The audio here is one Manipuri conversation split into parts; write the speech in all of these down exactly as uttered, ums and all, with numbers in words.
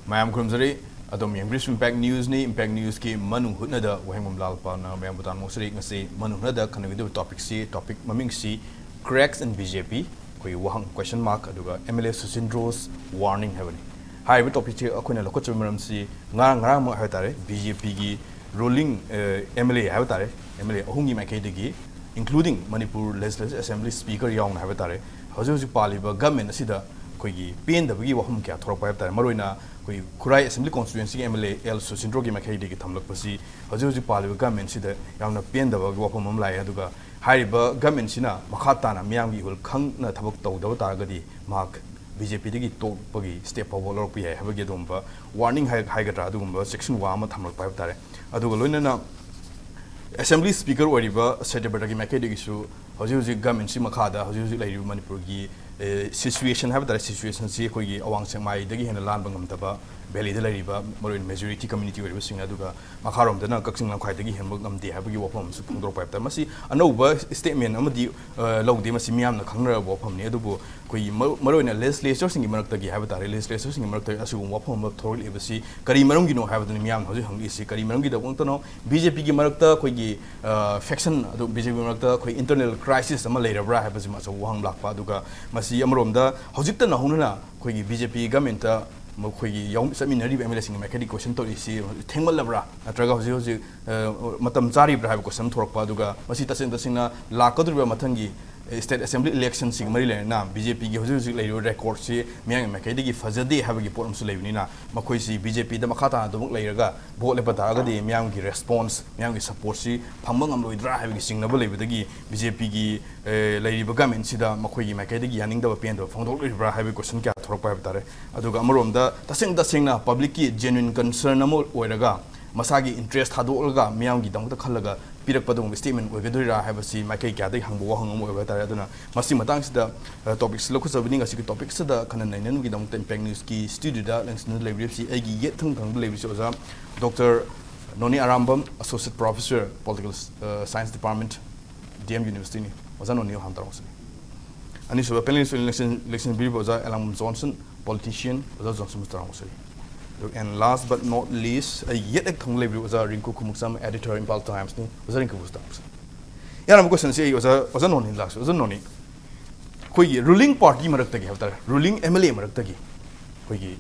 ꯃꯌꯥꯝ ꯈꯨꯔꯨꯝꯖꯔꯤ꯫ ꯑꯗꯣꯝ ꯌꯦꯡꯕꯤꯔꯤꯁꯤ Impact Newsꯅꯤ꯫ Impact Newsꯀꯤ ꯃꯅꯨꯡ ꯍꯨꯠꯅꯗ ꯋꯥꯍꯦꯡꯕꯝ ꯂꯥꯜꯄꯥꯛꯅ ꯃꯌꯥꯝꯕꯨ ꯇꯥꯟꯅ ꯃꯣꯛꯆꯔꯤ꯫ ꯉꯁꯤ ꯃꯅꯨꯡ ꯍꯨꯠꯅꯗ ꯈꯟꯅꯒꯗꯕ topicꯁꯤ, topic ꯃꯃꯤꯡꯁꯤ Cracks in BJP, ꯑꯩꯈꯣꯏꯒꯤ ꯋꯥꯍꯪ, question mark, ꯑꯗꯨꯒ M L A Susindro's warning ꯍꯥꯏꯕꯅꯤ꯫ ꯍꯥꯏꯔꯤꯕ topicꯁꯤ ꯑꯩꯈꯣꯏꯅ ꯂꯧꯈꯠꯆꯕ ꯃꯔꯝꯁꯤ ꯉꯔꯥꯡ ꯉꯔꯥꯡꯃꯛ ꯍꯥꯏꯕ ꯇꯥꯔꯦ, BJPꯒꯤ ruling, ꯑ, MLA ꯍꯥꯏꯕ ꯇꯥꯔꯦ, MLA ꯑꯍꯨꯝꯒꯤ ꯃꯥꯏꯀꯩꯗꯒꯤ, including Manipur Legislative Assembly Speaker ꯌꯥꯎꯅ ꯍꯥꯏꯕ ꯇꯥꯔꯦ, ꯍꯧꯖꯤꯛ ꯍꯧꯖꯤꯛ ꯄꯥꯜꯂꯤꯕ government ꯑꯁꯤꯗ ꯑꯩꯈꯣꯏꯒꯤ ꯄꯦꯟꯗꯕꯒꯤ ꯋꯥꯐꯝ ꯀꯌꯥ ꯊꯣꯔꯛꯄ ꯍꯥꯏꯕ ꯇꯥꯔꯦ꯫ ꯃꯔꯨꯑꯣꯏꯅ ꯑꯩꯈꯣꯏ ꯈꯨꯔꯥꯏ Assembly Constituencyꯒꯤ MLA L Susindroꯒꯤ ꯃꯥꯏꯀꯩꯗꯒꯤ ꯊꯝꯂꯛꯄꯁꯤ ꯍꯧꯖꯤꯛ ꯍꯧꯖꯤꯛ ꯄꯥꯜꯂꯤꯕ governmentꯁꯤꯗ ꯌꯥꯝꯅ ꯄꯦꯟꯗꯕꯒꯤ ꯋꯥꯐꯝ ꯑꯃ ꯂꯥꯛꯑꯦ꯫ ꯑꯗꯨꯒ ꯍꯥꯏꯔꯤꯕ governmentꯁꯤꯅ ꯃꯈꯥ ꯇꯥꯅ ꯃꯤꯌꯥꯝꯒꯤ ꯏꯍꯨꯜ ꯈꯪꯅ ꯊꯕꯛ ꯇꯧꯗꯕ ꯇꯥꯔꯒꯗꯤ ꯃꯍꯥꯛ BJPꯗꯒꯤ ꯇꯣꯛꯄꯒꯤ step ꯐꯥꯎꯕ ꯂꯧꯔꯛꯄ ꯌꯥꯏ ꯍꯥꯏꯕꯒꯤ ꯑꯗꯨꯒꯨꯝꯕ warning ꯍꯥꯏ-, ꯍꯥꯏꯒꯗ꯭ꯔꯥ, ꯑꯗꯨꯒꯨꯝꯕ ꯆꯦꯛꯁꯤꯟ ꯋꯥ ꯑꯃ ꯊꯝꯂꯛꯄ ꯍꯥꯏꯕ ꯇꯥꯔꯦ꯫ ꯑꯗꯨꯒ ꯂꯣꯏꯅꯅ Assembly Speaker ꯑꯣꯏꯔꯤꯕ ꯁꯇ꯭ꯌꯕ꯭ꯔꯇꯒꯤ ꯃꯥꯏꯀꯩꯗꯒꯤꯁꯨ ꯍꯧꯖꯤꯛ ꯍꯧꯖꯤꯛ governmentꯁꯤ ꯃꯈꯥꯗ ꯍꯧꯖꯤꯛ ꯍꯧꯖꯤꯛ ꯂꯩꯔꯤꯕ ꯃꯅꯤꯄꯨꯔꯒꯤ, ꯑꯦ, situation ꯍꯥꯏꯕ ꯇꯥꯔꯦ, situationꯁꯤ ꯑꯩꯈꯣꯏꯒꯤ ꯑꯋꯥꯡ ꯁꯦꯛꯃꯥꯏꯗꯒꯤ ꯍꯦꯟꯅ ꯂꯥꯟꯕ ꯉꯝꯗꯕ valleyꯗ ꯂꯩꯔꯤꯕ ꯃꯔꯨꯑꯣꯏꯅ majority community ꯑꯣꯏꯔꯤꯕꯁꯤꯡ, ꯑꯗꯨꯒ ꯃꯈꯥꯔꯣꯝꯗꯅ ꯀꯛꯆꯤꯡ ꯂꯝꯈꯥꯏꯗꯒꯤ ꯍꯦꯟꯕ ꯉꯝꯗꯦ ꯍꯥꯏꯕꯒꯤ ꯋꯥꯐꯝ ꯑꯃꯁꯨ ꯐꯣꯡꯗꯣꯔꯛꯄ ꯍꯥꯏꯕ ꯇꯥꯔꯦ꯫ ꯃꯁꯤ ꯑꯅꯧꯕ statement ꯑꯃꯗꯤ, ꯑ, ꯂꯧꯗꯦ, ꯃꯁꯤ ꯃꯤꯌꯥꯝꯅ ꯈꯪꯅꯔꯕ ꯋꯥꯐꯝꯅꯤ꯫ ꯑꯗꯨꯕꯨ ꯑꯩꯈꯣꯏꯒꯤ ꯃꯔꯨ-, ꯃꯔꯨꯑꯣꯏꯅ legislatureꯁꯤꯡꯒꯤ ꯃꯔꯛꯇꯒꯤ ꯍꯥꯏꯕ ꯇꯥꯔꯦ, legislatureꯁꯤꯡꯒꯤ ꯃꯔꯛꯇ ꯑꯁꯤꯒꯨꯝꯕ ꯋꯥꯐꯝ ꯑꯃ ꯊꯣꯛꯂꯛꯂꯤꯕꯁꯤ ꯀꯔꯤ ꯃꯔꯝꯒꯤꯅꯣ ꯍꯥꯏꯕꯗꯨꯅꯤ ꯃꯤꯌꯥꯝꯅ ꯍꯧꯖꯤꯛ ꯍꯪꯂꯤꯁꯤ꯫ ꯀꯔꯤ ꯃꯔꯝꯒꯤꯗꯃꯛꯇꯅꯣ? BJPꯒꯤ ꯃꯔꯛꯇ ꯑꯩꯈꯣꯏꯒꯤ, ꯑ, faction, ꯑꯗꯨ BJP ꯃꯔꯛꯇ ꯑꯩꯈꯣꯏ internal crisis ꯑꯃ ꯂꯩꯔꯕ꯭ꯔꯥ ꯍꯥꯏꯕꯁꯤꯃ ꯑꯆꯧꯕ ꯋꯥꯍꯪ ꯂꯥꯛꯄ꯫ ꯑꯗꯨꯒ ꯃꯁꯤ ꯑꯃꯔꯣꯝꯗ ꯍꯧꯖꯤꯛꯇ ꯅꯧꯍꯧꯅꯅ ꯑꯩꯈꯣꯏꯒꯤ BJP governmentꯇ ꯃꯈꯣꯏꯒꯤ ꯌꯥꯎ-, ꯆꯠꯃꯤꯟꯅꯔꯤꯕ MLAꯁꯤꯡꯒꯤ ꯃꯥꯏꯀꯩꯗꯒꯤ question ꯇꯧꯔꯤꯁꯤ ꯊꯦꯡꯃꯜꯂꯕ꯭ꯔꯥ, ꯅꯠꯇ꯭ꯔꯒ ꯍꯧꯖꯤꯛ ꯍꯧꯖꯤꯛ, ꯑ, ꯃꯇꯝ ꯆꯥꯔꯤꯕ꯭ꯔꯥ ꯍꯥꯏꯕ question ꯊꯣꯔꯛꯄ꯫ ꯑꯗꯨꯒ ꯃꯁꯤ ꯇꯁꯦꯡ ꯇꯁꯦꯡꯅ ꯂꯥꯛꯀꯗꯧꯔꯤꯕ ꯃꯊꯪꯒꯤ, ꯑ, state assembly electionꯁꯤꯒ ꯃꯔꯤ ꯂꯩꯅꯅ BJPꯒꯤ ꯍꯧꯖꯤꯛ ꯍꯧꯖꯤꯛ ꯂꯩꯔꯤꯕ recordꯁꯤ ꯃꯤꯌꯥꯝꯒꯤ ꯃꯥꯏꯀꯩꯗꯒꯤ ꯐꯖꯗꯦ ꯍꯥꯏꯕꯒꯤ ꯄꯣꯠ ꯑꯃꯁꯨ ꯂꯩꯕꯅꯤꯅ, ꯃꯈꯣꯏꯁꯤ BJPꯗ ꯃꯈꯥ ꯇꯥꯅ ꯑꯗꯨꯃꯛ ꯂꯩꯔꯒ vote ꯂꯦꯞꯄ ꯇꯥꯔꯒꯗꯤ ꯃꯤꯌꯥꯝꯒꯤ response, ꯃꯤꯌꯥꯝꯒꯤ supportꯁꯤ ꯐꯪꯕ ꯉꯝꯂꯣꯏꯗ꯭ꯔꯥ ꯍꯥꯏꯕꯒꯤ ꯆꯤꯡꯅꯕ ꯂꯩꯕꯗꯒꯤ BJPꯒꯤ, ꯑꯦ, ꯂꯩꯔꯤꯕ governmentꯁꯤꯗ ꯃꯈꯣꯏꯒꯤ ꯃꯥꯏꯀꯩꯗꯒꯤ ꯌꯥꯅꯤꯡꯗꯕ, ꯄꯦꯟꯗꯕ ꯐꯣꯡꯗꯣꯛꯂꯤꯕ꯭ꯔꯥ ꯍꯥꯏꯕꯒꯤ question ꯀꯌꯥ ꯊꯣꯔꯛꯄ ꯍꯥꯏꯕ ꯇꯥꯔꯦ꯫ ꯑꯗꯨꯒ ꯑꯃꯔꯣꯝꯗ ꯇꯁꯦꯡ ꯇꯁꯦꯡꯅ publicꯀꯤ genuine concern ꯑꯃ ꯑꯣꯏꯔꯒ ꯃꯁꯥꯒꯤ interest ꯊꯥꯗꯣꯛꯂꯒ ꯃꯤꯌꯥꯝꯒꯤꯗꯃꯛꯇ ꯈꯜꯂꯒ ꯄꯤꯔꯛꯄ ꯑꯗꯨꯒꯨꯝꯕ statement ꯑꯣꯏꯒꯗꯣꯏꯔꯥ ꯍꯥꯏꯕꯁꯤ ꯃꯥꯏꯀꯩ ꯀꯌꯥꯗꯒꯤ ꯍꯪꯕ ꯋꯥꯍꯪ ꯑꯃ ꯑꯣꯏꯕ ꯍꯥꯏ ꯇꯥꯔꯦ꯫ ꯑꯗꯨꯅ ꯃꯁꯤ ꯃꯇꯥꯡꯁꯤꯗ, ꯑ, topicꯁꯤ ꯂꯧꯈꯠꯆꯕꯅꯤ꯫ ꯉꯁꯤꯒꯤ topicꯁꯤꯗ ꯈꯟꯅ ꯅꯩꯅꯅꯕꯒꯤꯗꯃꯛꯇ Impact Newsꯀꯤ studioꯗ ꯂꯦꯡꯁꯤꯟꯗꯨꯅ ꯂꯩꯕꯤꯔꯤꯕꯁꯤ ꯑꯩꯒꯤ ꯌꯦꯠ ꯊꯪ ꯊꯪꯕꯗ ꯂꯩꯕꯁꯤ ꯑꯣꯖꯥ Doctor ꯅꯣꯅꯤ ꯑꯔꯥꯝꯕꯝ, Associate Professor, Political, ꯑ, Science Department, DM Universityꯅꯤ꯫ ꯑꯣꯖꯥ ꯅꯣꯅꯤ ꯍꯥꯟꯅ ꯇꯧꯔꯛꯁꯤꯅꯤ꯫ ꯑꯅꯤꯁꯨꯕ panelist ꯑꯣꯏꯅ ꯂꯦꯡꯁꯤꯟ-, ꯂꯦꯡꯁꯤꯟꯕꯤꯔꯤꯕ ꯑꯣꯖꯥ ꯑꯦꯂꯥꯡꯕꯝ ꯖꯣꯟꯁꯟ, politician, ꯑꯣꯖꯥ ꯖꯣꯟꯁꯟꯕꯨ ꯇꯔꯥꯃꯨꯛ ꯁꯣꯏ꯫ And last but not least, ꯑꯩ ꯌꯦꯠ ꯍꯦꯛ ꯊꯪꯕ ꯂꯩꯕꯤꯔꯤꯕ ꯑꯣꯖꯥ ꯔꯤꯡꯀꯨ ꯈꯨꯃꯨꯛꯆꯝ, editor, Imphal Times ꯅꯤ꯫ ꯑꯣꯖꯥ ꯔꯤꯡꯀꯨ, ꯈꯨꯔꯨꯝꯖꯔꯤ꯫ ꯌꯥꯔꯝꯕ question ꯁꯤ ꯑꯩ ꯑꯣꯖꯥ, ꯑꯣꯖꯥ ꯅꯣꯅꯤꯗ ꯂꯥꯛꯁꯤ꯫ ꯑꯣꯖꯥ ꯅꯣꯅꯤ, ꯑꯩꯈꯣꯏꯒꯤ ruling party ꯃꯔꯛꯇꯒꯤ ꯍꯥꯏꯕ ꯇꯥꯔꯦ, ruling M L A ꯃꯔꯛꯇꯒꯤ ꯑꯩꯈꯣꯏꯒꯤ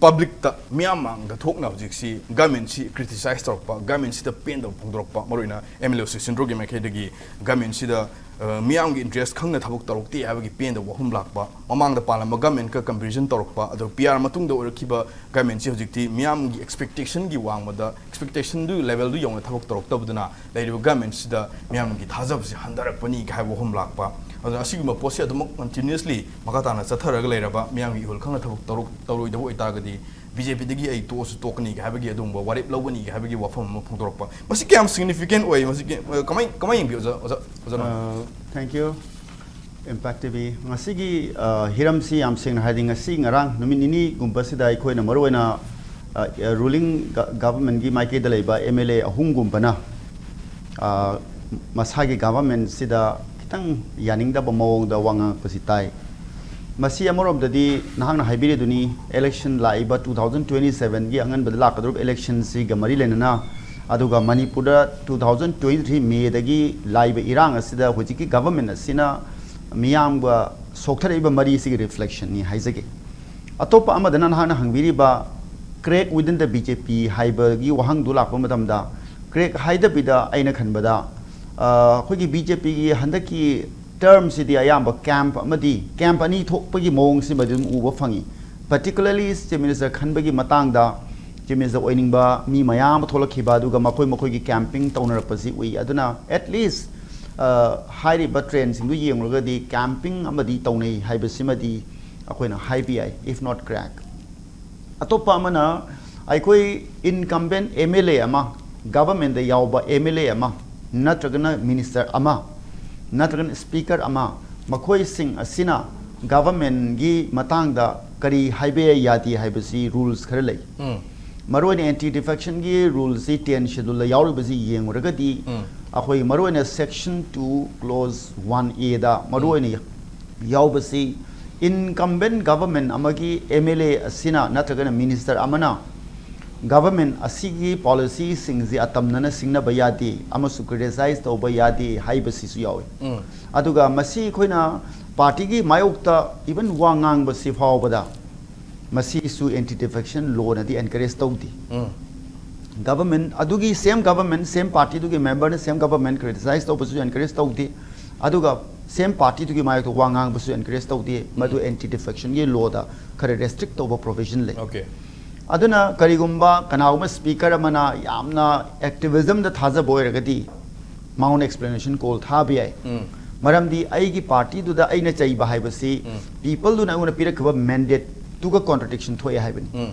public ꯇ, ꯃꯤꯌꯥꯝ ꯃꯥꯡꯗ ꯊꯣꯛꯅ ꯍꯧꯖꯤꯛꯁꯤ government ꯁꯤ criticize ꯇꯧꯔꯛꯄ, government ꯁꯤꯗ ꯄꯦꯟꯗꯕ ꯐꯣꯡꯗꯣꯔꯛꯄ, ꯃꯔꯨꯑꯣꯏꯅ M L A ꯁꯤꯟꯗ꯭ꯔꯣꯒꯤ ꯃꯥꯏꯀꯩꯗꯒꯤ government ꯁꯤꯗ, ꯑ, ꯃꯤꯌꯥꯝꯒꯤ interest ꯈꯪꯅ ꯊꯕꯛ ꯇꯧꯔꯛꯇꯦ ꯍꯥꯏꯕꯒꯤ ꯄꯦꯟꯗꯕ ꯋꯥꯐꯝ ꯂꯥꯛꯄ, ꯃꯃꯥꯡꯗ ꯄꯥꯜꯂꯝꯕ government ꯀ comparison ꯇꯧꯔꯛꯄ, ꯑꯗꯨꯒ P R ꯃꯇꯨꯡꯗ ꯑꯣꯏꯔꯛꯈꯤꯕ government ꯁꯤ ꯍꯧꯖꯤꯛꯇꯤ ꯃꯤꯌꯥꯝꯒꯤ expectation ꯒꯤ ꯋꯥꯡꯃꯗ, expectation ꯗꯨ level ꯗꯨ ꯌꯧꯅ ꯊꯕꯛ ꯇꯧꯔꯛꯇꯕꯗꯨꯅ ꯂꯩꯔꯤꯕ government ꯁꯤꯗ ꯃꯤꯌꯥꯝꯒꯤ ꯊꯥꯖꯕꯁꯤ ꯍꯟꯊꯔꯛꯄꯅꯤ ꯍꯥꯏꯕ ꯋꯥꯐꯝ ꯂꯥꯛꯄ꯫ ꯑꯗꯨꯅ ꯑꯁꯤꯒꯨꯝꯕ ꯄꯣꯠꯁꯤ ꯑꯗꯨꯃꯛ continuously ꯃꯈꯥ ꯇꯥꯅ ꯆꯠꯊꯔꯒ ꯂꯩꯔꯕ, ꯃꯤꯌꯥꯝꯒꯤ ꯏꯍꯨꯜ ꯈꯪꯅ ꯊꯕꯛ ꯇꯧꯔꯛ-, ꯇꯧꯔꯣꯏꯗꯕ ꯑꯣꯏꯇꯥꯔꯒꯗꯤ B J P ꯗꯒꯤ ꯑꯩ ꯇꯣꯛꯑꯁꯨ ꯇꯣꯛꯀꯅꯤ ꯍꯥꯏꯕꯒꯤ ꯑꯗꯨꯒꯨꯝꯕ ꯋꯥꯔꯦꯞ ꯂꯧꯒꯅꯤ ꯍꯥꯏꯕꯒꯤ ꯋꯥꯐꯝ ꯑꯃ ꯐꯣꯡꯗꯣꯔꯛꯄ꯫ ꯃꯁꯤ ꯀꯌꯥꯝ significant ꯑꯣꯏ? ꯃꯁꯤ ꯀ-, ꯀꯃꯥꯏ, ꯀꯃꯥꯏ ꯌꯦꯡꯕꯤ, ꯑꯣꯖꯥ, ꯑꯣꯖꯥ, ꯑꯣꯖꯥ ꯅꯣꯅꯤ? ꯑ, thank you꯫ Impact T V꯫ ꯉꯁꯤꯒꯤ, ꯑ, ꯍꯤꯔꯝꯁꯤ ꯌꯥꯝ ꯁꯦꯡꯅ ꯍꯥꯏꯔꯗꯤ ꯉꯁꯤ ꯉꯔꯥꯡ ꯅꯨꯃꯤꯠ ꯅꯤꯅꯤꯒꯨꯝꯕꯁꯤꯗ ꯑꯩꯈꯣꯏꯅ ꯃꯔꯨꯑꯣꯏꯅ, ꯑ, ruling ꯒ-, government ꯀꯤ ꯃꯥꯏꯀꯩꯗ ꯂꯩꯕ M L A ꯑꯍꯨꯝꯒꯨꯝꯕꯅ, ꯑ, ꯃꯁꯥꯒꯤ government ꯁꯤꯗ ꯈꯤꯇꯪ ꯌꯥꯅꯤꯡꯗꯕ ꯃꯑꯣꯡꯗ ꯋꯥ ꯉꯥꯡꯉꯛꯄꯁꯤ ꯇꯥꯏ꯫ ꯃꯁꯤ ꯑꯃꯔꯣꯝꯗꯗꯤ ꯅꯍꯥꯛꯅ ꯍꯥꯏꯕꯤꯔꯤꯗꯨꯅꯤ, election ꯂꯥꯛꯏꯕ two thousand twenty seven ꯒꯤ ꯑꯉꯟꯕꯗ ꯂꯥꯛꯀꯗꯧꯔꯤꯕ election ꯁꯤꯒ ꯃꯔꯤ ꯂꯩꯅꯅ, ꯑꯗꯨꯒ ꯃꯅꯤꯄꯨꯔꯗ two thousand twenty three May ꯗꯒꯤ ꯂꯥꯛꯏꯕ ꯏꯔꯥꯡ ꯑꯁꯤꯗ ꯍꯧꯖꯤꯛꯀꯤ government ꯑꯁꯤꯅ ꯃꯤꯌꯥꯝꯒ ꯁꯣꯛꯊꯔꯛꯏꯕ ꯃꯔꯤꯁꯤꯒꯤ reflection ꯅꯤ ꯍꯥꯏꯖꯒꯦ꯫ ꯑꯇꯣꯞꯄ ꯑꯃꯗꯅ ꯅꯍꯥꯛꯅ ꯍꯪꯕꯤꯔꯤꯕ crack within the B J P ꯍꯥꯏꯕꯒꯤ ꯋꯥꯍꯪꯗꯨ ꯂꯥꯛꯄ ꯃꯇꯝꯗ, crack ꯍꯥꯏꯗꯕꯤꯗ ꯑꯩꯅ ꯈꯟꯕꯗ, ꯑ, ꯑꯩꯈꯣꯏꯒꯤ B J P ꯒꯤ ꯍꯟꯗꯛꯀꯤ term ꯁꯤꯗꯤ ꯑꯌꯥꯝꯕ camp ꯑꯃꯗꯤ camp ꯑꯅꯤ ꯊꯣꯛꯄꯒꯤ ꯃꯑꯣꯡꯁꯤꯃꯗꯤ ꯑꯗꯨꯝ ꯎꯕ ꯐꯪꯉꯤ꯫ Particularly Chief Minister ꯈꯟꯕꯒꯤ ꯃꯇꯥꯡꯗ Chief Minister ꯑꯣꯏꯅꯤꯡꯕ ꯃꯤ ꯃꯌꯥꯝ ꯑꯃ ꯊꯣꯛꯂꯛꯈꯤꯕ, ꯑꯗꯨꯒ ꯃꯈꯣꯏ ꯃꯈꯣꯏꯒꯤ camping ꯇꯧꯅꯔꯛꯄꯁꯤ ꯎꯏ꯫ ꯑꯗꯨꯅ at least, ꯑ, ꯍꯥꯏꯔꯤꯕ trend ꯁꯤꯡꯗꯨ ꯌꯦꯡꯂꯨꯔꯒꯗꯤ camping ꯑꯃꯗꯤ ꯇꯧꯅꯩ ꯍꯥꯏꯕꯁꯤꯃꯗꯤ ꯑꯩꯈꯣꯏꯅ ꯍꯥꯏꯕ ꯌꯥꯏ, if not crack꯫ ꯑꯇꯣꯞꯄ ꯑꯃꯅ, ꯑꯩꯈꯣꯏ incumbent M L A ꯑꯃ, government ꯇ ꯌꯥꯎꯕ M L A ꯑꯃ, ꯅꯠꯇ꯭ꯔꯒꯅ minister ꯑꯃ, ꯅꯠꯇ꯭ꯔꯒꯅ speaker ꯑꯃ, ꯃꯈꯣꯏꯁꯤꯡ ꯑꯁꯤꯅ government ꯀꯤ ꯃꯇꯥꯡꯗ ꯀꯔꯤ ꯍꯥꯏꯕ ꯌꯥꯏ ꯌꯥꯗꯦ ꯍꯥꯏꯕꯁꯤ rules ꯈꯔ ꯂꯩ꯫ ꯎꯝ꯫ ꯃꯔꯨꯑꯣꯏꯅ anti defection ꯒꯤ rule ꯁꯤ ten schedule ꯗ ꯌꯥꯎꯔꯤꯕꯁꯤ ꯌꯦꯡꯂꯨꯔꯒꯗꯤ, ꯎꯝ꯫ ꯑꯩꯈꯣꯏ ꯃꯔꯨꯑꯣꯏꯅ section two clause one A ꯗ ꯃꯔꯨꯑꯣꯏꯅ ꯎꯝ꯫ ꯌꯥꯎꯕꯁꯤ Incumbent government ꯑꯃꯒꯤ M L A ꯑꯁꯤꯅ ꯅꯠꯇ꯭ꯔꯒꯅ minister ꯑꯃꯅ government ꯑꯁꯤꯒꯤ policyꯁꯤꯡꯁꯤ ꯑꯇꯝꯅꯅ ꯁꯤꯡꯅꯕ ꯌꯥꯗꯦ ꯑꯃꯁꯨꯡ criticize ꯇꯧꯕ ꯌꯥꯗꯦ ꯍꯥꯏꯕꯁꯤꯁꯨ ꯌꯥꯎꯏ꯫ ꯑꯗꯨꯒ ꯃꯁꯤ ꯑꯩꯈꯣꯏꯅ partyꯒꯤ ꯃꯥꯌꯣꯛꯇ even ꯋꯥ ꯉꯥꯡꯕꯁꯤ ꯐꯥꯎꯕꯗ ꯃꯁꯤꯁꯨ anti defection lawꯅꯗꯤ encourage ꯇꯧꯗꯦ꯫ Government ꯑꯗꯨꯒꯤ same government, same partyꯗꯨꯒꯤ memberꯅ same government criticize ꯇꯧꯕꯁꯨ encourage ꯇꯧꯗꯦ꯫ ꯑꯗꯨꯒ same partyꯗꯨꯒꯤ ꯃꯥꯌꯣꯛꯇ ꯋꯥ ꯉꯥꯡꯕꯁꯨ encourage ꯇꯧꯗꯦ꯫ ꯃꯗꯨ anti defectionꯒꯤ lawꯗ ꯈꯔ restrict ꯇꯧꯕ provision ꯂꯩ꯫ Okay. ꯑꯗꯨꯅ ꯀꯔꯤꯒꯨꯝꯕ ꯀꯅꯥꯒꯨꯝꯕ speaker ꯑꯃꯅ ꯌꯥꯝꯅ activismꯗ ꯊꯥꯖꯕ ꯑꯣꯏꯔꯒꯗꯤ ꯃꯉꯣꯟꯗ explanation call ꯊꯥꯕ ꯌꯥꯏ꯫ ꯃꯔꯝꯗꯤ ꯑꯩꯒꯤ partyꯗꯨꯗ ꯑꯩꯅ ꯆꯩꯕ ꯍꯥꯏꯕꯁꯤ peopleꯗꯨꯅ ꯑꯩꯉꯣꯟꯗ ꯄꯤꯔꯛꯈꯤꯕ mandateꯇꯨꯒ contradiction ꯊꯣꯛꯑꯦ ꯍꯥꯏꯕꯅꯤ꯫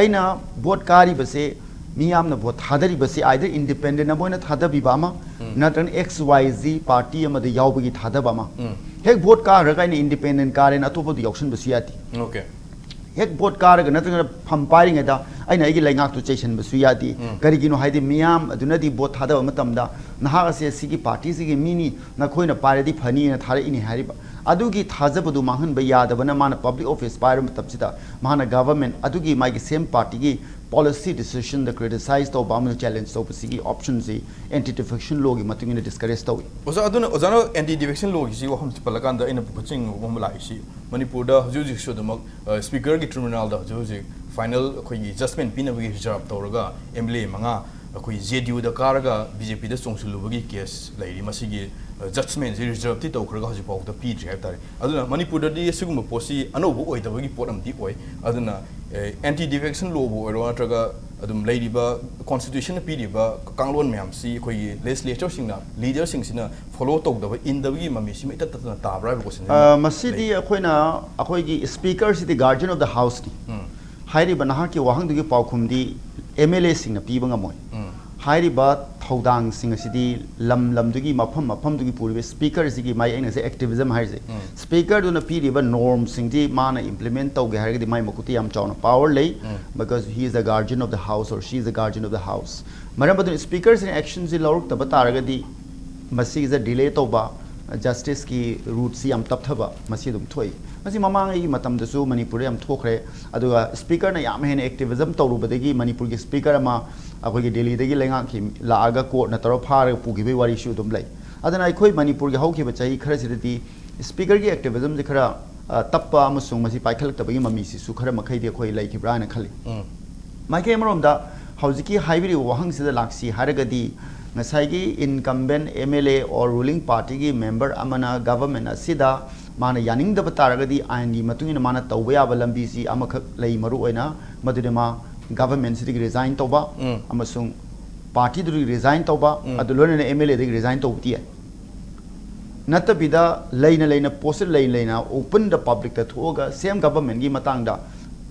ꯑꯩꯅ vote ꯀꯥꯔꯤꯕꯁꯦ, ꯃꯤꯌꯥꯝꯅ vote ꯊꯥꯗꯔꯤꯕꯁꯤ either independent ꯑꯃ ꯑꯣꯏꯅ ꯊꯥꯗꯕꯤꯕ ꯑꯃ, ꯅꯠꯇ꯭ꯔꯒꯅ X Y Z party ꯑꯃꯗ ꯌꯥꯎꯕꯒꯤ ꯊꯥꯗꯕ ꯑꯃ꯫ ꯍꯦꯛ vote ꯀꯥꯈ꯭ꯔꯒ ꯑꯩꯅ independent ꯀꯥꯔꯦꯅ ꯑꯇꯣꯞꯄꯗ ꯌꯥꯎꯁꯟꯕꯁꯨ ꯌꯥꯗꯦ꯫ Okay. ꯍꯦꯛ vote ꯀꯥꯔꯒ ꯅꯠꯇ꯭ꯔꯒꯅ ꯐꯝ ꯄꯥꯏꯔꯤꯉꯩꯗ ꯑꯩꯅ ꯑꯩꯒꯤ ꯂꯩꯉꯥꯛꯇꯨ ꯆꯩꯁꯟꯕꯁꯨ ꯌꯥꯗꯦ꯫ ꯀꯔꯤꯒꯤꯅꯣ ꯍꯥꯏꯗꯤ ꯃꯤꯌꯥꯝ ꯑꯗꯨꯅꯗꯤ vote ꯊꯥꯗꯕ ꯃꯇꯝꯗ ꯅꯍꯥꯛ ꯑꯁꯦ ꯁꯤꯒꯤ partyꯁꯤꯒꯤ ꯃꯤꯅꯤ, ꯅꯈꯣꯏꯅ ꯄꯥꯏꯔꯗꯤ ꯐꯅꯤꯅ ꯊꯥꯔꯛꯏꯅꯤ ꯍꯥꯏꯔꯤꯕ꯫ ꯑꯗꯨꯒꯤ ꯊꯥꯖꯕꯗꯨ ꯃꯥꯡꯍꯟꯕ ꯌꯥꯗꯕꯅ ꯃꯥꯅ public office ꯄꯥꯏꯔꯕ ꯃꯇꯝꯁꯤꯗ ꯃꯥꯅ government ꯑꯗꯨꯒꯤ ꯃꯥꯒꯤ same partyꯒꯤ policy decisionꯗ criticize ꯇꯧꯕ ꯑꯃꯁꯨꯡ challenge ꯇꯧꯕꯁꯤꯒꯤ optionꯁꯤ anti defection lawꯒꯤ ꯃꯇꯨꯡ ꯏꯟꯅ discourage ꯇꯧꯏ꯫ ꯑꯣꯖꯥ, ꯑꯗꯨꯅ ꯑꯣꯖꯥꯅ anti defection lawꯒꯤꯁꯤ ꯋꯥꯐꯝꯁꯤ ꯄꯜꯂꯀꯥꯟꯗ ꯑꯩꯅ ꯄꯨꯈꯠꯆꯅꯤꯡꯕ ꯋꯥꯐꯝ ꯑꯃ ꯂꯥꯛꯏꯁꯤ, ꯃꯅꯤꯄꯨꯔꯗ ꯍꯧꯖꯤꯛ ꯍꯧꯖꯤꯛꯁꯨ ꯑꯗꯨꯃꯛ speakerꯒꯤ tribunalꯗ ꯍꯧꯖꯤꯛ ꯍꯧꯖꯤꯛ final ꯑꯩꯈꯣꯏꯒꯤ judgment ꯄꯤꯅꯕꯒꯤ reserve ꯇꯧꯔꯒ M L A ꯃꯉꯥ ꯑꯩꯈꯣꯏ J D Uꯗ ꯀꯥꯔꯒ B J Pꯗ ꯆꯣꯡꯁꯤꯜꯂꯨꯕꯒꯤ case ꯂꯩꯔꯤ꯫ ꯃꯁꯤꯒꯤ judgmentꯁꯤ reserveꯇꯤ ꯇꯧꯈ꯭ꯔꯒ ꯍꯧꯖꯤꯛ ꯐꯥꯎꯕꯗ ꯄꯤꯗ꯭ꯔꯤ ꯍꯥꯏꯕ ꯇꯥꯔꯦ꯫ ꯑꯗꯨꯅ ꯃꯅꯤꯄꯨꯔꯗꯗꯤ ꯑꯁꯤꯒꯨꯝꯕ ꯄꯣꯠꯁꯤ ꯑꯅꯧꯕ ꯑꯣꯏꯗꯕꯒꯤ ꯄꯣꯠ ꯑꯃꯗꯤ ꯑꯣꯏ꯫ ꯑꯗꯨꯅ anti defection lawꯕꯨ ꯑꯣꯏꯔꯣ ꯅꯠꯇ꯭ꯔꯒ ꯑꯗꯨꯝ ꯂꯩꯔꯤꯕ constitutionꯅ ꯄꯤꯔꯤꯕ ꯀꯥꯡꯂꯣꯟ ꯃꯌꯥꯝꯁꯤ ꯑꯩꯈꯣꯏꯒꯤ legislatureꯁꯤꯡꯅ, leaderꯁꯤꯡꯁꯤꯅ follow ꯇꯧꯗꯕ, ꯏꯟꯗꯕꯒꯤ ꯃꯃꯤꯁꯤꯃ ꯏꯇꯠ ꯇꯠꯇꯅ ꯇꯥꯕ꯭ꯔꯥ ꯍꯥꯏꯕ questionꯁꯤ ꯑ, ꯃꯁꯤꯗꯤ ꯑꯩꯈꯣꯏꯅ, ꯑꯩꯈꯣꯏꯒꯤ speakerꯁꯤꯗꯤ guardian of the houseꯅꯤ꯫ ꯍꯥꯏꯔꯤꯕ ꯅꯍꯥꯛꯀꯤ ꯋꯥꯍꯪꯗꯨꯒꯤ ꯄꯥꯎꯈꯨꯝꯗꯤ M L Aꯁꯤꯡꯅ ꯄꯤꯕ ꯉꯝꯃꯣꯏ꯫ ꯍꯥꯏꯔꯤꯕ ꯊꯧꯗꯥꯡꯁꯤꯡ ꯑꯁꯤꯗꯤ ꯂꯝ ꯂꯝꯗꯨꯒꯤ, ꯃꯐꯝ ꯃꯐꯝꯗꯨꯒꯤ ꯄꯨꯔꯤꯕ speakerꯁꯤꯒꯤ ꯃꯥꯏ, ꯑꯩꯅ ꯉꯁꯥꯏ activism ꯍꯥꯏꯔꯤꯁꯦ, speakerꯗꯨꯅ ꯄꯤꯔꯤꯕ normꯁꯤꯡꯁꯤ ꯃꯥꯅ implement ꯇꯧꯒꯦ ꯍꯥꯏꯔꯒꯗꯤ ꯃꯥꯏ ꯃꯈꯨꯠꯇ ꯌꯥꯝ ꯆꯥꯎꯅ power ꯂꯩ, because he is the guardian of the house or she is the guardian of the house꯫ ꯃꯔꯝ ꯑꯗꯨꯅ speakerꯁꯤꯅ actionꯁꯤ ꯂꯧꯔꯛꯇꯕ ꯇꯥꯔꯒꯗꯤ ꯃꯁꯤꯒꯤꯁꯦ delay ꯇꯧꯕ, justiceꯀꯤ routeꯁꯤ ꯌꯥꯝ ꯇꯞꯊꯕ ꯃꯁꯤ ꯑꯗꯨꯝ ꯊꯣꯛꯏ꯫ ꯃꯁꯤ ꯃꯃꯥꯡ ꯑꯩꯒꯤ ꯃꯇꯝꯗꯁꯨ ꯃꯅꯤꯄꯨꯔꯗ ꯌꯥꯝ ꯊꯣꯛꯈ꯭ꯔꯦ꯫ ꯑꯗꯨꯒ ꯁ꯭ꯄꯤꯀꯔꯅ ꯌꯥꯝ ꯍꯦꯟꯅ ꯑꯦꯛꯇꯤꯚꯤꯖꯝ ꯇꯧꯔꯨꯕꯗꯒꯤ ꯃꯅꯤꯄꯨꯔꯒꯤ ꯁ꯭ꯄꯤꯀꯔ ꯑꯃ ꯑꯩꯈꯣꯏꯒꯤ ꯗꯦꯜꯂꯤꯗꯒꯤ ꯂꯩꯉꯥꯛꯀꯤ ꯂꯥꯛꯑꯒ ꯀꯣꯔꯠꯅ ꯇꯧꯔ ꯐꯥꯔꯒ ꯄꯨꯈꯤꯕꯒꯤ ꯋꯥꯔꯤꯁꯨ ꯑꯗꯨꯝ ꯂꯩ꯫ ꯑꯗꯨꯅ ꯑꯩꯈꯣꯏ ꯃꯅꯤꯄꯨꯔꯒꯤ ꯍꯧꯈꯤꯕ ꯆꯍꯤ ꯈꯔꯁꯤꯗꯗꯤ ꯁ꯭ꯄꯤꯀꯔꯒꯤ ꯑꯦꯛꯇꯤꯚꯤꯖꯝꯁꯦ ꯈꯔ, ꯑ, ꯇꯞꯄ ꯑꯃꯁꯨꯡ ꯃꯁꯤ ꯄꯥꯏꯈꯠꯂꯛꯇꯕꯒꯤ ꯃꯃꯤꯁꯤꯁꯨ ꯈꯔ ꯃꯈꯩꯗꯤ ꯑꯩꯈꯣꯏ ꯂꯩꯈꯤꯕ꯭ꯔꯥ ꯍꯥꯏꯅ ꯈꯜꯂꯤ꯫ ꯃꯥꯏꯀꯩ ꯑꯃꯔꯣꯝꯗ ꯍꯧꯖꯤꯛꯀꯤ ꯍꯥꯏꯕꯤꯔꯤꯕ ꯋꯥꯍꯪꯁꯤꯗ ꯂꯥꯛꯁꯤ ꯍꯥꯏꯔꯒꯗꯤ, ꯉꯁꯥꯏꯒꯤ incumbent M L A or ruling party ꯒꯤ member ꯑꯃꯅ government ꯑꯁꯤꯗ ꯃꯥꯅ ꯌꯥꯅꯤꯡꯗꯕ ꯇꯥꯔꯒꯗꯤ ꯑꯥꯏꯟꯒꯤ ꯃꯇꯨꯡ ꯏꯟꯅ ꯃꯥꯅ ꯇꯧꯕ ꯌꯥꯕ ꯂꯝꯕꯤꯁꯤ ꯑꯃꯈꯛ ꯂꯩ, ꯃꯔꯨ ꯑꯣꯏꯅ ꯃꯗꯨꯗꯤ ꯃꯥ government ꯁꯤꯗꯒꯤ resign ꯇꯧꯕ ꯎꯝ꯫ ꯑꯃꯁꯨꯡ party ꯗꯨꯗꯒꯤ resign ꯇꯧꯕ, ꯎꯝ꯫ ꯑꯗꯨ ꯂꯣꯏꯅꯅ M L A ꯗꯒꯤ resign ꯇꯧꯕꯗꯤ ꯌꯥꯏ꯫ ꯅꯠꯇꯕꯤꯗ ꯂꯩꯅ ꯂꯩꯅ post ꯂꯩ ꯂꯩꯅ open ꯗ public ꯇ ꯊꯣꯛꯑꯒ same government ꯀꯤ ꯃꯇꯥꯡꯗ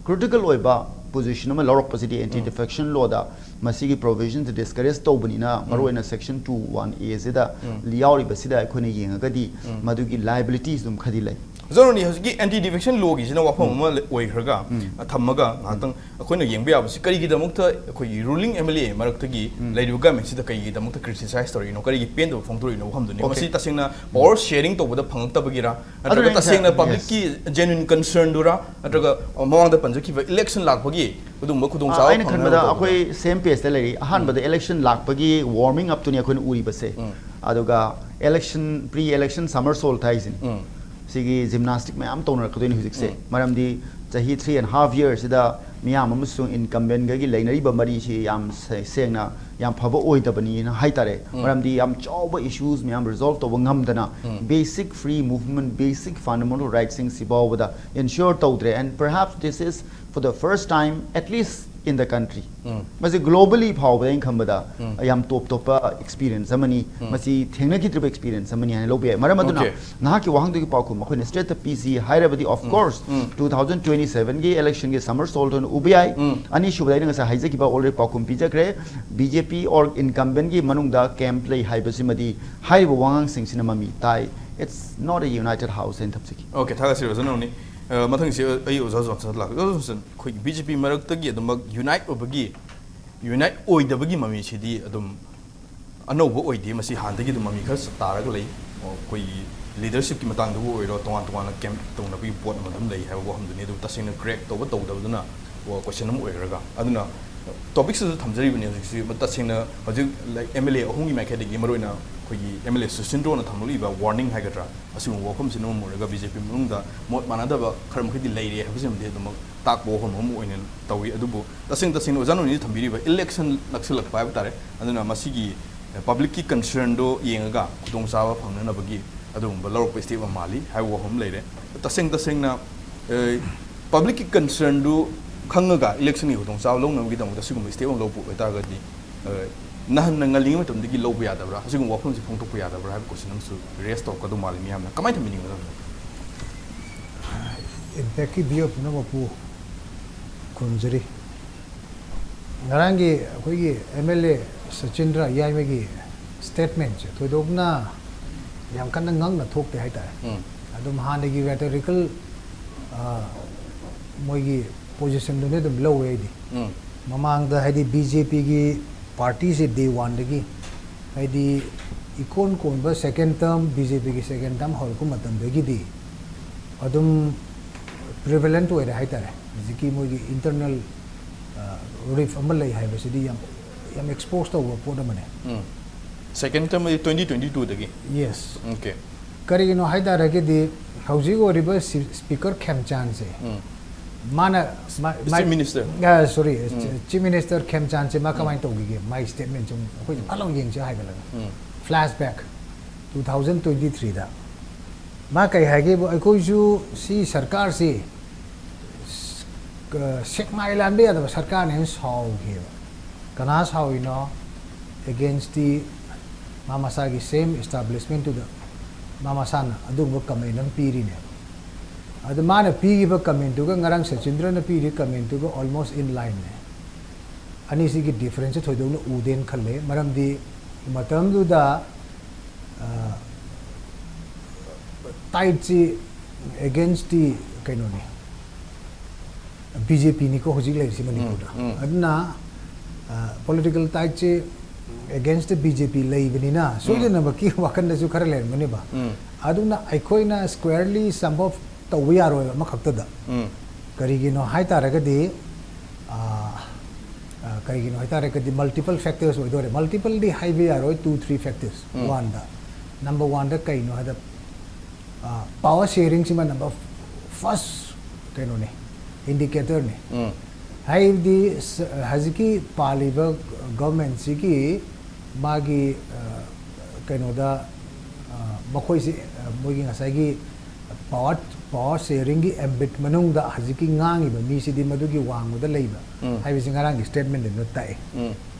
critical ꯑꯣꯏꯕ position ꯑꯃ ꯂꯧꯔꯛꯄꯁꯤꯗꯤ anti ꯎꯝ꯫ defection law ꯗ ꯃꯁꯤꯒꯤ provision ꯁꯤ discourage ꯇꯧꯕꯅꯤꯅ, ꯎꯝ꯫ ꯃꯔꯨꯑꯣꯏꯅ section two one A ꯁꯤꯗ ꯎꯝ꯫ ꯌꯥꯎꯔꯤꯕꯁꯤꯗ ꯑꯩꯈꯣꯏꯅ ꯌꯦꯡꯉꯒꯗꯤ ꯎꯝ꯫ ꯃꯗꯨꯒꯤ liabilities ꯑꯗꯨꯝ ꯈꯔꯗꯤ ꯂꯩ꯫ ꯖꯣꯔꯣꯅꯤ, ꯍꯧꯖꯤꯛꯀꯤ anti defection law ꯒꯤꯁꯤꯅ ꯋꯥꯐꯝ ꯎꯝ꯫ ꯑꯃ ꯂꯩ-, ꯑꯣꯏꯈ꯭ꯔꯒ ꯎꯝ꯫ ꯊꯝꯃꯒ ꯎꯝ꯫ ꯉꯥꯏꯍꯥꯛꯇꯪ ꯑꯩꯈꯣꯏꯅ ꯌꯦꯡꯕ ꯌꯥꯕꯁꯤ ꯀꯔꯤꯒꯤꯗꯃꯛꯇ ꯑꯩꯈꯣꯏꯒꯤ ruling M L A ꯃꯔꯛꯇꯒꯤ ꯎꯝ꯫ ꯂꯩꯔꯤꯕ government ꯁꯤꯗ ꯀꯔꯤꯒꯤꯗꯃꯛꯇ criticize ꯇꯧꯔꯤꯅꯣ, ꯀꯔꯤꯒꯤ ꯄꯦꯟꯗꯕ ꯐꯣꯡꯗꯣꯔꯤꯅꯣ ꯋꯥꯐꯝꯗꯨꯅꯤ꯫ Okay꯫ ꯃꯁꯤ ꯇꯁꯦꯡꯅ power sharing ꯇꯧꯕꯗ ꯐꯪꯉꯛꯇꯕꯒꯤꯔ, ꯅꯠꯇ꯭ꯔꯒ ꯑꯗꯨꯅ ꯑꯩꯅ ꯇꯁꯦꯡꯅ ꯉꯁꯥꯏ, public ꯀꯤ yes꯫ Genuine concern ꯗꯨꯔ, ꯅꯠꯇ꯭ꯔꯒ ꯃꯃꯥꯡꯗ ꯄꯟꯖꯈꯤꯕ election ꯂꯥꯛꯄꯒꯤ ꯑꯗꯨꯒꯨꯝꯕ ꯑ, ꯈꯨꯗꯣꯡꯆꯥꯕ ꯑꯩꯅ ꯐꯪꯅꯅꯕ ꯈꯟꯕꯗ ꯇꯧꯕꯗ? ꯑꯩꯈꯣꯏ same page ꯇ ꯂꯩꯔꯤ꯫ ꯑꯍꯥꯟꯕꯗ ꯎꯝ꯫ Election ꯂꯥꯛꯄꯒꯤ warming up ꯇꯨꯅꯤ ꯑꯩꯈꯣꯏꯅ ꯎꯔꯤꯕꯁꯦ꯫ ꯎꯝ꯫ ꯑꯗꯨꯒ election, pre election somersault ꯍꯥꯏꯁꯤꯅꯤ꯫ ꯎꯝ꯫ ꯁꯤꯒꯤ gymnastic ꯃꯌꯥꯝ ꯇꯧꯅꯔꯛꯀꯗꯣꯏꯅꯤ ꯍꯧꯖꯤꯛꯁꯦ꯫ ꯎꯝ꯫ ꯃꯔꯝꯗꯤ ꯆꯍꯤ three and half year ꯁꯤꯗ ꯃꯤꯌꯥꯝ ꯑꯃꯁꯨꯡ incumbent ꯒꯒꯤ ꯂꯩꯅꯔꯤꯕ ꯃꯔꯤꯁꯤ ꯌꯥꯝ ꯁꯦ-, ꯁꯦꯡꯅ ꯌꯥꯝ ꯐꯕ ꯑꯣꯏꯗꯕꯅꯤꯅ ꯍꯥꯏꯇꯥꯔꯦ꯫ ꯎꯝ꯫ ꯃꯔꯝꯗꯤ ꯌꯥꯝ ꯆꯥꯎꯕ issues ꯃꯌꯥꯝ resolve ꯇꯧꯕ ꯉꯝꯗꯅ ꯎꯝ꯫ Basic free movement, basic fundamental rights ꯁꯤꯡꯁꯤ ꯐꯥꯎꯕꯗ ensure ꯇꯧꯗ꯭ꯔꯦ꯫ And perhaps this is for the first time, at least in the country꯫ ꯎꯝ꯫ ꯃꯁꯤ globally ꯐꯥꯎꯕꯗ ꯑꯩꯅ ꯈꯟꯕꯗ ꯎꯝ꯫ ꯌꯥꯝ top ꯇꯣꯞꯄ experience ꯑꯃꯅꯤ꯫ ꯎꯝ꯫ ꯃꯁꯤ ꯊꯦꯡꯅꯈꯤꯗ꯭ꯔꯤꯕ experience ꯑꯃꯅꯤ ꯍꯥꯏꯅ ꯂꯧꯕ ꯌꯥꯏ꯫ ꯃꯔꯝ ꯑꯗꯨꯅ Okay꯫ ꯅꯍꯥꯛꯀꯤ ꯋꯥꯍꯪꯗꯨꯒꯤ ꯄꯥꯎꯈꯨꯝ ꯑꯩꯈꯣꯏꯅ straight ꯇ ꯄꯤꯁꯤ ꯍꯥꯏꯔꯕꯗꯤ, of um. course, um. Two thousand twenty seven ꯒꯤ election ꯒꯤ somersault ꯑꯣꯏꯅ ꯎꯕ ꯌꯥꯏ꯫ ꯎꯝ꯫ ꯑꯅꯤꯁꯨꯕꯗ ꯑꯩꯅ ꯉꯁꯥꯏ ꯍꯥꯏꯖꯈꯤꯕ already ꯄꯥꯎꯈꯨꯝ ꯄꯤꯖꯈ꯭ꯔꯦ꯫ B J P or incumbent ꯒꯤ ꯃꯅꯨꯡꯗ camp ꯂꯩ ꯍꯥꯏꯕꯁꯤꯃꯗꯤ ꯍꯥꯏꯔꯤꯕ ꯋꯥꯉꯥꯡꯁꯤꯡꯁꯤꯅ ꯃꯃꯤ ꯇꯥꯏ꯫ It's not a united house ꯍꯥꯏꯅ ꯊꯝꯖꯒꯦ꯫ Okay, ꯊꯥꯒꯠꯆꯔꯤ ꯑꯣꯖꯥ ꯅꯧꯅꯤ꯫ ꯑ, ꯃꯊꯪꯁꯤ ꯑꯩ ꯑꯣꯖꯥ ꯖꯣꯟꯁꯟꯗ ꯂꯥꯛꯀꯦ꯫ ꯑꯣꯖꯥ ꯖꯣꯟꯁꯟ, ꯑꯩꯈꯣꯏꯒꯤ B J P ꯃꯔꯛꯇꯒꯤ ꯑꯗꯨꯃꯛ unite ꯑꯣꯏꯕꯒꯤ, unite ꯑꯣꯏꯗꯕꯒꯤ ꯃꯃꯤꯁꯤꯗꯤ ꯑꯗꯨꯝ ꯑꯅꯧꯕ ꯑꯣꯏꯗꯦ꯫ ꯃꯁꯤ ꯍꯥꯟꯅꯗꯒꯤ ꯑꯗꯨꯝ ꯃꯃꯤ ꯈꯔ ꯇꯥꯔꯒ ꯂꯩ꯫ ꯑꯣ, ꯑꯩꯈꯣꯏꯒꯤ ꯂꯤꯗꯔꯁꯤꯞꯀꯤ ꯃꯇꯥꯡꯗꯕꯨ ꯑꯣꯏꯔꯣ, ꯇꯣꯉꯥꯟ ꯇꯣꯉꯥꯟꯅ ꯀꯦꯝꯞ ꯇꯧꯅꯕꯒꯤ ꯄꯣꯠ ꯑꯃ ꯑꯗꯨꯝ ꯂꯩ ꯍꯥꯏꯕ ꯋꯥꯐꯝꯗꯨꯅꯤ꯫ ꯑꯗꯨ ꯇꯁꯦꯡꯅ ꯀ꯭ꯔꯦꯛ ꯇꯧꯕ ꯇꯧꯗꯕꯗꯨꯅ ꯀꯣꯏꯁꯟ ꯑꯃ ꯑꯣꯏꯈ꯭ꯔꯒ, ꯑꯗꯨꯅ ꯇꯣꯄꯤꯛꯁꯤꯗ ꯊꯝꯖꯔꯤꯕꯅꯤ ꯍꯧꯖꯤꯛꯁꯤ꯫ ꯇꯁꯦꯡꯅ ꯍꯧꯖꯤꯛ, ꯂꯥꯏꯛ, ꯑꯦꯝ ꯑꯦꯜ ꯑꯦ ꯑꯍꯨꯝꯒꯤ ꯃꯥꯏꯀꯩꯗꯒꯤ, ꯃꯔꯨꯑꯣꯏꯅ ꯑꯩꯈꯣꯏꯒꯤ ꯑꯦꯝ ꯑꯦꯜ ꯑꯦ ꯁꯨꯁꯤꯟꯗ꯭ꯔꯣꯅ ꯊꯝꯂꯛꯂꯤꯕ ꯋꯥꯔꯅꯤꯡ ꯍꯥꯏꯒꯗ꯭ꯔꯥ, ꯑꯁꯤꯒꯨꯝꯕ ꯋꯥꯐꯝꯁꯤꯅ ꯃꯔꯝ ꯑꯣꯏꯔꯒ ꯕꯤ ꯖꯦ ꯄꯤ ꯃꯅꯨꯡꯗ ꯃꯣꯠ ꯃꯥꯟꯅꯗꯕ ꯈꯔ ꯃꯈꯩꯗꯤ ꯂꯩꯔꯦ ꯍꯥꯏꯕꯁꯤꯃꯗꯤ ꯑꯗꯨꯃꯛ ꯇꯥꯛꯄ ꯋꯥꯐꯝ ꯑꯃ ꯑꯣꯏꯅ ꯇꯧꯏ꯫ ꯑꯗꯨꯕꯨ ꯇꯁꯦꯡ ꯇꯁꯦꯡꯅ ꯑꯣꯖꯥ ꯅꯣꯏꯅꯁꯨ ꯊꯝꯕꯤꯔꯤꯕ ꯏꯂꯦꯛꯁꯟ ꯅꯛꯁꯤꯜꯂꯛꯄ ꯍꯥꯏꯕ ꯇꯥꯔꯦ, ꯑꯗꯨꯅ ꯃꯁꯤꯒꯤ ꯄꯕ꯭ꯂꯤꯛꯀꯤ ꯀꯟꯁꯔꯟꯗꯣ ꯌꯦꯡꯉꯒ ꯈꯨꯗꯣꯡꯆꯥꯕ ꯐꯪꯅꯅꯕꯒꯤ ꯑꯗꯨꯒꯨꯝꯕ ꯂꯧꯔꯛꯄ ꯁ꯭ꯇꯦꯞ ꯑꯃ ꯃꯥꯜꯂꯤ ꯍꯥꯏꯕ ꯋꯥꯐꯝ ꯑꯃ ꯂꯩꯔꯦ꯫ ꯇꯁꯦꯡ ꯇꯁꯦꯡꯅ, ꯑ, ꯄꯕ꯭ꯂꯤꯛꯀꯤ ꯀꯟꯁꯔꯟꯗꯨ ꯈꯪꯉꯒ ꯏꯂꯦꯛꯁꯟꯒꯤ ꯈꯨꯗꯣꯡꯆꯥꯕ ꯂꯧꯅꯕꯒꯤꯗꯃꯛꯇ ꯁꯤꯒꯨꯝꯕ ꯁ꯭ꯇꯦꯞ ꯑꯃ ꯂꯧꯕ ꯑꯣꯏꯇꯥꯔꯒꯗꯤ, ꯑ, ꯅꯍꯥꯟꯅ ꯉꯜꯂꯤꯉꯩ ꯃꯇꯝꯗꯒꯤ ꯂꯧꯕ ꯌꯥꯗꯕ꯭ꯔꯥ, ꯑꯁꯤꯒꯨꯝꯕ ꯋꯥꯐꯝꯁꯤ ꯐꯣꯡꯗꯣꯛꯄ ꯌꯥꯗꯕ꯭ꯔꯥ ꯍꯥꯏꯕ ꯀꯣꯏꯁꯟ ꯑꯃꯁꯨ ꯔꯦꯁ ꯇꯧꯔꯛꯀꯗꯧ ꯃꯥꯜꯂꯤ ꯃꯤꯌꯥꯝꯅ꯫ ꯀꯃꯥꯏꯅ ꯊꯝꯕꯤꯅꯤꯡꯕꯅꯣ? ꯏꯝꯄꯦꯛꯀꯤ ꯚꯤꯌꯨ ꯄꯨꯝꯅꯃꯛꯄꯨ ꯈꯨꯔꯨꯝꯖꯔꯤ꯫ ꯉꯔꯥꯡꯒꯤ ꯑꯩꯈꯣꯏꯒꯤ ꯑꯦꯝ ꯑꯦꯜ ꯑꯦ ꯁꯆꯤꯟꯗ꯭ꯔ ꯌꯥꯏꯃꯒꯤ ꯁ꯭ꯇꯦꯠꯃꯦꯟꯁꯦ ꯊꯣꯏꯗꯣꯛꯅ ꯌꯥꯝ ꯀꯟꯅ ꯉꯛꯅ ꯊꯣꯛꯇꯦ ꯍꯥꯏꯇꯥꯔꯦ꯫ ꯎꯝ꯫ ꯑꯗꯨꯝ ꯍꯥꯟꯅꯒꯤ ꯔꯦꯇꯣꯔꯤꯀꯦꯜ ꯃꯣꯏꯒꯤ ꯄꯣꯖꯤꯁꯟꯗꯨꯅꯤ ꯑꯗꯨꯝ ꯂꯧꯋꯦ ꯑꯩꯗꯤ꯫ ꯎꯝ꯫ ꯃꯃꯥꯡꯗ ꯍꯥꯏꯗꯤ ꯕꯤ ꯖꯦ ꯄꯤꯒꯤ ꯄꯥꯔꯇꯤꯁꯦ ꯗꯦ ꯋꯥꯟꯗꯒꯤ ꯍꯥꯏꯗꯤ ꯏꯀꯣꯟ ꯀꯣꯟꯕ ꯁꯦꯀꯦꯟ ꯇꯔꯝ, ꯕꯤ ꯖꯦ ꯄꯤꯒꯤ ꯁꯦꯀꯦꯟ ꯇꯔꯝ ꯍꯧꯔꯛꯄ ꯃꯇꯝꯗꯒꯤꯗꯤ ꯑꯗꯨꯝ ꯄ꯭ꯔꯤꯚꯦꯂꯦꯟꯠ ꯑꯣꯏꯔꯦ ꯍꯥꯏꯇꯥꯔꯦ꯫ ꯍꯧꯖꯤꯛꯀꯤ ꯃꯣꯏꯒꯤ ꯏꯟꯇꯔꯅꯦꯜ ꯔꯤꯐ ꯑꯃ ꯂꯩ ꯍꯥꯏꯕꯁꯤꯗꯤ ꯌꯥꯝ ꯌꯥꯝ ꯑꯦꯛꯁꯄꯣꯖ ꯇꯧꯕ ꯄꯣꯠ ꯑꯃꯅꯦ꯫ ꯎꯝ꯫ ꯁꯦꯀꯦꯟ ꯇꯔꯝꯗꯤ ꯇ꯭ꯋꯦꯟꯇꯤ ꯇ꯭ꯋꯦꯟꯇꯤ ꯇꯨꯗꯒꯤ꯫ ꯌꯦꯁ꯫ ꯑꯣꯀꯦ꯫ ꯀꯔꯤꯒꯤꯅꯣ ꯍꯥꯏ ꯇꯥꯔꯒꯗꯤ ꯍꯧꯖꯤꯛ ꯑꯣꯏꯔꯤꯕ ꯁꯤ- ꯁ꯭ꯄꯤꯀꯔ ꯈꯦꯝꯆꯥꯟꯁꯦ ꯎꯝ꯫ ꯃꯥꯅ ꯃꯥ- ꯃꯥ- ꯆꯤꯐ ꯃꯤꯅꯤꯁꯇꯔ꯫ ꯑ, ꯁꯣꯔꯤ, ꯎꯝ꯫ ꯆꯤꯐ ꯃꯤꯅꯤꯁꯇꯔ ꯈꯦꯝꯆꯥꯟꯁꯦ ꯃꯥ ꯀꯃꯥꯏꯅ ꯇꯧꯈꯤꯒꯦ? ꯃꯥꯏ ꯁ꯭ꯇꯦꯠꯃꯦꯟꯁꯦ ꯑꯃꯨꯛ ꯑꯩꯈꯣꯏꯁꯦ ꯐꯠ ꯂꯥꯎ ꯌꯦꯡꯁꯦ ꯍꯥꯏꯒꯠꯂꯒ꯫ ꯎꯝ꯫ Flashback two thousand twenty ꯊ꯭ꯔꯤꯗ ꯃꯥ ꯀꯩ ꯍꯥꯏꯒꯦꯕꯨ, ꯑꯩꯈꯣꯏꯁꯨ ꯁꯤ ꯁꯔꯀꯥꯔꯁꯤ ꯁ- ꯀ- ꯁꯦꯛꯃꯥꯏ ꯂꯥꯟꯕ ꯌꯥꯗꯕ ꯁꯔꯀꯥꯔꯅꯦꯅ ꯁꯥꯎꯈꯤꯕ꯫ ꯀꯅꯥ ꯁꯥꯎꯔꯤꯅꯣ? ꯑꯦꯒꯦꯟꯁꯇꯤ ꯃꯥ ꯃꯁꯥꯒꯤ ꯁꯦꯝ ꯏꯁꯇꯥꯕ꯭ꯂꯤꯁꯃꯦꯟꯇꯨꯗ ꯃꯥ ꯃꯁꯥꯅ ꯑꯗꯨꯒꯨꯝꯕ ꯀꯃꯦꯟ ꯑꯃ ꯄꯤꯔꯤꯅꯦꯕ꯫ ꯑꯗꯨ ꯃꯥꯅ ꯄꯤꯈꯤꯕ ꯀꯃꯦꯟꯇꯨꯒ ꯉꯔꯥꯡ ꯁꯆꯤꯟꯗ꯭ꯔꯅ ꯄꯤꯔꯤꯕ ꯀꯃꯦꯟꯇꯨꯒ ꯑꯣꯜꯃꯣꯁ ꯏꯟ ꯂꯥꯏꯟꯅꯦ꯫ ꯑꯅꯤꯁꯤꯒꯤ ꯗꯤꯐ꯭ꯔꯦꯟꯁꯁꯦ ꯊꯣꯏꯗꯣꯛꯅ ꯎꯗꯦꯅ ꯈꯜꯂꯦ꯫ ꯃꯔꯝꯗꯤ ꯃꯇꯝꯗꯨꯗ, ꯑ, ꯇꯥꯏꯠꯁꯤ ꯑꯦꯒꯦꯟꯁꯇꯤ ꯀꯩꯅꯣꯅꯤ, ꯕꯤ ꯖꯦ ꯄꯤꯅꯤꯀꯣ ꯍꯧꯖꯤꯛ ꯂꯩꯔꯤꯁꯤ ꯃꯅꯤꯄꯨꯔꯗ꯫ ꯎꯝ, ꯎꯝ꯫ ꯑꯗꯨꯅ, ꯑ, political ꯇꯥꯏꯠꯁꯤ against the B J P ꯂꯩꯕꯅꯤꯅ ꯁꯣꯏꯗꯅꯃꯛꯀꯤ ꯋꯥꯈꯜꯗꯁꯨ ꯈꯔ ꯂꯩꯔꯝꯒꯅꯦꯕ꯫ ꯎꯝ꯫ ꯑꯗꯨꯅ ꯑꯩꯈꯣꯏꯅ squarely sum up ꯇꯧꯕ ꯌꯥꯔꯣꯏꯕ ꯑꯃꯈꯛꯇꯗ꯫ ꯎꯝ꯫ ꯀꯔꯤꯒꯤꯅꯣ ꯍꯥꯏ ꯇꯥꯔꯒꯗꯤ, ꯑ, ꯑ, ꯀꯔꯤꯒꯤꯅꯣ ꯍꯥꯏ ꯇꯥꯔꯒꯗꯤ multiple factors ꯑꯣꯏꯗꯣꯔꯦ꯫ Multipleꯗꯤ ꯍꯥꯏꯕ ꯌꯥꯔꯣꯏ, two three factors꯫ ꯎꯝ꯫ Oneꯗ, number oneꯗ ꯀꯩꯅꯣ ꯍꯥꯏꯗ, ꯑ, power sharingꯁꯤꯃ number first ꯀꯩꯅꯣꯅꯦ, indicatorꯅꯦ꯫ ꯎꯝ꯫ ꯍꯥꯏꯕꯗꯤ ꯁ-, ꯍꯧꯖꯤꯛꯀꯤ ꯄꯥꯜꯂꯤꯕ governmentꯁꯤꯒꯤ ꯃꯥꯒꯤ, ꯑ, ꯀꯩꯅꯣꯗ, ꯑ, ꯃꯈꯣꯏꯁꯤ, ꯑ, ꯃꯣꯏꯒꯤ ꯉꯁꯥꯏꯒꯤ power, power sharingꯒꯤ ambit ꯃꯅꯨꯡꯗ ꯍꯧꯖꯤꯛꯀꯤ ꯉꯥꯡꯉꯤꯕ ꯃꯤꯁꯤꯗꯤ ꯃꯗꯨꯒꯤ ꯋꯥꯡꯃꯗ ꯂꯩꯕ ꯎꯝ꯫ ꯍꯥꯏꯕꯁꯤ ꯉꯔꯥꯡꯒꯤ statementꯗꯨꯅ ꯇꯥꯛꯑꯦ꯫ ꯎꯝ꯫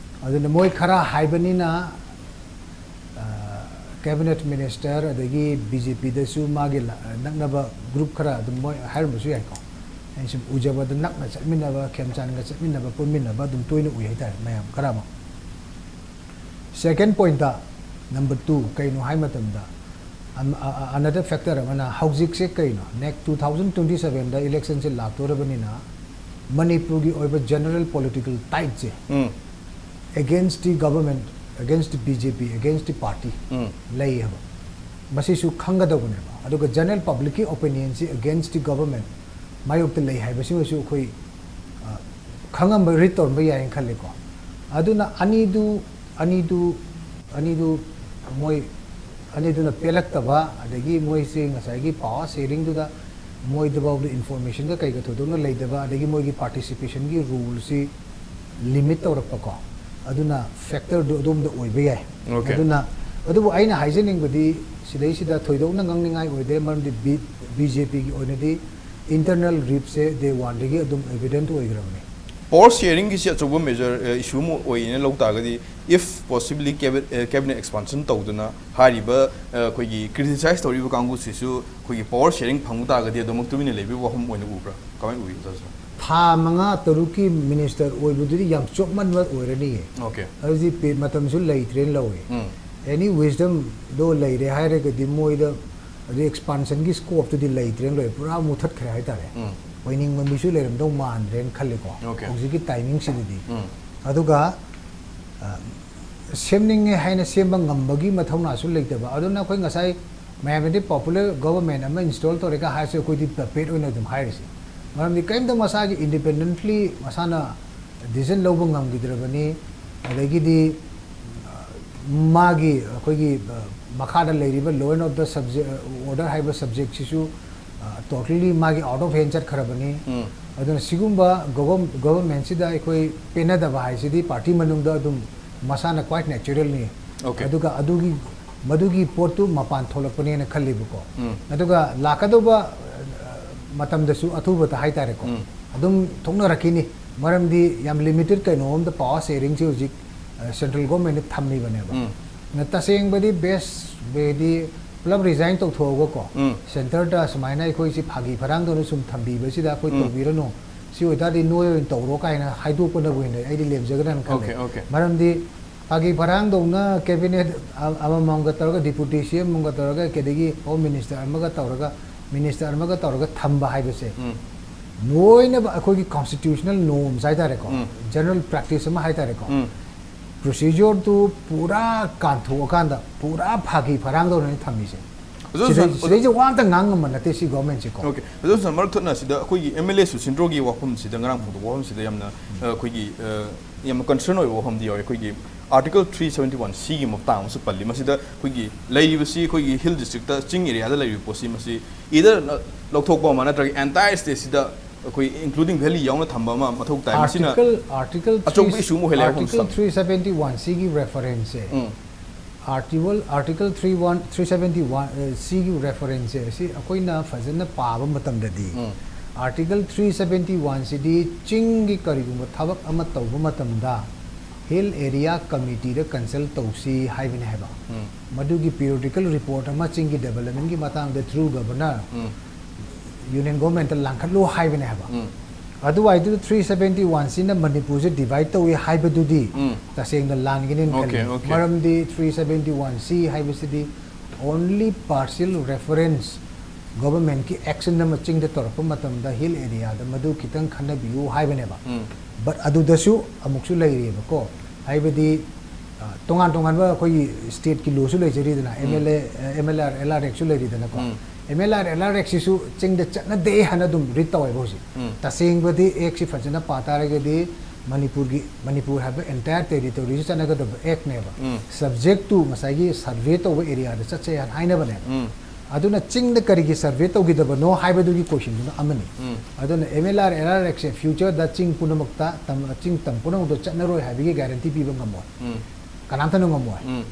ꯑꯗꯨꯅ ꯃꯣꯏ ꯈꯔ ꯍꯥꯏꯕꯅꯤꯅ, ꯑ, cabinet minister ꯑꯗꯒꯤ B J Pꯗꯁꯨ ꯃꯥꯒꯤ ꯂ-, ꯅꯛꯅꯕ group ꯈꯔ ꯑꯗꯨꯝ ꯃꯣꯏ ꯍꯥꯏꯔꯝꯕꯁꯨ ꯌꯥꯏꯀꯣ꯫ ꯑꯩꯅ ꯁꯨꯝ ꯎꯖꯕꯗ ꯅꯛꯅ ꯆꯠꯃꯤꯟꯅꯕ, ꯈꯦꯝꯆꯥꯟꯒ ꯆꯠꯃꯤꯟꯅꯕ, ꯄꯨꯟꯃꯤꯟꯅꯕ ꯑꯗꯨꯝ ꯇꯣꯏꯅ ꯎꯏ ꯍꯥꯏꯇꯥꯔꯦ ꯃꯌꯥꯝ ꯈꯔ ꯑꯃ꯫ Second pointꯇ, number two, ꯀꯩꯅꯣ ꯍꯥꯏ ꯃꯇꯝꯗ, ꯑꯝ-, ꯑ-, ꯑ-, another factor ꯑꯃꯅ ꯍꯧꯖꯤꯛꯁꯦ ꯀꯩꯅꯣ, next two thousand twenty sevenꯗ electionꯁꯦ ꯂꯥꯛꯇꯣꯔꯕꯅꯤꯅ ꯃꯅꯤꯄꯨꯔꯒꯤ ꯑꯣꯏꯕ general political tideꯁꯦ um. against the government, against the B J P, against the party ꯎꯝ꯫ ꯂꯩ ꯍꯥꯏꯕ꯫ ꯃꯁꯤꯁꯨ ꯈꯪꯒꯗꯧꯕꯅꯦꯕ꯫ ꯑꯗꯨꯒ general publicꯀꯤ opinionꯁꯤ against the government ꯃꯥꯌꯣꯛꯇ ꯂꯩ ꯍꯥꯏꯕꯁꯤꯃꯁꯨ ꯑꯩꯈꯣꯏ, ꯑ, ꯈꯪꯉꯝꯕ, read ꯇꯧꯔꯝꯕ ꯌꯥꯏꯅ ꯈꯜꯂꯤꯀꯣ꯫ ꯑꯗꯨꯅ ꯑꯅꯤꯗꯨ, ꯑꯅꯤꯗꯨ, ꯑꯅꯤꯗꯨ ꯃꯣꯏ ꯑꯅꯤꯗꯨꯅ ꯄꯦꯜꯂꯛꯇꯕ, ꯑꯗꯒꯤ ꯃꯣꯏꯁꯦ ꯉꯁꯥꯏꯒꯤ power sharingꯗꯨꯗ ꯃꯣꯏꯗꯐꯥꯎꯗ informationꯒ ꯀꯩꯒ ꯊꯣꯏꯗꯣꯛꯅ ꯂꯩꯇꯕ, ꯑꯗꯒꯤ ꯃꯣꯏꯒꯤ participationꯒꯤ roleꯁꯤ limit ꯇꯧꯔꯛꯄꯀꯣ, ꯑꯗꯨꯅ factorꯗꯨ ꯑꯗꯣꯝꯗ ꯑꯣꯏꯕ ꯌꯥꯏ꯫ Okay. ꯑꯗꯨꯅ, ꯑꯗꯨꯕꯨ ꯑꯩꯅ ꯍꯥꯏꯖꯅꯤꯡꯕꯗꯤ ꯁꯤꯗꯩꯁꯤꯗ ꯊꯣꯏꯗꯣꯛꯅ ꯉꯥꯡꯅꯤꯡꯉꯥꯏ ꯑꯣꯏꯗꯦ, ꯃꯔꯝꯗꯤ ꯕꯤ-, BJPꯒꯤ ꯑꯣꯏꯅꯗꯤ internal ripꯁꯦ day oneꯗꯒꯤ ꯑꯗꯨꯝ evident ꯑꯣꯏꯈ꯭ꯔꯕꯅꯤ꯫ Power sharingꯒꯤꯁꯤ ꯑꯆꯧꯕ major, ꯑ, issue ꯑꯃ ꯑꯣꯏꯅ ꯂꯧ ꯇꯥꯔꯒꯗꯤ, if possibly cabi-, ꯑ, cabinet expansion ꯇꯧꯗꯨꯅ ꯍꯥꯏꯔꯤꯕ, ꯑ, ꯑꯩꯈꯣꯏꯒꯤ criticize ꯇꯧꯔꯤꯕ ꯀꯥꯡꯕꯨꯁꯤꯁꯨ ꯑꯩꯈꯣꯏꯒꯤ power sharing ꯐꯪꯕ ꯇꯥꯔꯒꯗꯤ ꯑꯗꯨꯃꯛ ꯇꯨꯃꯤꯟꯅ ꯂꯩꯕꯒꯤ ꯋꯥꯐꯝ ꯑꯣꯏꯅ ꯎꯕ꯭ꯔꯥ? ꯀꯃꯥꯏꯅ ꯎꯏ, ꯑꯣꯖꯥ? ꯊꯥ ꯃꯉꯥ ꯇꯔꯨꯛꯀꯤ minister ꯑꯣꯏꯕꯗꯨꯗꯤ ꯌꯥꯝ ꯆꯣꯞꯃꯟꯕ ꯑꯣꯏꯔꯅꯤꯌꯦ꯫ Okay. ꯑꯗꯨꯗꯤ ꯄꯦ-, ꯃꯇꯝꯁꯨ ꯂꯩꯇ꯭ꯔꯦꯅ ꯂꯧꯏ꯫ ꯎꯝ꯫ Any wisdomꯗꯣ ꯂꯩꯔꯦ ꯍꯥꯏꯔꯒꯗꯤ ꯃꯣꯏꯗ ꯑꯗꯨ expansionꯒꯤ scopeꯇꯨꯗꯤ ꯂꯩꯇ꯭ꯔꯦꯅ ꯂꯧꯏ꯫ ꯄꯨꯔꯥ ꯃꯨꯊꯠꯈ꯭ꯔꯦ ꯍꯥꯏꯇꯥꯔꯦ꯫ ꯎꯝ꯫ ꯑꯣꯏꯅꯤꯡꯕ ꯃꯤꯁꯨ ꯂꯩꯔꯝꯗꯧ ꯃꯥꯟꯗ꯭ꯔꯦꯅ ꯈꯜꯂꯤꯀꯣ꯫ Okay. ꯍꯧꯖꯤꯛꯀꯤ timingꯁꯤꯗꯗꯤ꯫ ꯎꯝ꯫ ꯑꯗꯨꯒ, ꯑ, ꯁꯦꯝꯅꯤꯡꯉꯦ ꯍꯥꯏꯅ ꯁꯦꯝꯕ ꯉꯝꯕꯒꯤ ꯃꯊꯧꯅꯥꯁꯨ ꯂꯩꯇꯕ꯫ ꯑꯗꯨꯅ ꯑꯩꯈꯣꯏ ꯉꯁꯥꯏ ꯃꯌꯥꯝꯅꯗꯤ popular government ꯑꯃ install ꯇꯧꯔꯦꯒ ꯍꯥꯏꯔꯁꯨ ꯑꯩꯈꯣꯏꯗꯤ puppet ꯑꯣꯏꯅ ꯑꯗꯨꯝ ꯍꯥꯏꯔꯤꯁꯦ꯫ ꯃꯔꯝꯗꯤ ꯀꯔꯤꯝꯇ ꯃꯁꯥꯒꯤ independently ꯃꯁꯥꯅ decision ꯂꯧꯕ ꯉꯝꯈꯤꯗ꯭ꯔꯕꯅꯤ꯫ ꯑꯗꯒꯤꯗꯤ, ꯑ, ꯃꯥꯒꯤ, ꯑꯩꯈꯣꯏꯒꯤ, ꯑ, ꯃꯈꯥꯗ ꯂꯩꯔꯤꯕ law and of the subject, order ꯍꯥꯏꯕ subjectꯁꯤꯁꯨ, ꯑ, totally ꯃꯥꯒꯤ out of hand ꯆꯠꯈ꯭ꯔꯕꯅꯤ꯫ ꯎꯝ꯫ ꯑꯗꯨꯅ ꯁꯤꯒꯨꯝꯕ govern-, governmentꯁꯤꯗ ꯑꯩꯈꯣꯏ ꯄꯦꯟꯅꯗꯕ ꯍꯥꯏꯁꯤꯗꯤ party ꯃꯅꯨꯡꯗ ꯑꯗꯨꯝ ꯃꯁꯥꯅ quite naturalꯅꯤ꯫ Okay꯫ ꯑꯗꯨꯒ ꯑꯗꯨꯒꯤ, ꯃꯗꯨꯒꯤ ꯄꯣꯠꯇꯨ ꯃꯄꯥꯟ ꯊꯣꯛꯂꯛꯄꯅꯦꯅ ꯈꯜꯂꯤꯕꯀꯣ꯫ ꯎꯝ꯫ ꯑꯗꯨꯒ ꯂꯥꯛꯀꯗꯧꯕ, ꯑ, ꯃꯇꯝꯗꯁꯨ ꯑꯊꯨꯕꯗ ꯍꯥꯏꯇꯥꯔꯦꯀꯣ, ꯎꯝ꯫ ꯑꯗꯨꯝ ꯊꯣꯛꯅꯔꯛꯈꯤꯅꯤ꯫ ꯃꯔꯝꯗꯤ ꯌꯥꯝ limited ꯀꯩꯅꯣ ꯑꯝꯗ power sharingꯁꯤ ꯍꯧꯖꯤꯛ, ꯑ, central governmentꯅ ꯊꯝꯃꯤꯕꯅꯦꯕ꯫ ꯎꯝ꯫ ꯑꯗꯨꯅ ꯇꯁꯦꯡꯕꯗꯤ best wayꯗꯤ ꯄꯨꯂꯞ resign ꯇꯧꯊꯣꯛꯑꯒꯀꯣ, ꯎꯝ꯫ Centreꯗ ꯁꯨꯃꯥꯏꯅ ꯑꯩꯈꯣꯏꯁꯤ ꯐꯥꯒꯤ ꯐꯔꯥꯡꯗꯧꯅ ꯁꯨꯝ ꯊꯝꯕꯤꯕꯁꯤꯗ ꯑꯩꯈꯣꯏ ꯎꯝ꯫ ꯇꯧꯕꯤꯔꯅꯨ, ꯁꯤ ꯑꯣꯏꯇꯥꯔꯗꯤ ꯅꯣꯏ ꯑꯣꯏꯅ ꯇꯧꯔꯣ ꯀꯥꯏꯅ ꯍꯥꯏꯗꯣꯛꯄꯅꯕꯨ ꯍꯦꯟꯅ ꯑꯩꯗꯤ ꯂꯦꯝꯖꯒꯗ꯭ꯔꯥꯅ ꯈꯜꯂꯦ꯫ Okay, okay꯫ ꯃꯔꯝꯗꯤ ꯐꯥꯒꯤ ꯐꯔꯥꯡꯗꯧꯅ cabinet ꯑ-, ꯑꯃꯃꯝꯒ ꯇꯧꯔꯒ, deputy CM ꯑꯃꯒ ꯇꯧꯔꯒ, ꯑꯗꯒꯤ home minister ꯑꯃꯒ ꯇꯧꯔꯒ, minister ꯑꯃꯒ ꯇꯧꯔꯒ ꯊꯝꯕ ꯍꯥꯏꯕꯁꯦ ꯎꯝ꯫ ꯂꯣꯏꯅꯃꯛ ꯑꯩꯈꯣꯏꯒꯤ constitutional norms ꯍꯥꯏꯇꯥꯔꯦꯀꯣ, ꯎꯝ꯫ General practice ꯑꯃ ꯍꯥꯏꯇꯥꯔꯦꯀꯣ, ꯎꯝ꯫ Procedureꯗꯨ ꯄꯨꯔꯥ ꯀꯥꯟꯊꯣꯛꯑꯀꯥꯟꯗ ꯄꯨꯔꯥ ꯐꯥꯒꯤ ꯐꯔꯥꯡꯗꯧꯅꯅꯦ ꯊꯝꯃꯤꯁꯦ꯫ ꯑꯗꯨ ꯁꯤꯗꯩ-, ꯁꯥꯔ, ꯁꯤꯗꯩꯁꯦ ꯋꯥ ꯑꯝꯇ ꯉꯥꯡ ꯉꯝꯕ ꯅꯠꯇꯦ ꯁꯤ governmentꯁꯦꯀꯣ꯫ Okay꯫ ꯑꯗꯨ ꯁꯥꯔ, ꯃꯔꯛ ꯊꯠꯅ ꯁꯤꯗ ꯑꯩꯈꯣꯏꯒꯤ MLA ꯁꯨꯁꯤꯟꯗ꯭ꯔꯣꯒꯤ ꯋꯥꯐꯝꯁꯤꯗ, ꯉꯔꯥꯡ ꯐꯣꯡꯗꯣꯛꯄ ꯋꯥꯐꯝꯁꯤꯗ ꯌꯥꯝꯅ, ꯑ, ꯑꯩꯈꯣꯏꯒꯤ, ꯑ, ꯌꯥꯝꯅ concern ꯑꯣꯏꯕ ꯋꯥꯐꯝꯗꯤ ꯌꯥꯎꯋꯦ꯫ ꯑꯩꯈꯣꯏꯒꯤ Article three seventy one Cꯒꯤ ꯃꯇꯥꯡ ꯑꯃꯁꯨ ꯄꯜꯂꯤ꯫ ꯃꯁꯤꯗ ꯑꯩꯈꯣꯏꯒꯤ ꯂꯩꯔꯤꯕꯁꯤ ꯑꯩꯈꯣꯏꯒꯤ hill districtꯇ, ꯆꯤꯡ areaꯗ ꯂꯩꯔꯤꯕ ꯄꯣꯠꯁꯤ, ꯃꯁꯤ either ꯂꯧꯊꯣꯛꯄ ꯑꯃ ꯅꯠꯇ꯭ꯔꯒ entire stateꯁꯤꯗ ꯑꯩꯈꯣꯏ including valley ꯌꯥꯎꯅ ꯊꯝꯕ ꯑꯃ ꯃꯊꯧ ꯇꯥꯏ꯫ ꯃꯁꯤꯅ Article, Article ꯑꯆꯧꯕ three, issue ꯑꯃ ꯑꯣꯏꯍꯜꯂꯦ ꯍꯥꯏꯕ Article ꯃꯇꯝꯗ꯫ Three seventy one Cꯒꯤ referenceꯁꯦ, ꯎꯝ꯫ Article, Article three one, three seventy one, ꯑ, Cꯒꯤ referenceꯁꯦ ꯑꯁꯤ ꯑꯩꯈꯣꯏꯅ ꯐꯖꯅ ꯄꯥꯕ ꯃꯇꯝꯗꯗꯤ, ꯎꯝ꯫ Article three seventy one ꯁꯤꯗꯤ ꯆꯤꯡꯒꯤ ꯀꯔꯤꯒꯨꯝꯕ ꯊꯕꯛ ꯑꯃ ꯇꯧꯕ ꯃꯇꯝꯗ Hill Area Committeeꯗ consult ꯇꯧꯁꯤ ꯍꯥꯏꯕꯅꯦ ꯍꯥꯏꯕ꯫ ꯎꯝ꯫ ꯃꯗꯨꯒꯤ periodical report ꯑꯃ ꯆꯤꯡꯒꯤ developmentꯀꯤ ꯃꯇꯥꯡꯗ through governor, ꯎꯝ꯫ Union governmentꯇ ꯂꯥꯡꯈꯠꯂꯨ ꯍꯥꯏꯕꯅꯦ ꯍꯥꯏꯕ꯫ ꯎꯝ꯫ ꯑꯗꯨꯋꯥꯏꯗꯨꯗ three seventy one Cꯅ ꯃꯅꯤꯄꯨꯔꯁꯦ divide ꯇꯧꯏ ꯍꯥꯏꯕꯗꯨꯗꯤ ꯎꯝ꯫ ꯇꯁꯦꯡꯅ ꯂꯥꯟꯒꯅꯦꯅ Okay, ꯈꯜꯂꯤ꯫ Okay꯫ ꯃꯔꯝꯗꯤ three seventy one C ꯍꯥꯏꯕꯁꯤꯗꯤ only partial reference governmentꯀꯤ action ꯑꯃ ꯆꯤꯡꯗ ꯇꯧꯔꯛꯄ ꯃꯇꯝꯗ hill areaꯗ ꯃꯗꯨ ꯈꯤꯇꯪ ꯈꯟꯅꯕꯤꯌꯨ ꯍꯥꯏꯕꯅꯦꯕ꯫ ꯎꯝ꯫ But ꯑꯗꯨꯗꯁꯨ ꯑꯃꯨꯛꯁꯨ ꯂꯩꯔꯤꯑꯕꯀꯣ, ꯍꯥꯏꯕꯗꯤ ꯇꯣꯉꯥꯟ ꯇꯣꯉꯥꯟꯕ ꯑꯩꯈꯣꯏꯒꯤ ꯁ꯭ꯇꯦꯠꯀꯤ ꯂꯣꯁꯨ ꯂꯩꯖꯔꯤꯗꯅ, M L A, M L R, L R ꯑꯦꯛꯁꯨ ꯂꯩꯔꯤꯗꯅꯀꯣ꯫ M L R, L R ꯑꯦꯛꯁꯤꯁꯨ ꯆꯤꯡꯗ ꯆꯠꯅꯗꯦ ꯍꯥꯏꯅ ꯑꯗꯨꯝ ꯔꯤꯠ ꯇꯧꯋꯦꯕ ꯍꯧꯖꯤꯛ꯫ ꯇꯁꯦꯡꯕꯗꯤ ꯑꯦꯛꯁꯤ ꯐꯖꯅ ꯄꯥ ꯇꯥꯔꯒꯗꯤ ꯃꯅꯤꯄꯨꯔꯒꯤ, ꯃꯅꯤꯄꯨꯔ ꯍꯥꯏꯕ ꯑꯦꯟꯇꯥꯌꯔ ꯇꯦꯔꯤꯇꯣꯔꯤꯁꯤ ꯆꯠꯅꯒꯗꯕ ꯑꯦꯛꯅꯦꯕ꯫ ꯁꯕꯖꯦꯛ ꯇꯨ ꯉꯁꯥꯏꯒꯤ ꯁꯔꯚꯦ ꯇꯧꯕ ꯑꯦꯔꯤꯌꯥꯗ ꯆꯠꯁꯦ ꯍꯥꯏꯅ ꯍꯥꯏꯅꯕꯅꯦꯕ꯫ ꯑꯗꯨꯅ ꯆꯤꯡꯗ ꯀꯔꯤꯒꯤ ꯁꯔꯚꯦ ꯇꯧꯈꯤꯗꯕꯅꯣ ꯍꯥꯏꯕꯗꯨꯒꯤ ꯀꯣꯏꯁꯟꯗꯨꯅ ꯑꯃꯅꯤ꯫ ꯑꯗꯨꯅ M L R, L R ꯑꯦꯛꯁꯁꯦ ꯐ꯭ꯌꯨꯆꯔꯗ ꯆꯤꯡ ꯄꯨꯝꯅꯃꯛꯇ, ꯇꯝ-, ꯆꯤꯡ ꯇꯝ ꯄꯨꯝꯅꯃꯛꯇ ꯆꯠꯅꯔꯣꯏ ꯍꯥꯏꯕꯒꯤ ꯒꯥꯔꯦꯟꯇꯤ ꯄꯤꯕ ꯉꯝꯃꯣꯏ꯫ ꯀꯅꯥꯝꯇꯅ ꯉꯝꯃꯣꯏ꯫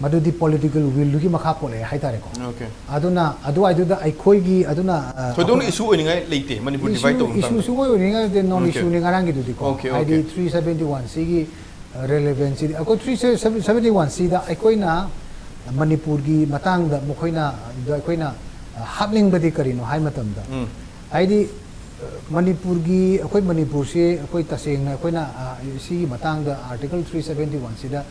ꯃꯗꯨꯗꯤ ꯄꯣꯂꯤꯇꯤꯀꯦꯜ ꯋꯤꯜꯗꯨꯒꯤ ꯃꯈꯥ ꯄꯣꯜꯂꯛꯑꯦ ꯍꯥꯏꯇꯥꯔꯦꯀꯣ꯫ ꯑꯣꯀꯦ꯫ ꯑꯗꯨꯅ ꯑꯗꯨꯋꯥꯏꯗꯨꯗ ꯑꯩꯈꯣꯏꯒꯤ, ꯑꯗꯨꯅ, ꯑ, ꯊꯣꯏꯗꯣꯛꯅ ꯏꯁꯨ ꯑꯣꯏꯅꯤꯡꯉꯥꯏ ꯂꯩꯇꯦ ꯃꯅꯤꯄꯨꯔ ꯗꯤꯚꯥꯏꯠ ꯇꯧꯕ ꯏꯁꯨ ꯃꯇꯥꯡꯗ꯫ ꯁꯨꯡꯑꯣꯏ ꯑꯣꯏꯅꯤꯡꯉꯥꯏ ꯅꯠꯇꯦ, ꯅꯣꯟ ꯑꯣꯀꯦ꯫ ꯏꯁꯨꯅꯤ ꯉꯔꯥꯡꯒꯤꯗꯨꯗꯤꯀꯣ꯫ ꯑꯣꯀꯦ, ꯍꯥꯏꯗꯤ ꯑꯣꯀꯦ꯫ ꯊ꯭ꯔꯤ ꯁꯕꯦꯟꯇꯤ ꯋꯥꯟ ꯁꯤꯒꯤ ꯔꯦꯂꯦꯚꯦꯟꯁꯤꯗꯤ, ꯑꯩꯈꯣꯏ ꯊ꯭ꯔꯤ ꯁꯕꯦꯟꯇꯤ ꯋꯥꯟ ꯁꯤꯗ ꯑꯩꯈꯣꯏꯅ ꯃꯅꯤꯄꯨꯔꯒꯤ ꯃꯇꯥꯡꯗ ꯃꯈꯣꯏꯅ, ꯑꯗꯨꯗ ꯑꯩꯈꯣꯏꯅ, ꯑ, ꯍꯥꯞꯅꯤꯡꯕꯗꯤ ꯀꯔꯤꯅꯣ ꯍꯥꯏ ꯃꯇꯝꯗ, ꯎꯝ꯫ ꯍꯥꯏꯗꯤ, ꯑ, ꯃꯅꯤꯄꯨꯔꯒꯤ, ꯑꯩꯈꯣꯏ ꯃꯅꯤꯄꯨꯔꯁꯤ ꯑꯩꯈꯣꯏ ꯇꯁꯦꯡꯅ ꯑꯩꯈꯣꯏꯅ, ꯑ, ꯁꯤꯒꯤ ꯃꯇꯥꯡꯗ ꯑꯥꯔꯇꯤꯀꯜ ꯊ꯭ꯔꯤ ꯁꯕꯦꯟꯇꯤ ꯋꯥꯟ ꯁꯤꯗ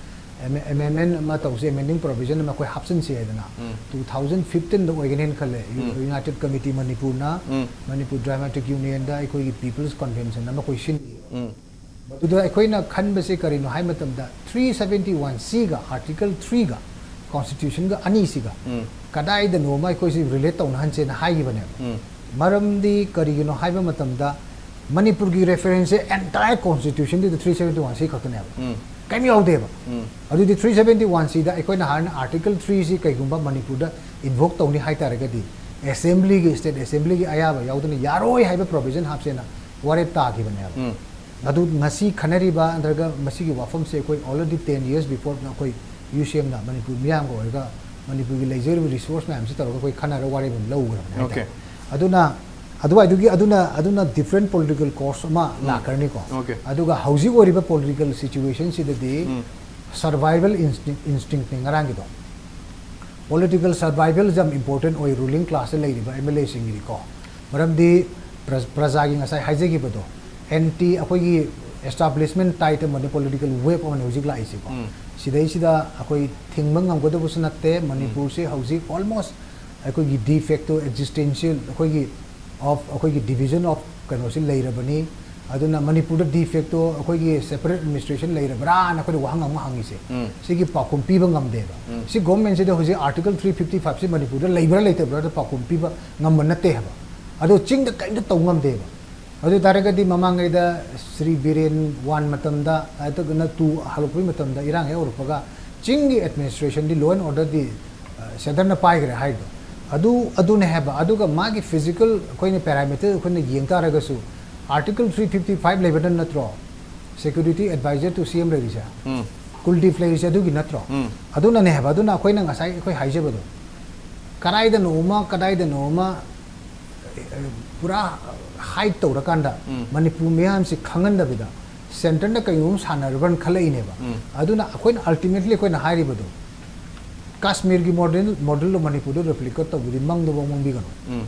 ꯑꯦꯃꯦꯟꯃꯦꯟ ꯑꯃ ꯇꯧꯁꯤ, ꯑꯦꯃꯦꯟꯗꯤꯡ ꯄ꯭ꯔꯣꯚꯤꯖꯟ ꯑꯃ ꯑꯩꯈꯣꯏ ꯍꯥꯞꯆꯤꯟꯁꯤ ꯍꯥꯏꯗꯅ, ꯎꯝ꯫ ꯇꯨ ꯊꯥꯎꯖꯟ ꯐꯤꯐꯇꯤꯟꯗ ꯑꯣꯏꯒꯅꯦꯅ ꯈꯜꯂꯦ꯫ ꯌꯨ-, ꯎꯝ꯫ ꯌꯨꯅꯥꯏꯇꯦꯠ ꯀꯃꯤꯇꯤ ꯃꯅꯤꯄꯨꯔꯅ ꯎꯝ꯫ ꯃꯅꯤꯄꯨꯔ ꯗ꯭ꯔꯥꯃꯦꯇꯤꯛ ꯌꯨꯅꯤꯌꯟꯗ ꯑꯩꯈꯣꯏꯒꯤ ꯄꯤꯄꯜꯁ ꯀꯟꯚꯦꯟꯁꯟ ꯑꯃ ꯑꯩꯈꯣꯏ ꯁꯤꯟꯈꯤ꯫ ꯎꯝ꯫ ꯃꯗꯨꯗ ꯑꯩꯈꯣꯏꯅ ꯈꯟꯕꯁꯦ ꯀꯔꯤꯅꯣ ꯍꯥꯏ ꯃꯇꯝꯗ, ꯊ꯭ꯔꯤ ꯁꯕꯦꯟꯇꯤ ꯋꯥꯟ ꯁꯤꯒ ꯑꯥꯔꯇꯤꯀꯜ ꯊ꯭ꯔꯤꯒ ꯀꯣꯟꯁꯇꯤꯇ꯭ꯌꯨꯁꯟꯒ ꯑꯅꯤꯁꯤꯒ ꯎꯝ꯫ ꯀꯗꯥꯏꯗꯅꯣꯃ ꯑꯩꯈꯣꯏꯁꯤ ꯔꯤꯂꯦꯠ ꯇꯧꯅꯍꯟꯁꯦꯅ ꯍꯥꯏꯈꯤꯕꯅꯦꯕ꯫ ꯎꯝ꯫ ꯃꯔꯝꯗꯤ ꯀꯔꯤꯒꯤꯅꯣ ꯍꯥꯏꯕ ꯃꯇꯝꯗ, ꯃꯅꯤꯄꯨꯔꯒꯤ ꯔꯦꯐꯔꯦꯟꯁꯁꯦ ꯑꯦꯟꯇꯥꯌꯔ ꯀꯣꯟꯁꯇꯤꯇ꯭ꯌꯨꯁꯟꯗꯨꯗ ꯊ꯭ꯔꯤ ꯁꯕꯦꯟꯇꯤ ꯋꯥꯟ ꯁꯤ ꯈꯛꯇꯅꯦꯕ꯫ ꯎꯝ꯫ ꯀꯩꯝ ꯌꯥꯎꯗꯦꯕ꯫ ꯎꯝ꯫ ꯑꯗꯨꯗꯤ ꯊ꯭ꯔꯤ ꯁꯕꯦꯟꯇꯤ ꯋꯥꯟ ꯁꯤꯗ ꯑꯩꯈꯣꯏꯅ ꯍꯥꯟꯅ ꯑꯥꯔꯇꯤꯀꯜ ꯊ꯭ꯔꯤꯁꯤ ꯀꯩꯒꯨꯝꯕ ꯃꯅꯤꯄꯨꯔꯗ ꯏꯟꯚꯣꯛ ꯇꯧꯅꯤ ꯍꯥꯏ ꯇꯥꯔꯒꯗꯤ, ꯑꯦꯁꯦꯝꯕ꯭ꯂꯤꯒꯤ, ꯁ꯭ꯇꯦꯠ ꯑꯦꯁꯦꯝꯕ꯭ꯂꯤꯒꯤ ꯑꯌꯥꯕ ꯌꯥꯎꯗꯅ ꯌꯥꯔꯣꯏ ꯍꯥꯏꯕ ꯄ꯭ꯔꯣꯚꯤꯖꯟ ꯍꯥꯞꯁꯦꯅ ꯋꯥꯔꯦꯞ ꯇꯥꯈꯤꯕꯅꯦꯕ꯫ ꯎꯝ꯫ ꯑꯗꯨ ꯉꯁꯤ ꯈꯟꯅꯔꯤꯕ ꯅꯠꯇ꯭ꯔꯒ ꯃꯁꯤꯒꯤ ꯋꯥꯐꯝꯁꯦ ꯑꯩꯈꯣꯏ already ten years before ꯑꯩꯈꯣꯏ ꯌꯨ ꯁꯤ ꯑꯦꯝꯅ ꯃꯅꯤꯄꯨꯔ ꯃꯤꯌꯥꯝꯒ ꯑꯣꯏꯔꯒ ꯃꯅꯤꯄꯨꯔꯒꯤ ꯂꯩꯖꯔꯤꯕ ꯔꯤꯁꯣꯔꯁ ꯃꯌꯥꯝꯁꯤ ꯇꯧꯔꯒ ꯑꯩꯈꯣꯏ ꯈꯟꯅꯔꯒ ꯋꯥꯔꯦꯞ ꯑꯃ ꯂꯧꯈ꯭ꯔꯕꯅꯦ ꯍꯥꯏꯇꯥꯔꯦ꯫ ꯑꯣꯀꯦ꯫ ꯑꯗꯨꯅ ꯑꯗꯨꯋꯥꯏꯗꯨꯒꯤ ꯑꯗꯨꯅ, ꯑꯗꯨꯅ ꯗꯤꯐ꯭ꯔꯦꯟ ꯄꯣꯂꯤꯇꯤꯀꯦꯜ ꯀꯣꯔꯁ ꯑꯃ ꯎꯝ꯫ ꯂꯥꯛꯈ꯭ꯔꯅꯤꯀꯣ꯫ ꯑꯣꯀꯦ꯫ ꯑꯗꯨꯒ ꯍꯧꯖꯤꯛ ꯑꯣꯏꯔꯤꯕ ꯄꯣꯂꯤꯇꯤꯀꯦꯜ ꯁꯤꯆꯨꯋꯦꯁꯟꯁꯤꯗꯗꯤ ꯎꯝ꯫ ꯁꯔꯚꯥꯏꯚꯦꯜ ꯏꯟꯁꯇꯤꯡ, ꯏꯟꯁꯇꯤꯡꯅꯤ ꯉꯔꯥꯡꯒꯤꯗꯣ꯫ ꯄꯣꯂꯤꯇꯤꯀꯦꯜ ꯁꯔꯚꯥꯏꯚꯦꯜꯁꯦ ꯌꯥꯝ ꯏꯝꯄꯣꯔꯇꯦꯟ ꯑꯣꯏ ꯔꯨꯂꯤꯡ ꯀ꯭ꯂꯥꯁꯇ ꯂꯩꯔꯤꯕ ꯑꯦꯝ ꯑꯦꯜ ꯑꯦꯁꯤꯡꯒꯤꯗꯤꯀꯣ꯫ ꯃꯔꯝꯗꯤ ꯄ꯭ꯔ-, ꯄ꯭ꯔꯖꯥꯒꯤ ꯉꯁꯥꯏ ꯍꯥꯏꯖꯈꯤꯕꯗꯣ, ꯑꯦꯟꯇꯤ ꯑꯩꯈꯣꯏꯒꯤ ꯑꯦꯁꯇꯥꯕ꯭ꯂꯤꯁꯃꯦꯟ ꯇꯥꯏꯠ ꯑꯃꯅꯤ, ꯄꯣꯂꯤꯇꯤꯀꯦꯜ ꯋꯦꯞ ꯑꯃꯅꯤ ꯍꯧꯖꯤꯛ ꯂꯥꯛꯏꯁꯤꯀꯣ꯫ ꯎꯝ꯫ ꯁꯤꯗꯩꯁꯤꯗ ꯑꯩꯈꯣꯏ ꯊꯤꯡꯕ ꯉꯝꯒꯗꯕꯁꯨ ꯅꯠꯇꯦ꯫ ꯃꯅꯤꯄꯨꯔꯁꯦ ꯍꯧꯖꯤꯛ ꯑꯣꯜꯃꯣꯁ ꯑꯩꯈꯣꯏꯒꯤ ꯗꯤ ꯐꯦꯛꯇꯣ ꯑꯦꯛꯖꯤꯁꯇꯦꯟꯁꯤꯌꯦꯜ ꯑꯩꯈꯣꯏꯒꯤ ꯑꯣꯐ, ꯑꯩꯈꯣꯏꯒꯤ ꯗꯤꯚꯤꯖꯟ ꯑꯣꯐ ꯀꯩꯅꯣꯁꯤ ꯂꯩꯔꯕꯅꯤ꯫ ꯑꯗꯨꯅ ꯃꯅꯤꯄꯨꯔꯗ ꯗꯤ ꯐꯦꯛꯇꯣ ꯑꯩꯈꯣꯏꯒꯤ ꯁꯦꯄꯔꯦꯠ ꯑꯦꯗꯃꯤꯅꯤꯁꯇ꯭ꯔꯦꯁꯟ ꯂꯩꯔꯕ꯭ꯔꯥꯅ ꯑꯩꯈꯣꯏꯗ ꯋꯥꯍꯪ ꯑꯃ ꯍꯪꯉꯤꯁꯦ꯫ ꯁꯤꯒꯤ ꯄꯥꯎꯈꯨꯝ ꯄꯤꯕ ꯉꯝꯗꯦꯕ꯫ ꯁꯤ ꯒꯣꯔꯃꯦꯟꯁꯤꯗ ꯍꯧꯖꯤꯛ ꯑꯥꯔꯇꯤꯀꯜ ꯊ꯭ꯔꯤ ꯐꯤꯐꯇꯤ ꯐꯥꯏꯚꯁꯤ ꯃꯅꯤꯄꯨꯔꯗ ꯂꯩꯕ꯭ꯔꯥ ꯂꯩꯇꯕ꯭ꯔꯥꯗ ꯄꯥꯎꯈꯨꯝ ꯄꯤꯕ ꯉꯝꯕ ꯅꯠꯇꯦ ꯍꯥꯏꯕ꯫ ꯑꯗꯣ ꯆꯤꯡꯗ ꯀꯔꯤꯝꯇ ꯇꯧ ꯉꯝꯗꯦꯕ꯫ ꯑꯗꯨ ꯑꯣꯏ ꯇꯥꯔꯒꯗꯤ ꯃꯃꯥꯡꯉꯩꯗ ꯁ꯭ꯔꯤ ꯕꯤꯔꯦꯟ ꯋꯥꯟ ꯃꯇꯝꯗ, ꯑꯗꯨꯒꯅ ꯇꯨ ꯍꯜꯂꯛꯄꯒꯤ ꯃꯇꯝꯗ ꯏꯔꯥꯡ ꯍꯦꯛ ꯍꯧꯔꯛꯄꯒ ꯆꯤꯡꯒꯤ ꯑꯦꯗꯃꯤꯅꯤꯁꯇ꯭ꯔꯦꯁꯟꯗꯤ, ꯂꯣ ꯑꯦꯟ ꯑꯣꯔꯗꯔꯗꯤ ꯁꯦꯟꯇꯔꯅ ꯄꯥꯏꯈ꯭ꯔꯦ ꯍꯥꯏꯗꯣ꯫ ꯑꯗꯨ, ꯑꯗꯨꯅꯦ ꯍꯥꯏꯕ꯫ ꯑꯗꯨꯒ ꯃꯥꯒꯤ ꯐꯤꯖꯤꯀꯦꯜ ꯑꯩꯈꯣꯏꯅ ꯄꯦꯔꯥꯃꯤꯇꯔ ꯑꯩꯈꯣꯏꯅ ꯌꯦꯡ ꯇꯥꯔꯒꯁꯨ ꯑꯥꯔꯇꯤꯀꯜ ꯊ꯭ꯔꯤ ꯐꯤꯐꯇꯤ ꯐꯥꯏꯚ ꯂꯩꯕꯅ ꯅꯠꯇ꯭ꯔꯣ ꯁꯦꯀ꯭ꯌꯨꯔꯤꯇꯤ ꯑꯦꯗꯚꯥꯏꯖꯔ ꯇꯨ ꯁꯤ ꯑꯦꯝ ꯂꯩꯔꯤꯁꯦ? ꯀꯨꯜꯗꯤꯞ ꯂꯩꯔꯤꯁꯦ ꯑꯗꯨꯒꯤ ꯅꯠꯇ꯭ꯔꯣ? ꯑꯗꯨꯅꯅꯦ ꯍꯥꯏꯕ꯫ ꯑꯗꯨꯅ ꯑꯩꯈꯣꯏꯅ ꯉꯁꯥꯏ ꯑꯩꯈꯣꯏ ꯍꯥꯏꯖꯕꯗꯣ, ꯀꯗꯥꯏꯗꯅꯣ ꯑꯃ, ꯀꯗꯥꯏꯗꯅꯣ ꯑꯃ, ꯑꯦ, ꯄꯨꯔꯥ ꯍꯥꯏꯠ ꯇꯧꯔꯀꯥꯟꯗ ꯃꯅꯤꯄꯨꯔ ꯃꯤꯌꯥꯝꯁꯤ ꯈꯪꯍꯟꯗꯕꯤꯗ ꯁꯦꯟꯇꯔꯅ ꯀꯩꯅꯣꯝ ꯁꯥꯟꯅꯔꯕ꯭ꯔꯅ ꯈꯜꯂꯛꯏꯅꯦꯕ꯫ ꯑꯗꯨꯅ ꯑꯩꯈꯣꯏꯅ ꯑꯜꯇꯤꯃꯦꯠꯂꯤ ꯑꯩꯈꯣꯏꯅ ꯍꯥꯏꯔꯤꯕꯗꯣ, ꯀꯥꯁꯃꯤꯔꯒꯤ ꯃꯣꯗꯦꯜ, ꯃꯣꯗꯦꯜꯗꯣ ꯃꯅꯤꯄꯨꯔꯗ ꯔꯦꯄ꯭ꯂꯤꯀꯦꯠ ꯇꯧꯕꯗꯤ ꯃꯪꯗꯐꯥꯎ ꯃꯪꯕꯤꯒꯅꯨ꯫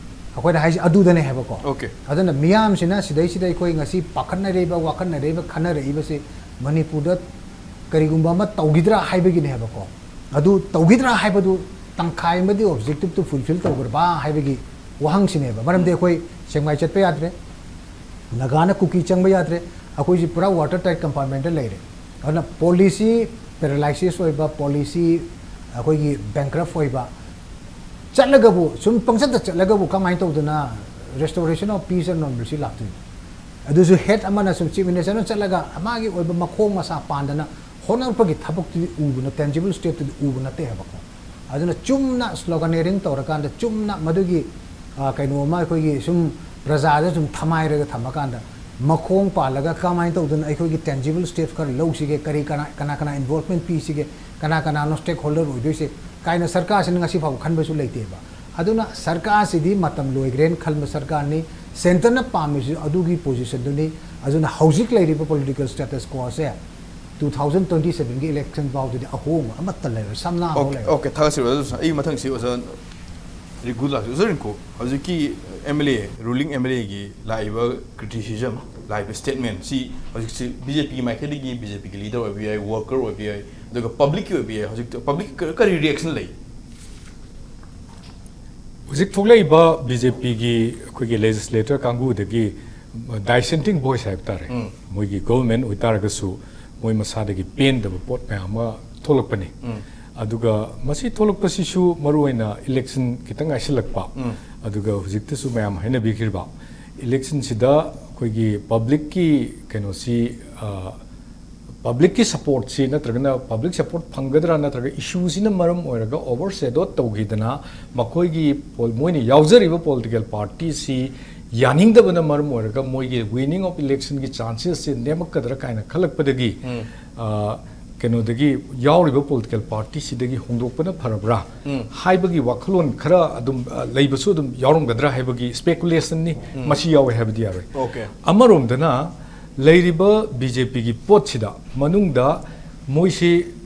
ꯑꯩꯈꯣꯏꯅ ꯍꯥꯏꯁꯦ ꯑꯗꯨꯗꯅꯦ ꯍꯥꯏꯕꯀꯣ꯫ Okay. ꯑꯗꯨꯅ ꯃꯤꯌꯥꯝꯁꯤꯅ ꯁꯤꯗꯩꯁꯤꯗ ꯑꯩꯈꯣꯏ ꯉꯁꯤ ꯄꯥꯈꯠꯅꯔꯛꯏꯕ, ꯋꯥꯈꯠꯅꯔꯛꯏꯕ, ꯈꯟꯅꯔꯛꯏꯕꯁꯤ ꯃꯅꯤꯄꯨꯔꯗ ꯀꯔꯤꯒꯨꯝꯕ ꯑꯃ ꯇꯧꯈꯤꯗ꯭ꯔꯥ ꯍꯥꯏꯕꯒꯤꯅꯦ ꯍꯥꯏꯕꯀꯣ꯫ ꯑꯗꯨ ꯇꯧꯈꯤꯗ꯭ꯔꯥ ꯍꯥꯏꯕꯗꯨ ꯇꯪꯈꯥꯏ ꯑꯃꯗꯤ ꯑꯣꯕꯖꯦꯛꯇꯤꯞꯇꯨ ꯐꯨꯜꯐꯤꯜ ꯇꯧꯈ꯭ꯔꯕ ꯍꯥꯏꯕꯒꯤ ꯋꯥꯍꯪꯁꯤꯅꯦꯕ꯫ ꯃꯔꯝꯗꯤ ꯑꯩꯈꯣꯏ ꯁꯦꯛꯃꯥꯏ ꯆꯠꯄ ꯌꯥꯗ꯭ꯔꯦ, ꯅꯥꯒꯥꯅ ꯀꯨꯀꯤ ꯆꯪꯕ ꯌꯥꯗ꯭ꯔꯦ, ꯑꯩꯈꯣꯏꯁꯤ ꯄꯨꯔꯥ ꯋꯥꯇꯔ ꯇꯥꯏꯠ ꯀꯝꯄꯥꯔꯠꯃꯦꯟꯇ ꯂꯩꯔꯦ꯫ ꯑꯗꯨꯅ ꯄꯣꯂꯤꯁꯤ ꯄꯦꯔꯥꯂꯥꯏꯁꯤꯁ ꯑꯣꯏꯕ, ꯄꯣꯂꯤꯁꯤ ꯑꯩꯈꯣꯏꯒꯤ ꯕꯦꯡꯀ꯭ꯔꯞ ꯑꯣꯏꯕ, ꯆꯠꯂꯒꯕꯨ ꯁꯨꯝ ꯄꯪꯆꯠꯇ ꯆꯠꯂꯒꯕꯨ ꯀꯃꯥꯏꯅ ꯇꯧꯗꯅ restoration of peace and normalcy ꯂꯥꯛꯇꯣꯏꯅꯣ? ꯑꯗꯨꯁꯨ ꯍꯦꯠ ꯑꯃꯅ ꯁꯨꯝ ꯆꯤꯐ ꯃꯤꯅꯤꯁꯇꯔꯅ ꯆꯠꯂꯒ ꯃꯥꯒꯤ ꯑꯣꯏꯕ ꯃꯈꯣꯡ ꯃꯁꯥ ꯄꯥꯟꯗꯅ ꯍꯣꯠꯅꯔꯛꯄꯒꯤ ꯊꯕꯛꯇꯨꯗꯤ ꯎꯕꯅ, ꯇꯦꯟꯖꯤꯕꯜ ꯁ꯭ꯇꯦꯞꯇꯨꯗꯤ ꯎꯕ ꯅꯠꯇꯦ ꯍꯥꯏꯕꯀꯣ꯫ ꯑꯗꯨꯅ ꯆꯨꯝꯅ ꯁ꯭ꯂꯣꯒꯅꯦꯔꯤꯡ ꯇꯧꯔꯀꯥꯟꯗ ꯆꯨꯝꯅ ꯃꯗꯨꯒꯤ, ꯑ, ꯀꯩꯅꯣ ꯑꯃ ꯑꯩꯈꯣꯏꯒꯤ ꯁꯨꯝ ꯄ꯭ꯔꯖꯥꯗ ꯁꯨꯝ ꯊꯃꯥꯏꯔꯒ ꯊꯝꯃꯀꯥꯟꯗ ꯃꯈꯣꯡ ꯄꯥꯜꯂꯒ ꯀꯃꯥꯏꯅ ꯇꯧꯗꯅ ꯑꯩꯈꯣꯏꯒꯤ ꯇꯦꯟꯖꯤꯕꯜ ꯁ꯭ꯇꯦꯞ ꯈꯔ ꯂꯧꯁꯤꯒꯦ, ꯀꯔꯤ ꯀꯅꯥ, ꯀꯅꯥ ꯀꯅꯥ ꯏꯟꯚꯣꯜꯚꯃꯦꯟ ꯄꯤꯁꯤꯒꯦ, ꯀꯅꯥ ꯀꯅꯥꯅꯣ ꯁ꯭ꯇꯦꯛ ꯍꯣꯜꯗꯔ ꯑꯣꯏꯗꯣꯏꯁꯦ ꯀꯥꯏꯅ ꯁꯔꯀꯥꯔꯁꯤꯅ ꯉꯁꯤ ꯐꯥꯎꯕ ꯈꯟꯕꯁꯨ ꯂꯩꯇꯦꯕ꯫ ꯑꯗꯨꯅ ꯁꯔꯀꯥꯔꯁꯤꯗꯤ ꯃꯇꯝ ꯂꯣꯏꯈ꯭ꯔꯦꯅ ꯈꯟꯕ ꯁꯔꯀꯥꯔꯅꯤ꯫ ꯁꯦꯟꯇꯔꯅ ꯄꯥꯝꯃꯤꯁꯤ ꯑꯗꯨꯒꯤ ꯄꯣꯖꯤꯁꯟꯗꯨꯅꯤ꯫ ꯑꯗꯨꯅ ꯍꯧꯖꯤꯛ ꯂꯩꯔꯤꯕ ꯄꯣꯂꯤꯇꯤꯀꯦꯜ ꯁ꯭ꯇꯦꯇꯁ ꯀꯣꯁꯦ ꯇꯨ ꯊꯥꯎꯖꯟ ꯇ꯭ꯋꯦꯟꯇꯤ ꯁꯦꯚꯦꯟꯒꯤ ꯏꯂꯦꯛꯁꯟ ꯐꯥꯎꯗꯗꯤ ꯑꯍꯣꯡꯕ ꯑꯃꯠꯇ ꯂꯩꯔꯣꯏ, ꯁꯝꯅ ꯍꯥꯏꯔ ꯑꯣꯀꯦ, ꯂꯩꯔꯣꯏ꯫ ꯑꯣꯀꯦ, ꯊꯥꯒꯠꯆꯔꯤ ꯑꯣꯖꯥ꯫ ꯑꯩ ꯃꯊꯪꯁꯤ ꯑꯣꯖꯥ ꯔꯤꯡꯀꯨ ꯂꯥꯛꯆꯒꯦ꯫ ꯑꯣꯖꯥ ꯔꯤꯡꯀꯨ, ꯍꯧꯖꯤꯛꯀꯤ ꯑꯦꯝ ꯑꯦꯜ ꯑꯦ, ꯔꯨꯂꯤꯡ ꯑꯦꯝ ꯑꯦꯜ ꯑꯦꯒꯤ ꯂꯥꯛꯏꯕ ꯀ꯭ꯔꯤꯇꯤꯁꯤꯖꯝ, ꯂꯥꯛꯏꯕ ꯁ꯭ꯇꯦꯠꯃꯦꯟꯁꯤ ꯍꯧꯖꯤꯛꯁꯤ ꯕꯤ ꯖꯦ ꯄꯤꯒꯤ ꯃꯥꯏꯀꯩꯗꯒꯤ, ꯕꯤ ꯖꯦ ꯄꯤꯒꯤ ꯂꯤꯗꯔ ꯑꯣꯏꯕ ꯌꯥꯏ, ꯋꯥꯔꯀꯔ ꯑꯣꯏꯕ ꯌꯥꯏ, ꯑꯗꯨꯒ ꯄꯕ꯭ꯂꯤꯛꯀꯤ ꯑꯣꯏꯕ ꯌꯥꯏ꯫ ꯍꯧꯖꯤꯛ ꯄꯕ꯭ꯂꯤꯛ ꯀꯔꯤ ꯔꯤꯌꯦꯛꯁꯟ ꯂꯩ? ꯍꯧꯖꯤꯛ ꯊꯣꯛꯂꯛꯏꯕ ꯕꯤ ꯖꯦ ꯄꯤꯒꯤ ꯑꯩꯈꯣꯏꯒꯤ ꯂꯦꯖꯤꯁꯂꯦꯇꯔ ꯀꯥꯡꯕꯨꯗꯒꯤ ꯗꯥꯏꯁꯦꯟꯇꯤꯡ ꯚꯣꯏꯁ ꯍꯥꯏꯕ ꯇꯥꯔꯦ꯫ ꯃꯣꯏꯒꯤ ꯒꯣꯚꯔꯟꯃꯦꯟ ꯑꯣꯏꯇꯥꯔꯒꯁꯨ ꯃꯣꯏ ꯃꯁꯥꯗꯒꯤ ꯄꯦꯟꯗꯕ ꯄꯣꯠ ꯃꯌꯥꯝ ꯑꯃ ꯊꯣꯛꯂꯛꯄꯅꯤ꯫ ꯑꯗꯨꯒ ꯃꯁꯤ ꯊꯣꯛꯂꯛꯄꯁꯤꯁꯨ ꯃꯔꯨꯑꯣꯏꯅ ꯏꯂꯦꯛꯁꯟ ꯈꯤꯇꯪ ꯉꯥꯏꯁꯤꯜꯂꯛꯄ, ꯑꯗꯨꯒ ꯍꯧꯖꯤꯛꯇꯁꯨ ꯃꯌꯥꯝ ꯍꯥꯏꯅꯕꯤꯈ꯭ꯔꯤꯕ, ꯏꯂꯦꯛꯁꯟꯁꯤꯗ ꯑꯩꯈꯣꯏꯒꯤ ꯄꯕ꯭ꯂꯤꯛꯀꯤ ꯀꯩꯅꯣꯁꯤ, ꯄꯕ꯭ꯂꯤꯛꯀꯤ ꯁꯄꯣꯔꯠꯁꯤ ꯅꯠꯇ꯭ꯔꯒꯅ ꯄꯕ꯭ꯂꯤꯛ ꯁꯄꯣꯔꯠ ꯐꯪꯒꯗ꯭ꯔꯥ, ꯅꯠꯇ꯭ꯔꯒ ꯏꯁꯨꯁꯤꯅ ꯃꯔꯝ ꯑꯣꯏꯔꯒ ꯑꯣꯚꯔ ꯁꯦꯗꯣ ꯇꯧꯈꯤꯗꯅ ꯃꯈꯣꯏꯒꯤ ꯄꯣꯜ-, ꯃꯣꯏꯅ ꯌꯥꯎꯖꯔꯤꯕ ꯄꯣꯂꯤꯇꯤꯀꯦꯜ ꯄꯥꯔꯇꯤꯁꯤ ꯌꯥꯅꯤꯡꯗꯕꯅ ꯃꯔꯝ ꯑꯣꯏꯔꯒ ꯃꯣꯏꯒꯤ winning of election ꯒꯤ chances ꯁꯦ ꯅꯦꯝꯃꯛꯀꯗ꯭ꯔꯥ ꯀꯥꯏꯅ ꯈꯜꯂꯛꯄꯗꯒꯤ, ꯑ, ꯀꯩꯅꯣꯗꯒꯤ, ꯌꯥꯎꯔꯤꯕ ꯄꯣꯂꯤꯇꯤꯀꯦꯜ ꯄꯥꯔꯇꯤꯁꯤꯗꯒꯤ ꯍꯣꯡꯗꯣꯛꯄꯅ ꯐꯔꯕ꯭ꯔꯥ ꯍꯥꯏꯕꯒꯤ ꯋꯥꯈꯜꯂꯣꯟ ꯈꯔ ꯑꯗꯨꯝ, ꯑ, ꯂꯩꯕꯁꯨ ꯑꯗꯨꯝ ꯌꯥꯎꯔꯝꯒꯗ꯭ꯔꯥ ꯍꯥꯏꯕꯒꯤ ꯁ꯭ꯄꯦꯀꯨꯂꯦꯁꯟꯅꯤ꯫ ꯃꯁꯤ ꯌꯥꯎꯋꯦ ꯍꯥꯏꯕꯗꯤ ꯌꯥꯔꯣꯏ꯫ ꯑꯣꯀꯦ꯫ ꯑꯃꯔꯣꯝꯗꯅ ꯂꯩꯔꯤꯕ ꯕꯤ ꯖꯦ ꯄꯤꯒꯤ ꯄꯣꯠꯁꯤꯗ ꯃꯅꯨꯡꯗ ꯃꯣꯏꯁꯤ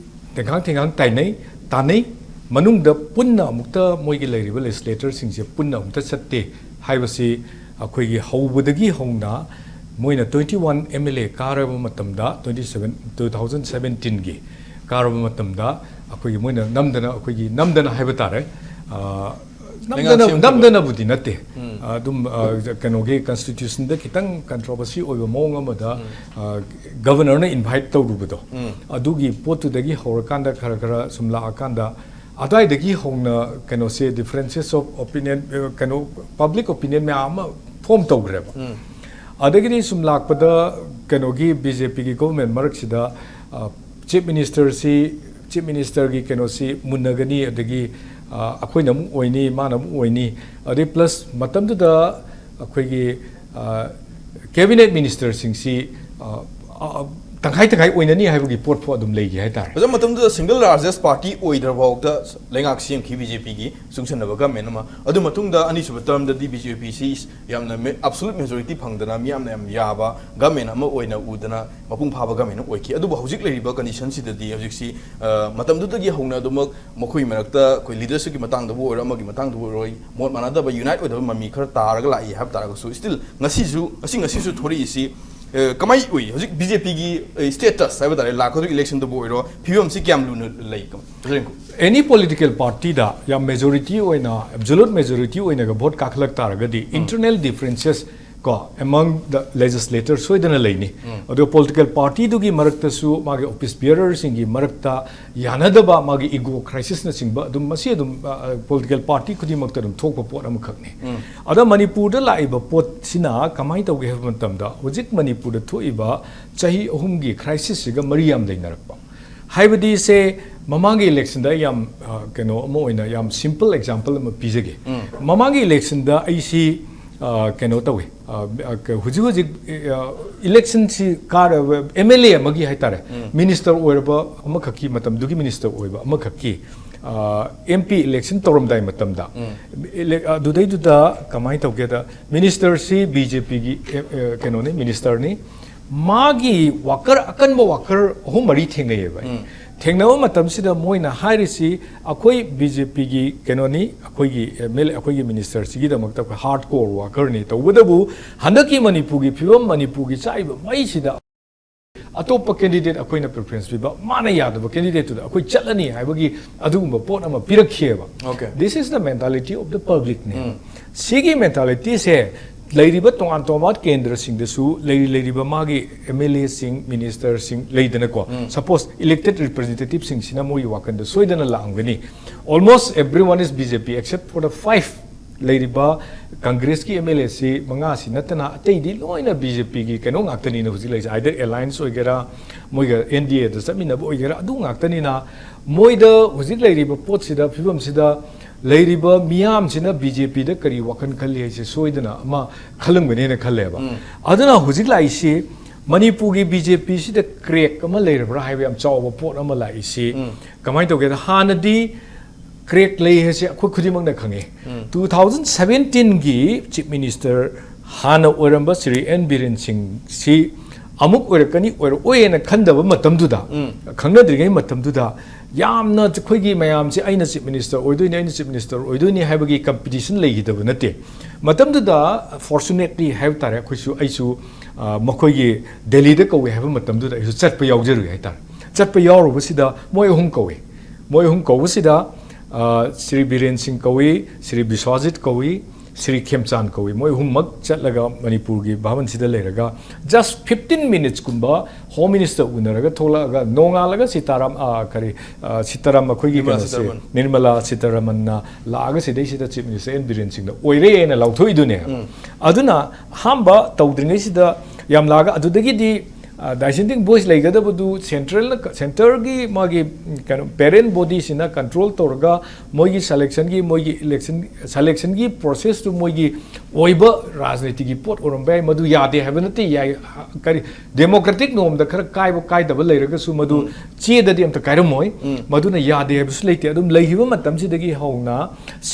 ꯇꯦꯡꯈꯥꯡ ꯇꯦꯡꯈꯥꯡ ꯇꯥꯏꯅꯩ, ꯇꯥꯟꯅꯩ, ꯃꯅꯨꯡꯗ ꯄꯨꯟꯅ ꯑꯃꯨꯛꯇ ꯃꯣꯏꯒꯤ ꯂꯩꯔꯤꯕ ꯂꯦꯖꯤꯁꯂꯦꯇꯔꯁꯤꯡꯁꯦ ꯄꯨꯟꯅ ꯑꯃꯨꯛꯇ ꯆꯠꯇꯦ ꯍꯥꯏꯕꯁꯤ ꯑꯩꯈꯣꯏꯒꯤ ꯍꯧꯕꯗꯒꯤ ꯍꯧꯅ ꯃꯣꯏꯅ twenty one M L A ꯀꯥꯔꯕ ꯃꯇꯝꯗ, twenty seven, two thousand seventeen ꯒꯤ ꯀꯥꯔꯕ ꯃꯇꯝꯗ ꯑꯩꯈꯣꯏꯒꯤ ꯃꯣꯏꯅ ꯅꯝꯗꯅ, ꯑꯩꯈꯣꯏꯒꯤ ꯅꯝꯗꯅ ꯍꯥꯏꯕ ꯇꯥꯔꯦ, ꯑ, ꯂꯩꯉꯥꯛ ꯅꯝꯗꯅ, ꯁꯦꯝꯈꯤꯕ꯫ ꯅꯝꯗꯅꯕꯨꯗꯤ ꯅꯠꯇꯦ꯫ ꯑꯗꯨꯝ, ꯑ, ꯀꯩꯅꯣꯒꯤ ꯀꯟꯁꯇꯤꯇ꯭ꯌꯨꯁꯟꯗ ꯈꯤꯇꯪ ꯀꯟꯇ꯭ꯔꯣꯚꯔꯁꯤ ꯑꯣꯏꯕ ꯃꯑꯣꯡ ꯑꯃꯗ, ꯑ, ꯒꯕꯔꯅꯔꯅ ꯏꯟꯚꯥꯏꯠ ꯇꯧꯔꯨꯕꯗꯣ, ꯑꯗꯨꯒꯤ ꯄꯣꯠꯇꯨꯗꯒꯤ ꯍꯧꯔꯀꯥꯟꯗ ꯈꯔ ꯈꯔ ꯁꯨꯝ ꯂꯥꯛꯑꯀꯥꯟꯗ ꯑꯗ꯭ꯋꯥꯏꯗꯒꯤ ꯍꯧꯅ ꯀꯩꯅꯣꯁꯦ differences of opinion, ꯑ, ꯀꯩꯅꯣ, ꯄꯕ꯭ꯂꯤꯛ ꯑꯣꯄꯤꯅꯤꯌꯟ ꯃꯌꯥꯝ ꯑꯃ ꯐꯣꯝ ꯇꯧꯈ꯭ꯔꯦꯕ꯫ ꯑꯗꯒꯤꯗꯤ ꯁꯨꯝ ꯂꯥꯛꯄꯗ ꯀꯩꯅꯣꯒꯤ ꯕꯤ ꯖꯦ ꯄꯤꯒꯤ ꯒꯣꯚꯔꯟꯃꯦꯟ ꯃꯔꯛꯁꯤꯗ, ꯑ, ꯆꯤꯐ ꯃꯤꯅꯤꯁꯇꯔꯁꯤ, ꯆꯤꯐ ꯃꯤꯅꯤꯁꯇꯔꯒꯤ ꯀꯩꯅꯣꯁꯤ ꯃꯨꯟꯅꯒꯅꯤ, ꯑꯗꯒꯤ, ꯑ, ꯑꯩꯈꯣꯏꯅ ꯑꯃꯨꯛ ꯑꯣꯏꯅꯤ, ꯃꯥꯅ ꯑꯃꯨꯛ ꯑꯣꯏꯅꯤ, ꯑꯗꯩ ꯄ꯭ꯂꯁ ꯃꯇꯝꯗꯨꯗ ꯑꯩꯈꯣꯏꯒꯤ, ꯑ, ꯀꯦꯕꯤꯅꯦꯠ ꯃꯤꯅꯤꯁꯇꯔꯁꯤꯡꯁꯤ, ꯑ, ꯑ, ꯇꯪꯈꯥꯏ ꯇꯪꯈꯥꯏ ꯑꯣꯏꯅꯅꯤ ꯍꯥꯏꯕꯒꯤ ꯄꯣꯠꯐꯥꯎ ꯑꯗꯨꯝ ꯂꯩꯈꯤ ꯍꯥꯏꯇꯥꯔꯦ꯫ ꯑꯣꯖꯥ, ꯃꯇꯝꯗꯨꯗ ꯁꯤꯡꯒꯜ ꯂꯥꯔꯖꯦꯁ ꯄꯥꯔꯇꯤ ꯑꯣꯏꯗ꯭ꯔꯐꯥꯎꯗ ꯂꯩꯉꯥꯛ ꯁꯦꯝꯈꯤ ꯕꯤ ꯖꯦ ꯄꯤꯒꯤ, ꯆꯨꯡꯁꯤꯟꯅꯕ ꯒꯚꯔꯟꯃꯦꯟ ꯑꯃ꯫ ꯑꯗꯨ ꯃꯇꯨꯡꯗ ꯑꯅꯤꯁꯨꯕ ꯇꯔꯝꯗꯗꯤ ꯕꯤ ꯖꯦ ꯄꯤꯁꯤ ꯌꯥꯝꯅ ꯃꯦ-, ꯑꯦꯕꯁꯣꯂꯨꯠ ꯃꯦꯖꯣꯔꯤꯇꯤ ꯐꯪꯗꯅ ꯃꯤꯌꯥꯝꯅ ꯌꯥꯝ ꯌꯥꯕ ꯒꯚꯔꯟꯃꯦꯟ ꯑꯃ ꯑꯣꯏꯅ ꯎꯗꯅ ꯃꯄꯨꯡ ꯐꯥꯕ ꯒꯚꯔꯟꯃꯦꯟ ꯑꯃ ꯑꯣꯏꯈꯤ꯫ ꯑꯗꯨꯕꯨ ꯍꯧꯖꯤꯛ ꯂꯩꯔꯤꯕ ꯀꯟꯗꯤꯁꯟꯁꯤꯗꯗꯤ ꯍꯧꯖꯤꯛꯁꯤ, ꯑ, ꯃꯇꯝꯗꯨꯗꯒꯤ ꯍꯧꯅ ꯑꯗꯨꯃꯛ ꯃꯈꯣꯏ ꯃꯔꯛꯇ ꯑꯩꯈꯣꯏ ꯂꯤꯗꯔꯁꯤꯞꯀꯤ ꯃꯇꯥꯡꯗꯕꯨ ꯑꯣꯏꯔꯣ, ꯑꯃꯒꯤ ꯃꯇꯥꯡꯗꯕꯨ ꯑꯣꯏꯔꯣ, ꯃꯣꯠ ꯃꯥꯟꯅꯗꯕ, ꯌꯨꯅꯥꯏꯠ ꯑꯣꯏꯗꯕ ꯃꯃꯤ ꯈꯔ ꯇꯥꯔꯒ ꯂꯥꯛꯏ ꯍꯥꯏꯕ ꯇꯥꯔꯒꯁꯨ, ꯁ꯭ꯇꯤꯜ ꯉꯁꯤꯁꯨ, ꯉꯁꯤ, ꯉꯁꯤꯁꯨ ꯊꯣꯔꯛꯏꯁꯤ, ꯑ, ꯀꯃꯥꯏ ꯎꯏ? ꯍꯧꯖꯤꯛ ꯕꯤ ꯖꯦ ꯄꯤꯒꯤ, ꯑ, ꯁ꯭ꯇꯦꯇꯁ ꯍꯥꯏꯕ ꯇꯥꯔꯦ, ꯂꯥꯛꯀꯗꯧꯔꯤꯕ ꯏꯂꯦꯛꯁꯟꯗꯕꯨ ꯑꯣꯏꯔꯣ, ꯐꯤꯕꯝꯁꯤ ꯀꯌꯥꯝ ꯂꯨꯅ ꯂꯩ? ꯀꯃꯥꯏ-, ꯄ꯭ꯔꯦꯁꯤꯗꯦꯟꯠ ꯀꯣ? ꯑꯦꯅꯤ ꯄꯣꯂꯤꯇꯤꯀꯦꯜ ꯄꯥꯔꯇꯤꯗ ꯌꯥꯝ ꯃꯦꯖꯣꯔꯤꯇꯤ ꯑꯣꯏꯅ, ꯑꯦꯕꯁꯣꯂꯨꯠ ꯃꯦꯖꯣꯔꯤꯇꯤ ꯑꯣꯏꯅꯒ ꯚꯣꯠ ꯀꯥꯈꯠꯂꯛ ꯇꯥꯔꯒꯗꯤ, ꯏꯟꯇꯔꯅꯦꯜ ꯗꯤꯐꯔꯦꯟꯁꯦꯁ ꯀꯣ, among the legislator ꯁꯣꯏꯗꯅ ꯂꯩꯅꯤ꯫ ꯑꯗꯨꯒ political party ꯗꯨꯒꯤ ꯃꯔꯛꯇꯁꯨ, ꯃꯥꯒꯤ office bearer ꯁꯤꯡꯒꯤ ꯃꯔꯛꯇ ꯌꯥꯅꯗꯕ, ꯃꯥꯒꯤ ego crisis ꯅꯆꯤꯡꯕ ꯑꯗꯨꯝ, ꯃꯁꯤ ꯑꯗꯨꯝ, ꯑ, ꯑ, political party ꯈꯨꯗꯤꯡꯃꯛꯇ ꯑꯗꯨꯝ ꯊꯣꯛꯄ ꯄꯣꯠ ꯑꯃꯈꯛꯅꯤ꯫ ꯑꯗ ꯃꯅꯤꯄꯨꯔꯗ ꯂꯥꯛꯏꯕ ꯄꯣꯠꯁꯤꯅ ꯀꯃꯥꯏꯅ ꯇꯧꯒꯦ ꯍꯥꯏꯕ ꯃꯇꯝꯗ, ꯍꯧꯖꯤꯛ ꯃꯅꯤꯄꯨꯔꯗ ꯊꯣꯛꯏꯕ ꯆꯍꯤ ꯑꯍꯨꯝꯒꯤ crisis ꯁꯤꯒ ꯃꯔꯤ ꯌꯥꯝ ꯂꯩꯅꯔꯛꯄ꯫ ꯍꯥꯏꯕꯗꯤ ꯁꯦ, ꯃꯃꯥꯡꯒꯤ election ꯗ ꯑꯩ ꯌꯥꯝ, ꯑ, ꯀꯩꯅꯣ ꯑꯃ ꯑꯣꯏꯅ ꯌꯥꯝ simple example ꯑꯃ ꯄꯤꯖꯒꯦ꯫ ꯃꯃꯥꯡꯒꯤ election ꯗ ꯑꯩꯁꯤ, ꯑ, ꯀꯩꯅꯣ ꯇꯧꯋꯤ, ꯑ, ꯑ, ꯀ-, ꯍꯧꯖꯤꯛ ꯍꯧꯖꯤꯛ, ꯑ, election ꯁꯤ ꯀꯥꯔꯕ M L A ꯑꯃꯒꯤ ꯍꯥꯏꯇꯥꯔꯦ, minister ꯑꯣꯏꯔꯕ ꯑꯃꯈꯛꯀꯤ, ꯃꯇꯝꯗꯨꯒꯤ minister ꯑꯣꯏꯕ ꯑꯃꯈꯛꯀꯤ, ꯑ, M P election ꯇꯧꯔꯝꯗꯥꯏ ꯃꯇꯝꯗ, ele-, ꯑꯗꯨꯗꯩꯗꯨꯗ ꯀꯃꯥꯏꯅ ꯇꯧꯒꯦꯗ, minister ꯁꯤ B J P ꯒꯤ, ꯑꯦ, ꯑꯦ, ꯀꯩꯅꯣꯅꯤ, minister ꯅꯤ꯫ ꯃꯥꯒꯤ worker, ꯑꯀꯟꯕ worker ꯑꯍꯨꯝ ꯃꯔꯤ ꯊꯦꯡꯅꯩꯌꯦꯕ ꯑꯩ꯫ ꯊꯦꯡꯅꯕ ꯃꯇꯝꯁꯤꯗ ꯃꯣꯏꯅ ꯍꯥꯏꯔꯤꯁꯤ, "ꯑꯩꯈꯣꯏ B J P ꯒꯤ ꯀꯩꯅꯣꯅꯤ, ꯑꯩꯈꯣꯏꯒꯤ M L A, ꯑꯩꯈꯣꯏꯒꯤ minister ꯁꯤꯒꯤꯗꯃꯛꯇ ꯑꯩꯈꯣꯏ hard core worker ꯅꯤ, ꯇꯧꯕꯇꯕꯨ ꯍꯟꯗꯛꯀꯤ ꯃꯅꯤꯄꯨꯔꯒꯤ ꯐꯤꯕꯝ, ꯃꯅꯤꯄꯨꯔꯒꯤ ꯆꯥꯛꯏꯕ ꯃꯩꯁꯤꯗ ꯑꯇꯣꯞꯄ candidate ꯑꯩꯈꯣꯏꯅ preference ꯄꯤꯕ, ꯃꯥꯅ ꯌꯥꯗꯕ candidate ꯇꯨꯗ ꯑꯩꯈꯣꯏ ꯆꯠꯂꯅꯤ" ꯍꯥꯏꯕꯒꯤ ꯑꯗꯨꯒꯨꯝꯕ ꯄꯣꯠ ꯑꯃ ꯄꯤꯔꯛꯈꯤꯑꯕ꯫ Okay. This is the mentality of the public ꯅꯦ꯫ ꯁꯤꯒꯤ mentality ꯁꯦ ꯂꯩꯔꯤꯕ ꯇꯣꯉꯥꯟ ꯇꯣꯉꯥꯟꯕ ꯀꯦꯟꯗ꯭ꯔꯁꯤꯡꯗꯁꯨ ꯂꯩꯔꯤ, ꯂꯩꯔꯤꯕ ꯃꯥꯒꯤ M L A ꯁꯤꯡ, minister ꯁꯤꯡ ꯂꯩꯗꯅꯀꯣ, suppose elected representative ꯁꯤꯡꯁꯤꯅ ꯃꯣꯏꯒꯤ ꯋꯥꯈꯜꯗ ꯁꯣꯏꯗꯅ ꯂꯥꯛꯑꯝꯒꯅꯤ꯫ Almost everyone is B J P except for the five ꯂꯩꯔꯤꯕ Congress ꯀꯤ M L A ꯁꯤ ꯃꯉꯥꯁꯤ ꯅꯠꯇꯅ ꯑꯇꯩꯗꯤ ꯂꯣꯏꯅ B J P ꯒꯤ ꯀꯩꯅꯣ ꯉꯥꯛꯇꯅꯤꯅ ꯍꯧꯖꯤꯛ ꯂꯩꯔꯤꯁꯦ, either alliance ꯑꯣꯏꯒꯦꯔꯥ, ꯃꯣꯏꯒ N D A ꯗ ꯆꯠꯃꯤꯟꯅꯕ ꯑꯣꯏꯒꯦꯔꯥ, ꯑꯗꯨ ꯉꯥꯛꯇꯅꯤꯅ ꯃꯣꯏꯗ ꯍꯧꯖꯤꯛ ꯂꯩꯔꯤꯕ ꯄꯣꯠꯁꯤꯗ, ꯐꯤꯕꯝꯁꯤꯗ ꯂꯩꯔꯤꯕ ꯃꯤꯌꯥꯝꯁꯤꯅ B J P ꯗ ꯀꯔꯤ ꯋꯥꯈꯜ ꯈꯜꯂꯤ ꯍꯥꯏꯁꯦ ꯁꯣꯏꯗꯅ ꯑꯃ ꯈꯜꯂꯝꯒꯅꯤꯅ ꯈꯜꯂꯦꯕ꯫ ꯑꯗꯨꯅ ꯍꯧꯖꯤꯛ ꯂꯥꯛꯏꯁꯤ ꯃꯅꯤꯄꯨꯔꯒꯤ B J P ꯁꯤꯗ crack ꯑꯃ ꯂꯩꯔꯕ꯭ꯔꯥ ꯍꯥꯏꯕ ꯌꯥꯝ ꯆꯥꯎꯕ ꯄꯣꯠ ꯑꯃ ꯂꯥꯛꯏꯁꯤ ꯀꯃꯥꯏꯅ ꯇꯧꯒꯦꯗ, ꯍꯥꯟꯅꯗꯤ crack ꯂꯩ ꯍꯥꯏꯁꯦ ꯑꯩꯈꯣꯏ ꯈꯨꯗꯤꯡꯃꯛꯅ ꯈꯪꯉꯦ꯫ Two thousand seventeen ꯒꯤ Chief Minister ꯍꯥꯟꯅ ꯑꯣꯏꯔꯝꯕ ꯁ꯭ꯔꯤ N ꯕꯤꯔꯦꯟ ꯁꯤꯡ ꯁꯤ ꯑꯃꯨꯛ ꯑꯣꯏꯔꯛꯀꯅꯤ ꯑꯣꯏꯔꯛꯑꯣꯏꯅ ꯈꯟꯗꯕ ꯃꯇꯝꯗꯨꯗ, ꯈꯪꯅꯗ꯭ꯔꯤꯉꯩ ꯃꯇꯝꯗꯨꯗ ꯌꯥꯝꯅ ꯑꯩꯈꯣꯏꯒꯤ ꯃꯌꯥꯝꯁꯦ, "ꯑꯩꯅ Chief Minister ꯑꯣꯏꯗꯣꯏꯅꯤ, ꯑꯩꯅ Chief Minister ꯑꯣꯏꯗꯣꯏꯅꯤ" ꯍꯥꯏꯕꯒꯤ competition ꯂꯩꯈꯤꯗꯕ ꯅꯠꯇꯦ꯫ ꯃꯇꯝꯗꯨꯗ fortunately ꯍꯥꯏꯕ ꯇꯥꯔꯦ, ꯑꯩꯈꯣꯏꯁꯨ, ꯑꯩꯁꯨ, ꯑ, ꯃꯈꯣꯏꯒꯤ ꯗꯦꯜꯂꯤꯗ ꯀꯧꯋꯦ ꯍꯥꯏꯕ ꯃꯇꯝꯗꯨꯗ ꯑꯩꯁꯨ ꯆꯠꯄ ꯌꯥꯎꯖꯔꯨꯏ ꯍꯥꯏꯇꯥꯔꯦ꯫ ꯆꯠꯄ ꯌꯥꯎꯔꯨꯕꯁꯤꯗ ꯃꯣꯏ ꯑꯍꯨꯝ ꯀꯧꯋꯤ꯫ ꯃꯣꯏ ꯑꯍꯨꯝ ꯀꯧꯕꯁꯤꯗ, ꯑ, ꯁ꯭ꯔꯤ ꯕꯤꯔꯦꯟ ꯁꯤꯡ ꯀꯧꯏ, ꯁ꯭ꯔꯤ ꯕꯤꯁ꯭ꯋꯥꯖꯤꯠ ꯀꯧꯏ, ꯁ꯭ꯔꯤ ꯈꯦꯝꯆꯥꯟ ꯀꯧꯏ, ꯃꯣꯏ ꯑꯍꯨꯝꯃꯛ ꯆꯠꯂꯒ ꯃꯅꯤꯄꯨꯔꯒꯤ ꯚꯥꯕꯟꯁꯤꯗ ꯂꯩꯔꯒ just fifteen minutes ꯀꯨꯝꯕ Home Minister ꯎꯅꯔꯒ ꯊꯣꯛꯂꯛꯑꯒ ꯅꯣꯡꯉꯥꯜꯂꯒ ꯁꯤꯇꯥꯔꯥꯝ, ꯑ, ꯀꯔꯤ, ꯑ, ꯁꯤꯇꯥꯔꯥꯝ, ꯑꯩꯈꯣꯏꯒꯤ ꯅꯤꯔꯃꯂꯥ ꯀꯩꯅꯣꯁꯦ, ꯁꯤꯇꯥꯔꯥꯃꯟ꯫ ꯅꯤꯔꯃꯂꯥ ꯁꯤꯇꯥꯔꯥꯃꯟꯅ ꯂꯥꯛꯑꯒ ꯁꯤꯗꯩꯁꯤꯗ Chief Minister ꯑꯦꯟ ꯕꯤꯔꯦꯟ ꯁꯤꯡꯅ ꯑꯣꯏꯔꯦꯅ ꯂꯥꯎꯊꯣꯛꯏꯗꯨꯅꯦ꯫ ꯑꯗꯨꯅ ꯑꯍꯥꯟꯕ ꯇꯧꯗ꯭ꯔꯤꯉꯩꯁꯤꯗ ꯌꯥꯝ ꯂꯥꯛꯑꯒ, ꯑꯗꯨꯗꯒꯤꯗꯤ, ꯑ, dissenting voice ꯂꯩꯒꯗꯕꯗꯨ central ꯅ, centre ꯒꯤ ꯃꯥꯒꯤ, ꯎꯝ, ꯀꯩꯅꯣ, parent body ꯁꯤꯅ control ꯇꯧꯔꯒ ꯃꯣꯏꯒꯤ selection ꯒꯤ, ꯃꯣꯏꯒꯤ election, selection ꯒꯤ process ꯇꯨ ꯃꯣꯏꯒꯤ ꯑꯣꯏꯕ ꯔꯥꯖꯅꯤꯇꯤꯒꯤ ꯄꯣꯠ ꯑꯣꯏꯔꯝꯕ ꯌꯥꯏ, ꯃꯗꯨ ꯌꯥꯗꯦ ꯍꯥꯏꯕ ꯅꯠꯇꯦ, ꯌꯥꯏ, ꯀꯔꯤ, democratic norm ꯗ ꯈꯔ ꯀꯥꯏꯕ ꯀꯥꯏꯗꯕ ꯂꯩꯔꯒꯁꯨ ꯃꯗꯨ ꯆꯦꯗꯗꯤ ꯑꯝꯇ ꯀꯥꯏꯔꯝꯃꯣꯏ꯫ ꯃꯗꯨꯅ ꯌꯥꯗꯦ ꯍꯥꯏꯕꯁꯨ ꯂꯩꯇꯦ꯫ ꯑꯗꯨꯝ ꯂꯩꯈꯤꯕ ꯃꯇꯝꯁꯤꯗꯒꯤ ꯍꯧꯅ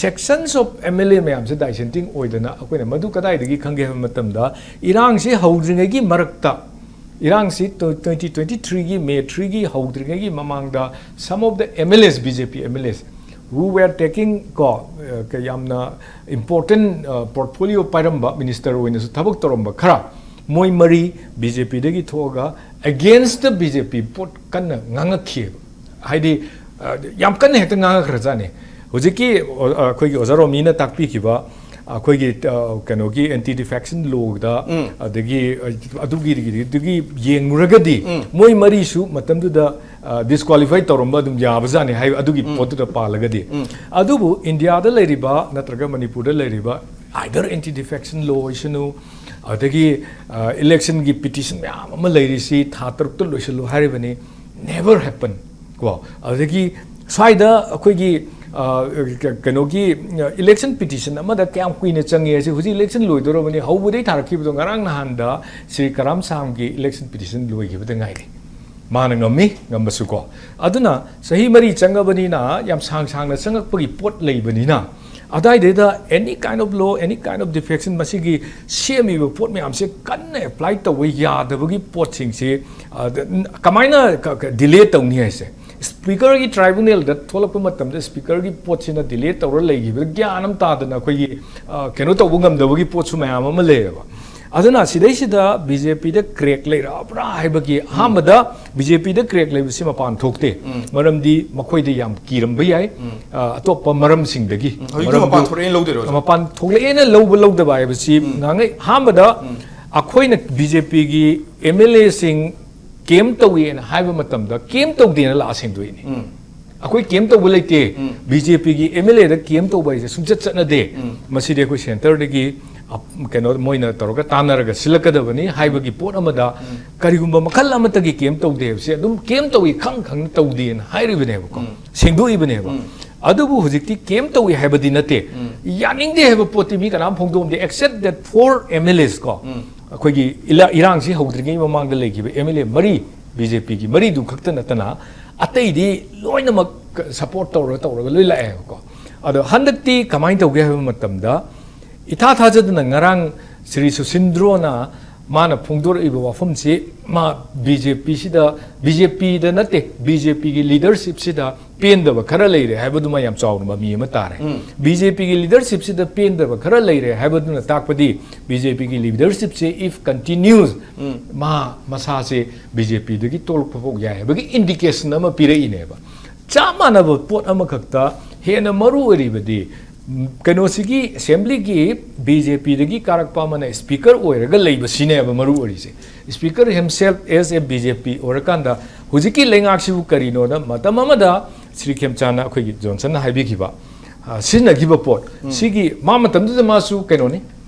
sections of M L A ꯃꯌꯥꯝꯁꯦ dissenting ꯑꯣꯏꯗꯅ, ꯑꯩꯈꯣꯏꯅ ꯃꯗꯨ ꯀꯗꯥꯏꯗꯒꯤ ꯈꯪꯒꯦ ꯍꯥꯏꯕ ꯃꯇꯝꯗ, ꯏꯔꯥꯡꯁꯤ ꯍꯧꯗ꯭ꯔꯤꯉꯩꯒꯤ ꯃꯔꯛꯇ, ꯏꯔꯥꯡꯁꯤ twenty twenty three ꯒꯤ May three ꯒꯤ ꯍꯧꯗ꯭ꯔꯤꯉꯩꯒꯤ ꯃꯃꯥꯡꯗ some of the M L As, B J P M L As who were taking, ꯀꯣ, ꯑ, ꯀ-, ꯌꯥꯝꯅ important, ꯑ, portfolio ꯄꯥꯏꯔꯝꯕ, minister ꯑꯣꯏꯅꯁꯨ ꯊꯕꯛ ꯇꯧꯔꯝꯕ ꯈꯔ, ꯃꯣꯏ ꯃꯔꯤ B J P ꯗꯒꯤ ꯊꯣꯛꯑꯒ against the B J P ꯄꯣꯠ ꯀꯟꯅ ꯉꯥꯡꯉꯛꯈꯤꯑꯕ꯫ ꯍꯥꯏꯗꯤ, ꯑ, ꯌꯥꯝ ꯀꯟꯅ ꯍꯦꯛꯇ ꯉꯥꯡꯉꯛꯈ꯭ꯔꯖꯥꯠꯅꯤ꯫ ꯍꯧꯖꯤꯛꯀꯤ, ꯑ, ꯑꯩꯈꯣꯏꯒꯤ ꯑꯣꯖꯥ ꯔꯣꯃꯤꯅ ꯇꯥꯛꯄꯤꯈꯤꯕ ꯑꯩꯈꯣꯏꯒꯤ, ꯑ, ꯀꯩꯅꯣꯒꯤ anti defection law ꯗ, ꯑꯗꯒꯤ, ꯑ, ꯑꯗꯨꯒꯤ, ꯑꯗꯨꯒꯤ ꯌꯦꯡꯂꯨꯔꯒꯗꯤ ꯃꯣꯏ ꯃꯔꯤꯁꯨ ꯃꯇꯝꯗꯨꯗ, ꯑ, disqualify ꯇꯧꯔꯝꯕ ꯑꯗꯨꯝ ꯌꯥꯕꯖꯥꯠꯅꯤ ꯍꯥꯏ, ꯑꯗꯨꯒꯤ ꯄꯣꯠꯇꯨꯗ ꯄꯥꯜꯂꯒꯗꯤ꯫ ꯑꯗꯨꯕꯨ ꯏꯟꯗꯤꯌꯥꯗ ꯂꯩꯔꯤꯕ ꯅꯠꯇ꯭ꯔꯒ ꯃꯅꯤꯄꯨꯔꯗ ꯂꯩꯔꯤꯕ either anti defection law ꯑꯣꯏꯁꯅꯨ, ꯑꯗꯒꯤ, ꯑ, election ꯒꯤ petition ꯃꯌꯥꯝ ꯑꯃ ꯂꯩꯔꯤꯁꯤ ꯊꯥ ꯇꯔꯨꯛꯇ ꯂꯣꯏꯁꯤꯜꯂꯨ ꯍꯥꯏꯔꯤꯕꯅꯤ, never happen꯫ ꯀꯣ, ꯑꯗꯒꯤ ꯁ꯭ꯋꯥꯏꯗ ꯑꯩꯈꯣꯏꯒꯤ, ꯑ, ꯀ-, ꯀꯩꯅꯣꯒꯤ, ꯑ, election petition ꯑꯃꯗ ꯀꯌꯥꯝ ꯀꯨꯏꯅ ꯆꯪꯉꯦ ꯍꯥꯏꯁꯦ, ꯍꯧꯖꯤꯛ election ꯂꯣꯏꯗꯣꯔꯕꯅꯤ, ꯍꯧꯕꯗꯩ ꯊꯥꯔꯛꯈꯤꯕꯗꯣ ꯉꯔꯥꯡ ꯅꯍꯥꯟꯗ ꯁ꯭ꯔꯤ ꯀꯔꯥꯝ ꯁꯥꯝꯒꯤ election petition ꯂꯣꯏꯈꯤꯕꯗ ꯉꯥꯏꯔꯤ꯫ ꯃꯥꯅ ꯉꯝꯃꯤ, ꯉꯝꯕꯁꯨ ꯀꯣ꯫ ꯑꯗꯨꯅ ꯆꯍꯤ ꯃꯔꯤ ꯆꯪꯉꯕꯅꯤꯅ, ꯌꯥꯝ ꯁꯥꯡ ꯁꯥꯡꯅ ꯆꯪꯉꯛꯄꯒꯤ ꯄꯣꯠ ꯂꯩꯕꯅꯤꯅ, ꯑꯗꯥꯏꯗꯩꯗ any kind of law, any kind of defection, ꯃꯁꯤꯒꯤ ꯁꯦꯝꯃꯤꯕ ꯄꯣꯠ ꯃꯌꯥꯝꯁꯦ ꯀꯟꯅ apply ꯇꯧꯕ ꯌꯥꯗꯕꯒꯤ ꯄꯣꯠꯁꯤꯡꯁꯤ, ꯑ, ꯀꯃꯥꯏꯅ ꯀ-, ꯀ-, delay ꯇꯧꯅꯤ ꯍꯥꯏꯁꯦ? Speaker ꯒꯤ tribunal ꯗ ꯊꯣꯛꯂꯛꯄ ꯃꯇꯝꯗ Speaker ꯒꯤ ꯄꯣꯠꯁꯤꯅ delay ꯇꯧꯔ ꯂꯩꯈꯤꯕꯗ ꯒ꯭ꯌꯥꯟ ꯑꯃ ꯇꯥꯗꯅ ꯑꯩꯈꯣꯏꯒꯤ, ꯑ, ꯀꯩꯅꯣ ꯇꯧꯕ ꯉꯝꯗꯕꯒꯤ ꯄꯣꯠꯁꯨ ꯃꯌꯥꯝ ꯑꯃ ꯂꯩꯌꯦꯕ꯫ ꯑꯗꯨꯅ ꯁꯤꯗꯩꯁꯤꯗ ꯕꯤ ꯖꯦ ꯄꯤꯗ ꯀ꯭ꯔꯦꯛ ꯂꯩꯔꯛꯑꯕ꯭ꯔꯥ ꯍꯥꯏꯕꯒꯤ ꯑꯍꯥꯟꯕꯗ ꯕꯤ ꯖꯦ ꯄꯤꯗ ꯀ꯭ꯔꯦꯛ ꯂꯩꯕꯁꯤ ꯃꯄꯥꯟ ꯊꯣꯛꯇꯦ꯫ ꯃꯔꯝꯗꯤ ꯃꯈꯣꯏꯗ ꯌꯥꯝ ꯀꯤꯔꯝꯕ ꯌꯥꯏ꯫ ꯑ, ꯑꯇꯣꯞꯄ ꯃꯔꯝꯁꯤꯡꯗꯒꯤ꯫ ꯍꯧꯖꯤꯛꯇꯤ ꯃꯔꯝꯗꯤ ꯃꯄꯥꯟ ꯊꯣꯛꯂꯛꯑꯦꯅ ꯂꯧꯗꯣꯏꯔꯣ, ꯑꯣꯖꯥ? ꯃꯄꯥꯟ ꯊꯣꯛꯂꯛꯑꯦꯅ ꯂꯧꯕ ꯂꯧꯗꯕ ꯍꯥꯏꯕꯁꯤ ꯉꯥꯡꯉꯩ꯫ ꯑꯍꯥꯟꯕꯗ ꯑꯩꯈꯣꯏꯅ ꯕꯤ ꯖꯦ ꯄꯤꯒꯤ ꯑꯦꯝ ꯑꯦꯜ ꯑꯦꯁꯤꯡ ꯀꯦꯝ ꯇꯧꯏꯅ ꯍꯥꯏꯕ ꯃꯇꯝꯗ ꯀꯦꯝ ꯇꯧꯗꯦꯅ ꯂꯥꯛꯑ ꯁꯦꯡꯗꯣꯛꯏꯅꯤ꯫ ꯑꯩꯈꯣꯏ ꯀꯦꯝ ꯇꯧꯕ ꯂꯩꯇꯦ꯫ ꯕꯤ ꯖꯦ ꯄꯤꯒꯤ ꯑꯦꯝ ꯑꯦꯜ ꯑꯦꯗ ꯀꯦꯝ ꯇꯧꯕ ꯍꯥꯏꯁꯦ ꯁꯨꯡꯆꯠ ꯆꯠꯅꯗꯦ꯫ ꯃꯁꯤꯗꯤ ꯑꯩꯈꯣꯏ ꯁꯦꯟꯇꯔꯗꯒꯤ, ꯑ, ꯀꯩꯅꯣ, ꯃꯣꯏꯅ ꯇꯧꯔꯒ ꯇꯥꯟꯅꯔꯒ ꯁꯤꯜꯂꯛꯀꯗꯕꯅꯤ ꯍꯥꯏꯕꯒꯤ ꯄꯣꯠ ꯑꯃꯗ ꯀꯔꯤꯒꯨꯝꯕ ꯃꯈꯜ ꯑꯃꯠꯇꯒꯤ ꯀꯦꯝ ꯇꯧꯗꯦ ꯍꯥꯏꯕꯁꯦ ꯑꯗꯨꯝ ꯀꯦꯝ ꯇꯧꯏ ꯈꯪ ꯈꯪꯅ ꯇꯧꯗꯦꯅ ꯍꯥꯏꯔꯤꯕꯅꯦꯕꯀꯣ, ꯁꯦꯡꯗꯣꯛꯏꯕꯅꯦꯕ꯫ ꯑꯗꯨꯕꯨ ꯍꯧꯖꯤꯛꯇꯤ ꯀꯦꯝ ꯇꯧꯏ ꯍꯥꯏꯕꯗꯤ ꯅꯠꯇꯦ꯫ ꯌꯥꯅꯤꯡꯗꯦ ꯍꯥꯏꯕ ꯄꯣꯠꯇꯤ ꯃꯤ ꯀꯅꯥꯝ ꯐꯣꯡꯗꯣꯛꯑꯝꯗꯦ, except that four M L As ꯀꯣ꯫ ꯑꯩꯈꯣꯏꯒꯤ ꯏꯂꯥ-, ꯏꯔꯥꯡꯁꯤ ꯍꯧꯗ꯭ꯔꯤꯉꯩ ꯃꯃꯥꯡꯗ ꯂꯩꯈꯤꯕ ꯑꯦꯝ ꯑꯦꯜ ꯑꯦ ꯃꯔꯤ, ꯕꯤ ꯖꯦ ꯄꯤꯒꯤ ꯃꯔꯤꯗꯨ ꯈꯛꯇ ꯅꯠꯇꯅ ꯑꯇꯩꯗꯤ ꯂꯣꯏꯅꯃꯛ ꯁꯄꯣꯔꯠ ꯇꯧꯔ ꯇꯧꯔꯒ ꯂꯣꯏ ꯂꯥꯛꯑꯦꯕꯀꯣ꯫ ꯑꯗꯣ ꯍꯟꯗꯛꯇꯤ ꯀꯃꯥꯏꯅ ꯇꯧꯒꯦ ꯍꯥꯏꯕ ꯃꯇꯝꯗ, ꯏꯊꯥ ꯊꯥꯖꯗꯅ ꯉꯔꯥꯡ ꯁ꯭ꯔꯤ ꯁꯨꯁꯤꯟꯗ꯭ꯔꯣꯅ ꯃꯥꯅ ꯐꯣꯡꯗꯣꯔꯛꯏꯕ ꯋꯥꯐꯝꯁꯤ, ꯃꯥ ꯕꯤ ꯖꯦ ꯄꯤꯁꯤꯗ, ꯕꯤ ꯖꯦ ꯄꯤꯗ ꯅꯠꯇꯦ, ꯕꯤ ꯖꯦ ꯄꯤꯒꯤ ꯂꯤꯗꯔꯁꯤꯞꯁꯤꯗ ꯄꯦꯟꯗꯕ ꯈꯔ ꯂꯩꯔꯦ ꯍꯥꯏꯕꯗꯨꯃ ꯌꯥꯝ ꯆꯥꯎꯅ ꯃꯃꯤ ꯑꯃ ꯇꯥꯔꯦ꯫ ꯕꯤ ꯖꯦ ꯄꯤꯒꯤ ꯂꯤꯗꯔꯁꯤꯞꯁꯤꯗ ꯄꯦꯟꯗꯕ ꯈꯔ ꯂꯩꯔꯦ ꯍꯥꯏꯕꯗꯨꯅ ꯇꯥꯛꯄꯗꯤ ꯕꯤ ꯖꯦ ꯄꯤꯒꯤ ꯂꯤꯗꯔꯁꯤꯞꯁꯦ if continues, ꯃꯥ ꯃꯁꯥꯁꯦ ꯕꯤ ꯖꯦ ꯄꯤꯗꯒꯤ ꯇꯣꯛꯂꯛꯄ ꯐꯥꯎ ꯌꯥꯏ ꯍꯥꯏꯕꯒꯤ ꯏꯟꯗꯤꯀꯦꯁꯟ ꯑꯃ ꯄꯤꯔꯛꯏꯅꯦꯕ꯫ ꯆꯞ ꯃꯥꯟꯅꯕ ꯄꯣꯠ ꯑꯃꯈꯛꯇ ꯍꯦꯟꯅ ꯃꯔꯨ ꯑꯣꯏꯔꯤꯕꯗꯤ, ꯎꯝ, ꯀꯩꯅꯣꯁꯤꯒꯤ ꯑꯦꯁꯦꯝꯕ꯭ꯂꯤꯒꯤ ꯕꯤ ꯖꯦ ꯄꯤꯗꯒꯤ ꯀꯥꯔꯛꯄ ꯑꯃꯅ ꯁ꯭ꯄꯤꯀꯔ ꯑꯣꯏꯔꯒ ꯂꯩꯕꯁꯤꯅꯦꯕ ꯃꯔꯨ ꯑꯣꯏꯔꯤꯁꯦ꯫ Speaker himself as a B J P ꯑꯣꯏꯔꯀꯥꯟꯗ ꯍꯧꯖꯤꯛꯀꯤ ꯂꯩꯉꯥꯛꯁꯤꯕꯨ ꯀꯔꯤꯅꯣꯅ ꯃꯇꯝ ꯑꯃꯗ ꯁ꯭ꯔꯤ ꯈꯦꯝꯆꯥꯟꯅ, ꯑꯩꯈꯣꯏꯒꯤ ꯖꯣꯟꯁꯟꯅ ꯍꯥꯏꯕꯤꯈꯤꯕ, ꯑ, ꯁꯤꯖꯤꯟꯅꯈꯤꯕ ꯄꯣꯠ, ꯁꯤꯒꯤ ꯃꯥ ꯃꯇꯝꯗꯨꯗ ꯃꯥꯁꯨ ꯀꯩꯅꯣꯅꯤ,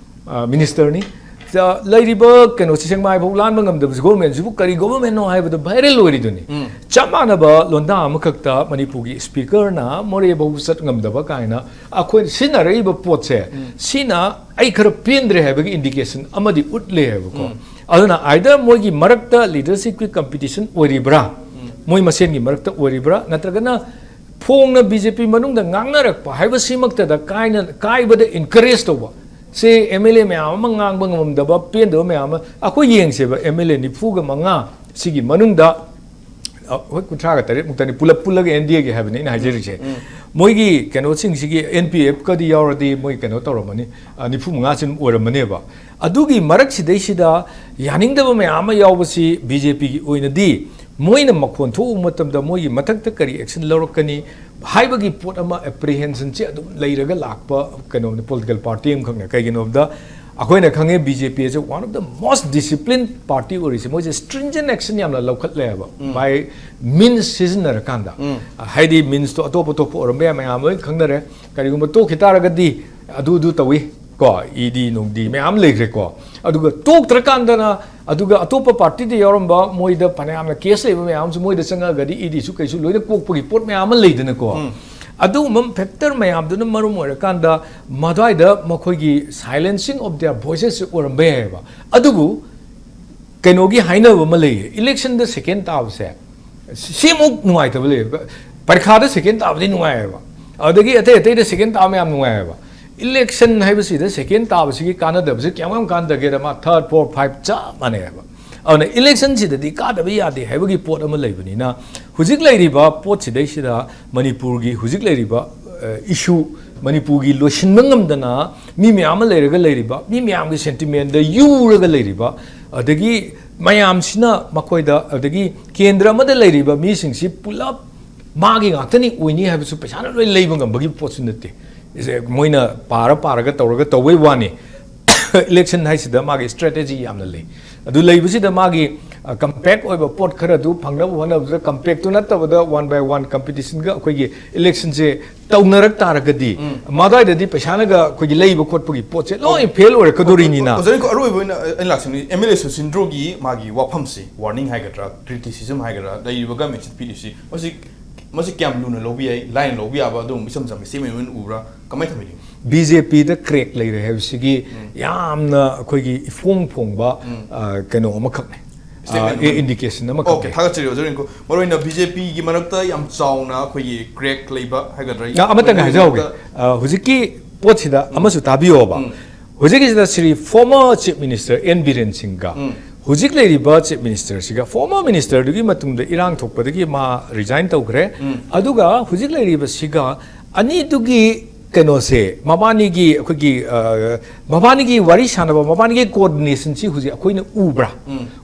ꯑ, ꯃꯤꯅꯤꯁꯇꯔꯅꯤ꯫ ꯂꯩꯔꯤꯕ ꯀꯩꯅꯣꯁꯤ ꯁꯦꯛꯃꯥꯏꯐꯥꯎ ꯂꯥꯟꯕ ꯉꯝꯗꯕꯁꯤ ꯒꯣꯚꯔꯟꯃꯦꯟꯁꯤꯕꯨ ꯀꯔꯤ ꯒꯣꯚꯔꯟꯃꯦꯟꯅꯣ ꯍꯥꯏꯕꯗꯣ ꯚꯥꯏꯔꯦꯜ ꯑꯣꯏꯔꯤꯗꯨꯅꯤ꯫ ꯆꯞ ꯃꯥꯟꯅꯕ ꯂꯣꯟꯗꯥ ꯑꯃꯈꯛꯇ ꯃꯅꯤꯄꯨꯔꯒꯤ ꯁ꯭ꯄꯤꯀꯔꯅ ꯃꯣꯔꯦꯐꯥꯎ ꯆꯠ ꯉꯝꯗꯕ ꯀꯥꯏꯅ ꯑꯩꯈꯣꯏꯅ ꯁꯤꯖꯤꯟꯅꯔꯛꯏꯕ ꯄꯣꯠꯁꯦ, ꯁꯤꯅ ꯑꯩ ꯈꯔ ꯄꯦꯟꯗ꯭ꯔꯦ ꯍꯥꯏꯕꯒꯤ ꯏꯟꯗꯤꯀꯦꯁꯟ ꯑꯃꯗꯤ ꯎꯠꯂꯦ ꯍꯥꯏꯕꯀꯣ꯫ ꯑꯗꯨꯅ either ꯃꯣꯏꯒꯤ ꯃꯔꯛꯇ ꯂꯤꯗꯔꯁꯤꯞꯀꯤ ꯀꯝꯄꯤꯇꯤꯁꯟ ꯑꯣꯏꯔꯤꯕ꯭ꯔꯥ, ꯃꯣꯏ ꯃꯁꯦꯟꯒꯤ ꯃꯔꯛꯇ ꯑꯣꯏꯔꯤꯕ꯭ꯔꯥ, ꯅꯠꯇ꯭ꯔꯒꯅ ꯐꯣꯡꯅ ꯕꯤ ꯖꯦ ꯄꯤ ꯃꯅꯨꯡꯗ ꯉꯥꯡꯅꯔꯛꯄ ꯍꯥꯏꯕꯁꯤꯃꯛꯇꯗ ꯀꯥꯏꯅ, ꯀꯥꯏꯕꯗ ꯏꯟꯀꯔꯦꯖ ꯇꯧꯕ꯫ ꯁꯤ ꯑꯦꯝ ꯑꯦꯜ ꯑꯦ ꯃꯌꯥꯝ ꯑꯃ ꯉꯥꯡꯕ ꯉꯝꯗꯕ, ꯄꯦꯟꯗꯕ ꯃꯌꯥꯝ ꯑꯃ, ꯑꯩꯈꯣꯏ ꯌꯦꯡꯁꯦꯕ, ꯑꯦꯝ ꯑꯦꯜ ꯑꯦ ꯅꯤꯐꯨꯒ ꯃꯉꯥ ꯁꯤꯒꯤ ꯃꯅꯨꯡꯗ ꯑ, ꯍꯣꯏ, ꯀꯨꯟꯊ꯭ꯔꯥꯒ ꯇꯔꯦꯠ ꯃꯨꯛꯇꯅꯤ, ꯄꯨꯂꯞ ꯄꯨꯜꯂꯒ ꯑꯦꯟ ꯗꯤ ꯑꯦꯒꯤ ꯍꯥꯏꯕꯅꯤ ꯑꯩꯅ ꯍꯥꯏꯖꯔꯤꯁꯦ꯫ ꯎꯝ꯫ ꯃꯣꯏꯒꯤ ꯀꯩꯅꯣꯁꯤꯡꯁꯤꯒꯤ ꯑꯦꯟ ꯄꯤ ꯑꯦꯐꯀꯗꯤ ꯌꯥꯎꯔꯗꯤ ꯃꯣꯏ ꯀꯩꯅꯣ ꯇꯧꯔꯝꯃꯅꯤ, ꯑ, ꯅꯤꯐꯨ ꯃꯉꯥꯁꯤ ꯑꯗꯨꯝ ꯑꯣꯏꯔꯝꯃꯅꯦꯕ꯫ ꯑꯗꯨꯒꯤ ꯃꯔꯛꯁꯤꯗꯩꯁꯤꯗ ꯌꯥꯅꯤꯡꯗꯕ ꯃꯌꯥꯝ ꯑꯃ ꯌꯥꯎꯕꯁꯤ ꯕꯤ ꯖꯦ ꯄꯤꯒꯤ ꯑꯣꯏꯅꯗꯤ ꯃꯣꯏꯅ ꯃꯈꯣꯟ ꯊꯣꯛꯎꯕ ꯃꯇꯝꯗ ꯃꯣꯏꯒꯤ ꯃꯊꯛꯇ ꯀꯔꯤ ꯑꯦꯛꯁꯟ ꯂꯧꯔꯛꯀꯅꯤ ꯍꯥꯏꯕꯒꯤ ꯄꯣꯠ ꯑꯃ, ꯑꯦꯄ꯭ꯔꯤꯍꯦꯟꯁꯟꯁꯤ ꯑꯗꯨꯝ ꯂꯩꯔꯒ ꯂꯥꯛꯄ ꯀꯩꯅꯣꯅꯤ, ꯄꯣꯂꯤꯇꯤꯀꯦꯜ ꯄꯥꯔꯇꯤ ꯑꯃꯈꯛꯅ꯫ ꯀꯩꯒꯤꯅꯣꯗ ꯑꯩꯈꯣꯏꯅ ꯈꯪꯉꯦ, ꯕꯤ ꯖꯦ ꯄꯤ ꯑꯁꯦ one of the most disciplined party ꯑꯣꯏꯔꯤꯁꯦ, ꯃꯣꯏꯁꯦ stringent action ꯌꯥꯝꯅ ꯂꯧꯈꯠꯂꯦꯕ꯫ ꯎꯝ꯫ ꯃꯥꯏ ꯃꯤꯟꯁ ꯁꯤꯖꯤꯟꯅꯔꯀꯥꯟꯗ꯫ ꯎꯝ꯫ ꯍꯥꯏꯗꯤ ꯃꯤꯟꯁꯇꯣ ꯑꯇꯣꯞ ꯑꯇꯣꯞꯄ ꯑꯣꯏꯔꯝꯕ ꯌꯥꯏ, ꯃꯌꯥꯝ ꯂꯣꯏ ꯈꯪꯅꯔꯦ꯫ ꯀꯔꯤꯒꯨꯝꯕ ꯇꯣꯛꯈꯤ ꯇꯥꯔꯒꯗꯤ ꯑꯗꯨ ꯑꯗꯨ ꯇꯧꯏ ꯀꯣ, ꯏ ꯗꯤ ꯅꯨꯡꯗꯤ ꯃꯌꯥꯝ ꯂꯩꯈ꯭ꯔꯦꯀꯣ꯫ ꯑꯗꯨꯒ ꯇꯣꯛꯇ꯭ꯔꯀꯥꯟꯗꯅ, ꯑꯗꯨꯒ ꯑꯇꯣꯞꯄ ꯄꯥꯔꯇꯤꯗ ꯌꯥꯎꯔꯝꯕ ꯃꯣꯏꯗ ꯐꯅꯌꯥꯝꯅ ꯀꯦꯁ ꯂꯩꯕ ꯃꯌꯥꯝ ꯑꯃꯁꯨ ꯃꯣꯏꯗ ꯆꯪꯉꯛꯑꯒꯗꯤ ꯏ ꯗꯤꯁꯨ ꯀꯩꯁꯨ ꯂꯣꯏꯅ ꯀꯣꯛꯄꯒꯤ ꯄꯣꯠ ꯃꯌꯥꯝ ꯑꯃ ꯂꯩꯗꯅꯀꯣ꯫ ꯎꯝ꯫ ꯑꯗꯨꯒꯨꯝꯕ ꯐꯦꯛꯇꯔ ꯃꯌꯥꯝꯗꯨꯅ ꯃꯔꯝ ꯑꯣꯏꯔꯀꯥꯟꯗ ꯃꯗ꯭ꯋꯥꯏꯗ ꯃꯈꯣꯏꯒꯤ silencing of their voices ꯑꯣꯏꯔꯝꯕ ꯌꯥꯏꯑꯕ꯫ ꯑꯗꯨꯕꯨ ꯀꯩꯅꯣꯒꯤ ꯍꯥꯏꯅꯕ ꯑꯃ ꯂꯩꯌꯦ, ꯏꯂꯦꯛꯁꯟꯗ ꯁꯦꯀꯦꯟ ꯇꯥꯕꯁꯦ ꯁꯤꯃꯨꯛ ꯅꯨꯡꯉꯥꯏꯇꯕ ꯂꯩꯌꯦ꯫ ꯄꯔꯤꯈꯥꯗ ꯁꯦꯀꯦꯟ ꯇꯥꯕꯗꯤ ꯅꯨꯡꯉꯥꯏꯌꯦꯕ, ꯑꯗꯒꯤ ꯑꯇꯩ ꯑꯇꯩꯗ ꯁꯦꯀꯦꯟ ꯇꯥꯕ ꯃꯌꯥꯝ ꯅꯨꯡꯉꯥꯏꯌꯦꯕ꯫ ꯏꯂꯦꯛꯁꯟ ꯍꯥꯏꯕꯁꯤꯗ ꯁꯦꯀꯦꯟ ꯇꯥꯕꯁꯤꯒꯤ ꯀꯥꯟꯅꯗꯕꯁꯤ ꯀꯌꯥꯝ ꯌꯥꯝ ꯀꯥꯟꯅꯗꯒꯦꯗ, ꯃꯥ ꯊꯥꯔꯠ, ꯐꯣꯔ, ꯐꯥꯏꯚ ꯆꯞ ꯃꯥꯟꯅꯩꯌꯦꯕ꯫ ꯑꯗꯨꯅ ꯏꯂꯦꯛꯁꯟꯁꯤꯗꯗꯤ ꯀꯥꯗꯕ ꯌꯥꯗꯦ ꯍꯥꯏꯕꯒꯤ ꯄꯣꯠ ꯑꯃ ꯂꯩꯕꯅꯤꯅ, ꯍꯧꯖꯤꯛ ꯂꯩꯔꯤꯕ ꯄꯣꯠꯁꯤꯗꯩꯁꯤꯗ ꯃꯅꯤꯄꯨꯔꯒꯤ ꯍꯧꯖꯤꯛ ꯂꯩꯔꯤꯕ, ꯑ, ꯏꯁꯨ, ꯃꯅꯤꯄꯨꯔꯒꯤ ꯂꯣꯏꯁꯤꯟꯕ ꯉꯝꯗꯅ ꯃꯤ ꯃꯌꯥꯝ ꯑꯃ ꯂꯩꯔꯒ ꯂꯩꯔꯤꯕ, ꯃꯤ ꯃꯌꯥꯝꯒꯤ ꯁꯦꯟꯇꯤꯃꯦꯟꯗ ꯌꯨꯔꯒ ꯂꯩꯔꯤꯕ, ꯑꯗꯒꯤ ꯃꯌꯥꯝꯁꯤꯅ ꯃꯈꯣꯏꯗ, ꯑꯗꯒꯤ ꯀꯦꯟꯗ꯭ꯔ ꯑꯃꯗ ꯂꯩꯔꯤꯕ ꯃꯤꯁꯤꯡꯁꯤ ꯄꯨꯂꯞ ꯃꯥꯒꯤ ꯉꯥꯛꯇꯅꯤ ꯑꯣꯏꯅꯤ ꯍꯥꯏꯕꯁꯨ ꯄꯩꯁꯥꯅ ꯂꯣꯏ ꯂꯩꯕ ꯉꯝꯕꯒꯤ ꯄꯣꯠꯁꯨ ꯅꯠꯇꯦ꯫ ꯏꯁꯦ ꯃꯣꯏꯅ ꯄꯥꯔ ꯄꯥꯔꯒ ꯇꯧꯔꯒ ꯇꯧꯕꯩ ꯋꯥꯅꯤ꯫ ꯏꯂꯦꯛꯁꯟ ꯍꯥꯏꯁꯤꯗ ꯃꯥꯒꯤ ꯁ꯭ꯇ꯭ꯔꯦꯇꯦꯖꯤ ꯌꯥꯝꯅ ꯂꯩ꯫ ꯑꯗꯨ ꯂꯩꯕꯁꯤꯗ ꯃꯥꯒꯤ, ꯑ, ꯀꯝꯄꯦꯛ ꯑꯣꯏꯕ ꯄꯣꯠ ꯈꯔ ꯑꯗꯨ ꯐꯪꯅꯕ ꯍꯣꯠꯅꯕꯗ, ꯀꯝꯄꯦꯛꯇꯨ ꯅꯠꯇꯕꯗ ꯋꯥꯟ ꯕꯥꯏ ꯋꯥꯟ ꯀꯝꯄꯤꯇꯤꯁꯟꯒ ꯑꯩꯈꯣꯏꯒꯤ ꯏꯂꯦꯛꯁꯟꯁꯦ ꯇꯧꯅꯔꯛ ꯇꯥꯔꯒꯗꯤ, ꯎꯝ꯫ ꯃꯗ꯭ꯋꯥꯏꯗꯗꯤ ꯄꯩꯁꯥꯅꯒ ꯑꯩꯈꯣꯏꯒꯤ ꯂꯩꯕ ꯈꯣꯠꯄꯒꯤ ꯄꯣꯠꯁꯦ ꯂꯣꯏ ꯐꯦꯜ ꯑꯣꯏꯔꯛꯀꯗꯣꯔꯤꯅꯤꯅ꯫ ꯑꯣꯖꯥ, ꯑꯩꯈꯣꯏ ꯑꯔꯣꯏꯕ ꯑꯣꯏꯅ ꯑꯩꯅ ꯂꯥꯛꯆꯅꯤꯡꯉꯤ, ꯑꯦꯝ ꯑꯦꯜ ꯑꯦ ꯁꯨꯁꯤꯟꯗ꯭ꯔꯣꯒꯤ ꯃꯥꯒꯤ ꯋꯥꯐꯝꯁꯦ, ꯋꯥꯔꯅꯤꯡ ꯍꯥꯏꯒꯗ꯭ꯔꯥ, ꯀ꯭ꯔꯤꯇꯤꯁꯤꯖꯝ ꯍꯥꯏꯒꯗ꯭ꯔꯥ, ꯂꯩꯔꯤꯕ ꯒꯃꯦꯟꯁꯤꯗ ꯄꯤꯔꯤꯁꯤ, ꯃꯁꯤ, ꯃꯁꯤ ꯀꯌꯥꯝ ꯂꯨꯅ ꯂꯧꯕ ꯌꯥꯏ, ꯂꯥꯏꯅ ꯂꯧꯕ ꯌꯥꯕ ꯑꯗꯨꯒꯨꯝꯕ ꯏꯆꯝ ꯆꯝꯕ ꯁ꯭ꯇꯦꯠꯃꯦꯟ ꯑꯣꯏꯅ ꯎꯕ꯭ꯔꯥ? ꯀꯃꯥꯏꯅ ꯊꯝꯕꯤꯅꯤꯡꯉꯤ? ꯕꯤ ꯖꯦ ꯄꯤꯗ ꯀ꯭ꯔꯦꯛ ꯂꯩꯔꯦ ꯍꯥꯏꯕꯁꯤꯒꯤ ꯎꯝ꯫ ꯌꯥꯝꯅ ꯑꯩꯈꯣꯏꯒꯤ ꯏꯐꯣꯡ ꯐꯣꯡꯕ, ꯎꯝ꯫ ꯑ, ꯀꯩꯅꯣ ꯑꯃꯈꯛꯅꯦ꯫ ꯁ꯭ꯇꯦꯠꯃꯦꯟ ꯑ, ꯑꯃꯅꯤ꯫ ꯏꯟꯗꯤꯀꯦꯁꯟ ꯑꯃꯈꯛꯅꯦ꯫ ꯑꯣꯀꯦ, ꯊꯥꯒꯠꯆꯔꯤ ꯑꯣꯖꯥ ꯔꯤꯡꯀꯨ꯫ ꯃꯔꯨꯑꯣꯏꯅ ꯕꯤ ꯖꯦ ꯄꯤꯒꯤ ꯃꯔꯛꯇ ꯌꯥꯝ ꯆꯥꯎꯅ ꯑꯩꯈꯣꯏꯒꯤ ꯀ꯭ꯔꯦꯛ ꯂꯩꯕ ꯍꯥꯏꯒꯗ꯭ꯔꯥ? ꯑ, ꯑꯃꯇꯪꯒ ꯃꯗꯨꯒꯤ ꯍꯥꯏꯖꯍꯧꯒꯦ꯫ ꯃꯔꯛꯇ ꯑ, ꯍꯧꯖꯤꯛꯀꯤ ꯄꯣꯠꯁꯤꯗ ꯎꯝ꯫ ꯑꯃꯁꯨ ꯇꯥꯕꯤꯌꯣꯕ꯫ ꯎꯝ꯫ ꯍꯧꯖꯤꯛꯀꯤꯁꯤꯗ Shri former Chief Minister N Biren ꯁꯤꯡꯒ ꯎꯝ꯫ ꯍꯧꯖꯤꯛ ꯂꯩꯔꯤꯕ ꯆꯤꯐ ꯃꯤꯅꯤꯁꯇꯔꯁꯤꯒ ꯐꯣꯔꯃꯔ ꯃꯤꯅꯤꯁꯇꯔꯗꯨꯒꯤ ꯃꯇꯨꯡꯗ ꯏꯔꯥꯡ ꯊꯣꯛꯄꯗꯒꯤ ꯃꯥ ꯔꯤꯖꯥꯏꯟ ꯇꯧꯈ꯭ꯔꯦ꯫ ꯑꯗꯨꯒ ꯍꯧꯖꯤꯛ ꯂꯩꯔꯤꯕꯁꯤꯒ ꯑꯅꯤꯗꯨꯒꯤ ꯀꯩꯅꯣꯁꯦ, ꯃꯕꯥꯅꯤꯒꯤ ꯑꯩꯈꯣꯏꯒꯤ ꯑ, ꯃꯕꯥꯅꯤꯒꯤ ꯋꯥꯔꯤ ꯁꯥꯟꯅꯕ, ꯃꯕꯥꯅꯤꯒꯤ ꯀꯣꯑꯣꯔꯗꯤꯅꯦꯁꯟꯁꯤ ꯍꯧꯖꯤꯛ ꯑꯩꯈꯣꯏꯅ ꯎꯕ꯭ꯔꯥ?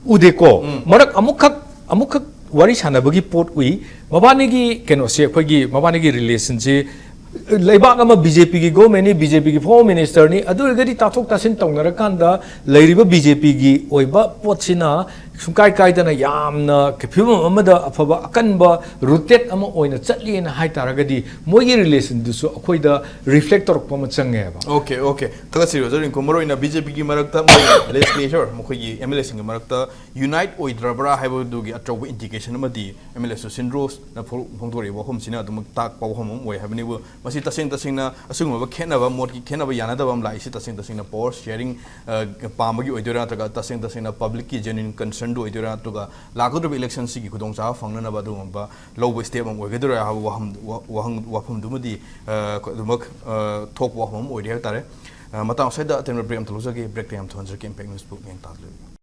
ꯎꯗꯦꯀꯣ꯫ ꯃꯔꯛ ꯑꯃꯨꯛꯈꯛ ꯑꯃꯨꯛꯈꯛ ꯋꯥꯔꯤ ꯁꯥꯟꯅꯕꯒꯤ ꯄꯣꯠ ꯎꯏ꯫ ꯃꯕꯥꯅꯤꯒꯤ ꯀꯩꯅꯣꯁꯦ, ꯑꯩꯈꯣꯏꯒꯤ ꯃꯕꯥꯅꯤꯒꯤ ꯔꯤꯂꯦꯁꯟꯁꯤ, ꯂꯩꯕꯥꯛ ꯑꯃ ꯕꯤ ꯖꯦ ꯄꯤꯒꯤ ꯒꯣꯔꯃꯦꯟꯅꯤ, ꯕꯤ ꯖꯦ ꯄꯤꯒꯤ ꯐꯣꯔꯃꯔ ꯃꯤꯅꯤꯁꯇꯔꯅꯤ, ꯑꯗꯨ ꯑꯣꯏꯔꯒꯗꯤ ꯇꯥꯊꯣꯛ ꯇꯥꯁꯤꯟ ꯇꯧꯅꯔꯀꯥꯟꯗ ꯂꯩꯔꯤꯕ ꯕꯤ ꯖꯦ ꯄꯤꯒꯤ ꯑꯣꯏꯕ ꯄꯣꯠꯁꯤꯅ ꯁꯨꯡꯀꯥꯏ ꯀꯥꯏꯗꯅ ꯌꯥꯝꯅ ꯐꯤꯕꯝ ꯑꯃꯗ ꯑꯐꯕ ꯑꯀꯟꯕ ꯔꯨꯇꯦꯠ ꯑꯃ ꯑꯣꯏꯅ ꯆꯠꯂꯤꯅ ꯍꯥꯏ ꯇꯥꯔꯒꯗꯤ ꯃꯣꯏꯒꯤ ꯔꯤꯂꯦꯁꯟꯗꯨꯁꯨ ꯑꯩꯈꯣꯏꯗ ꯔꯤꯐ꯭ꯂꯦꯛ ꯇꯧꯔꯛꯄ ꯑꯃ ꯆꯪꯉꯦꯕ꯫ ꯑꯣꯀꯦ ꯑꯣꯀꯦ ꯊꯥꯒꯠꯆꯔꯤ ꯑꯣꯖꯥ ꯔꯤꯡꯀꯨ꯫ ꯃꯔꯨꯑꯣꯏꯅ ꯕꯤ ꯖꯦ ꯄꯤꯒꯤ ꯃꯔꯛꯇ ꯃꯣꯏ ꯂꯦꯖꯤꯁꯂꯦꯆꯔ ꯃꯈꯣꯏꯒꯤ ꯑꯦꯝ ꯑꯦꯜ ꯑꯦꯁꯤꯡꯒꯤ ꯃꯔꯛꯇ ꯌꯨꯅꯥꯏꯠ ꯑꯣꯏꯗ꯭ꯔꯕ꯭ꯔꯥ ꯍꯥꯏꯕꯗꯨꯒꯤ ꯑꯆꯧꯕ ꯏꯟꯗꯤꯀꯦꯁꯟ ꯑꯃꯗꯤ ꯑꯦꯝ ꯑꯦꯜ ꯑꯦ ꯁꯨꯁꯤꯟ ꯔꯣꯁꯅ ꯐꯣꯡ- ꯐꯣꯡꯗꯣꯔꯛꯏꯕ ꯋꯥꯐꯝꯁꯤꯅ ꯑꯗꯨꯃꯛ ꯇꯥꯛꯄ ꯋꯥꯐꯝ ꯑꯃ ꯑꯣꯏ ꯍꯥꯏꯕꯅꯤꯕꯨ꯫ ꯃꯁꯤ ꯇꯁꯦꯡ ꯇꯁꯦꯡꯅ ꯑꯁꯤꯒꯨꯝꯂꯕ ꯈꯦꯠꯅꯕ, ꯃꯣꯠꯀꯤ ꯈꯦꯠꯅꯕ, ꯌꯥꯅꯗꯕ ꯑꯃ ꯂꯥꯛꯏꯁꯤ ꯇꯁꯦꯡ ꯇꯁꯦꯡꯅ ꯄꯋꯥꯔ ꯁꯤꯌꯥꯔꯤꯡ ꯄꯥꯝꯕꯒꯤ ꯑꯣꯏꯗꯣꯏꯔꯥ, ꯅꯠꯇ꯭ꯔꯒ ꯇꯁꯦꯡ ꯇꯁꯦꯡꯅ ꯄꯕ꯭ꯂꯤꯛꯀꯤ ꯖꯦꯅ꯭ꯌꯨꯟ ꯀꯟꯁꯔꯟꯗꯨ ꯑꯣꯏꯗꯣꯏꯔꯥ, ꯅꯠꯇ꯭ꯔꯒ ꯂꯥꯛꯀꯗꯧꯔꯤꯕ ꯏꯂꯦꯛꯁꯟꯁꯤꯒꯤ ꯈꯨꯗꯣꯡꯆꯥꯕ ꯐꯪꯅꯅꯕ ꯑꯗꯨꯒꯨꯝꯕ ꯂꯧꯕ ꯁ꯭ꯇꯦꯞ ꯑꯃ ꯑꯣꯏꯒꯗꯣꯏꯔꯥ ꯍꯥꯏꯕ ꯋꯥꯍꯪ- ꯋꯥ- ꯋꯥꯍꯪ- ꯋꯥꯐꯝꯗꯨꯃꯗꯤ ꯑ, ꯑꯗꯨꯃꯛ ꯑ, ꯊꯣꯛꯄ ꯋꯥꯐꯝ ꯑꯃ ꯑꯣꯏꯔꯤ ꯍꯥꯏꯕ ꯇꯥꯔꯦ꯫ ꯑ, ꯃꯇꯥꯡ ꯑꯁꯤꯗ ꯑꯇꯦꯟꯕ ꯕ꯭ꯔꯦꯛ ꯑꯃ ꯂꯧꯖꯒꯦ꯫ ꯕ꯭ꯔꯦꯛꯇ ꯌꯥꯝ ꯊꯨꯍꯟꯖꯔꯛꯀꯦ ꯏꯝꯄꯦꯛ ꯅ꯭ꯌꯨꯁꯄꯨ ꯃꯤꯠꯌꯦꯡ ꯇꯥꯗꯨꯅ ꯂꯩꯕꯤꯌꯨ꯫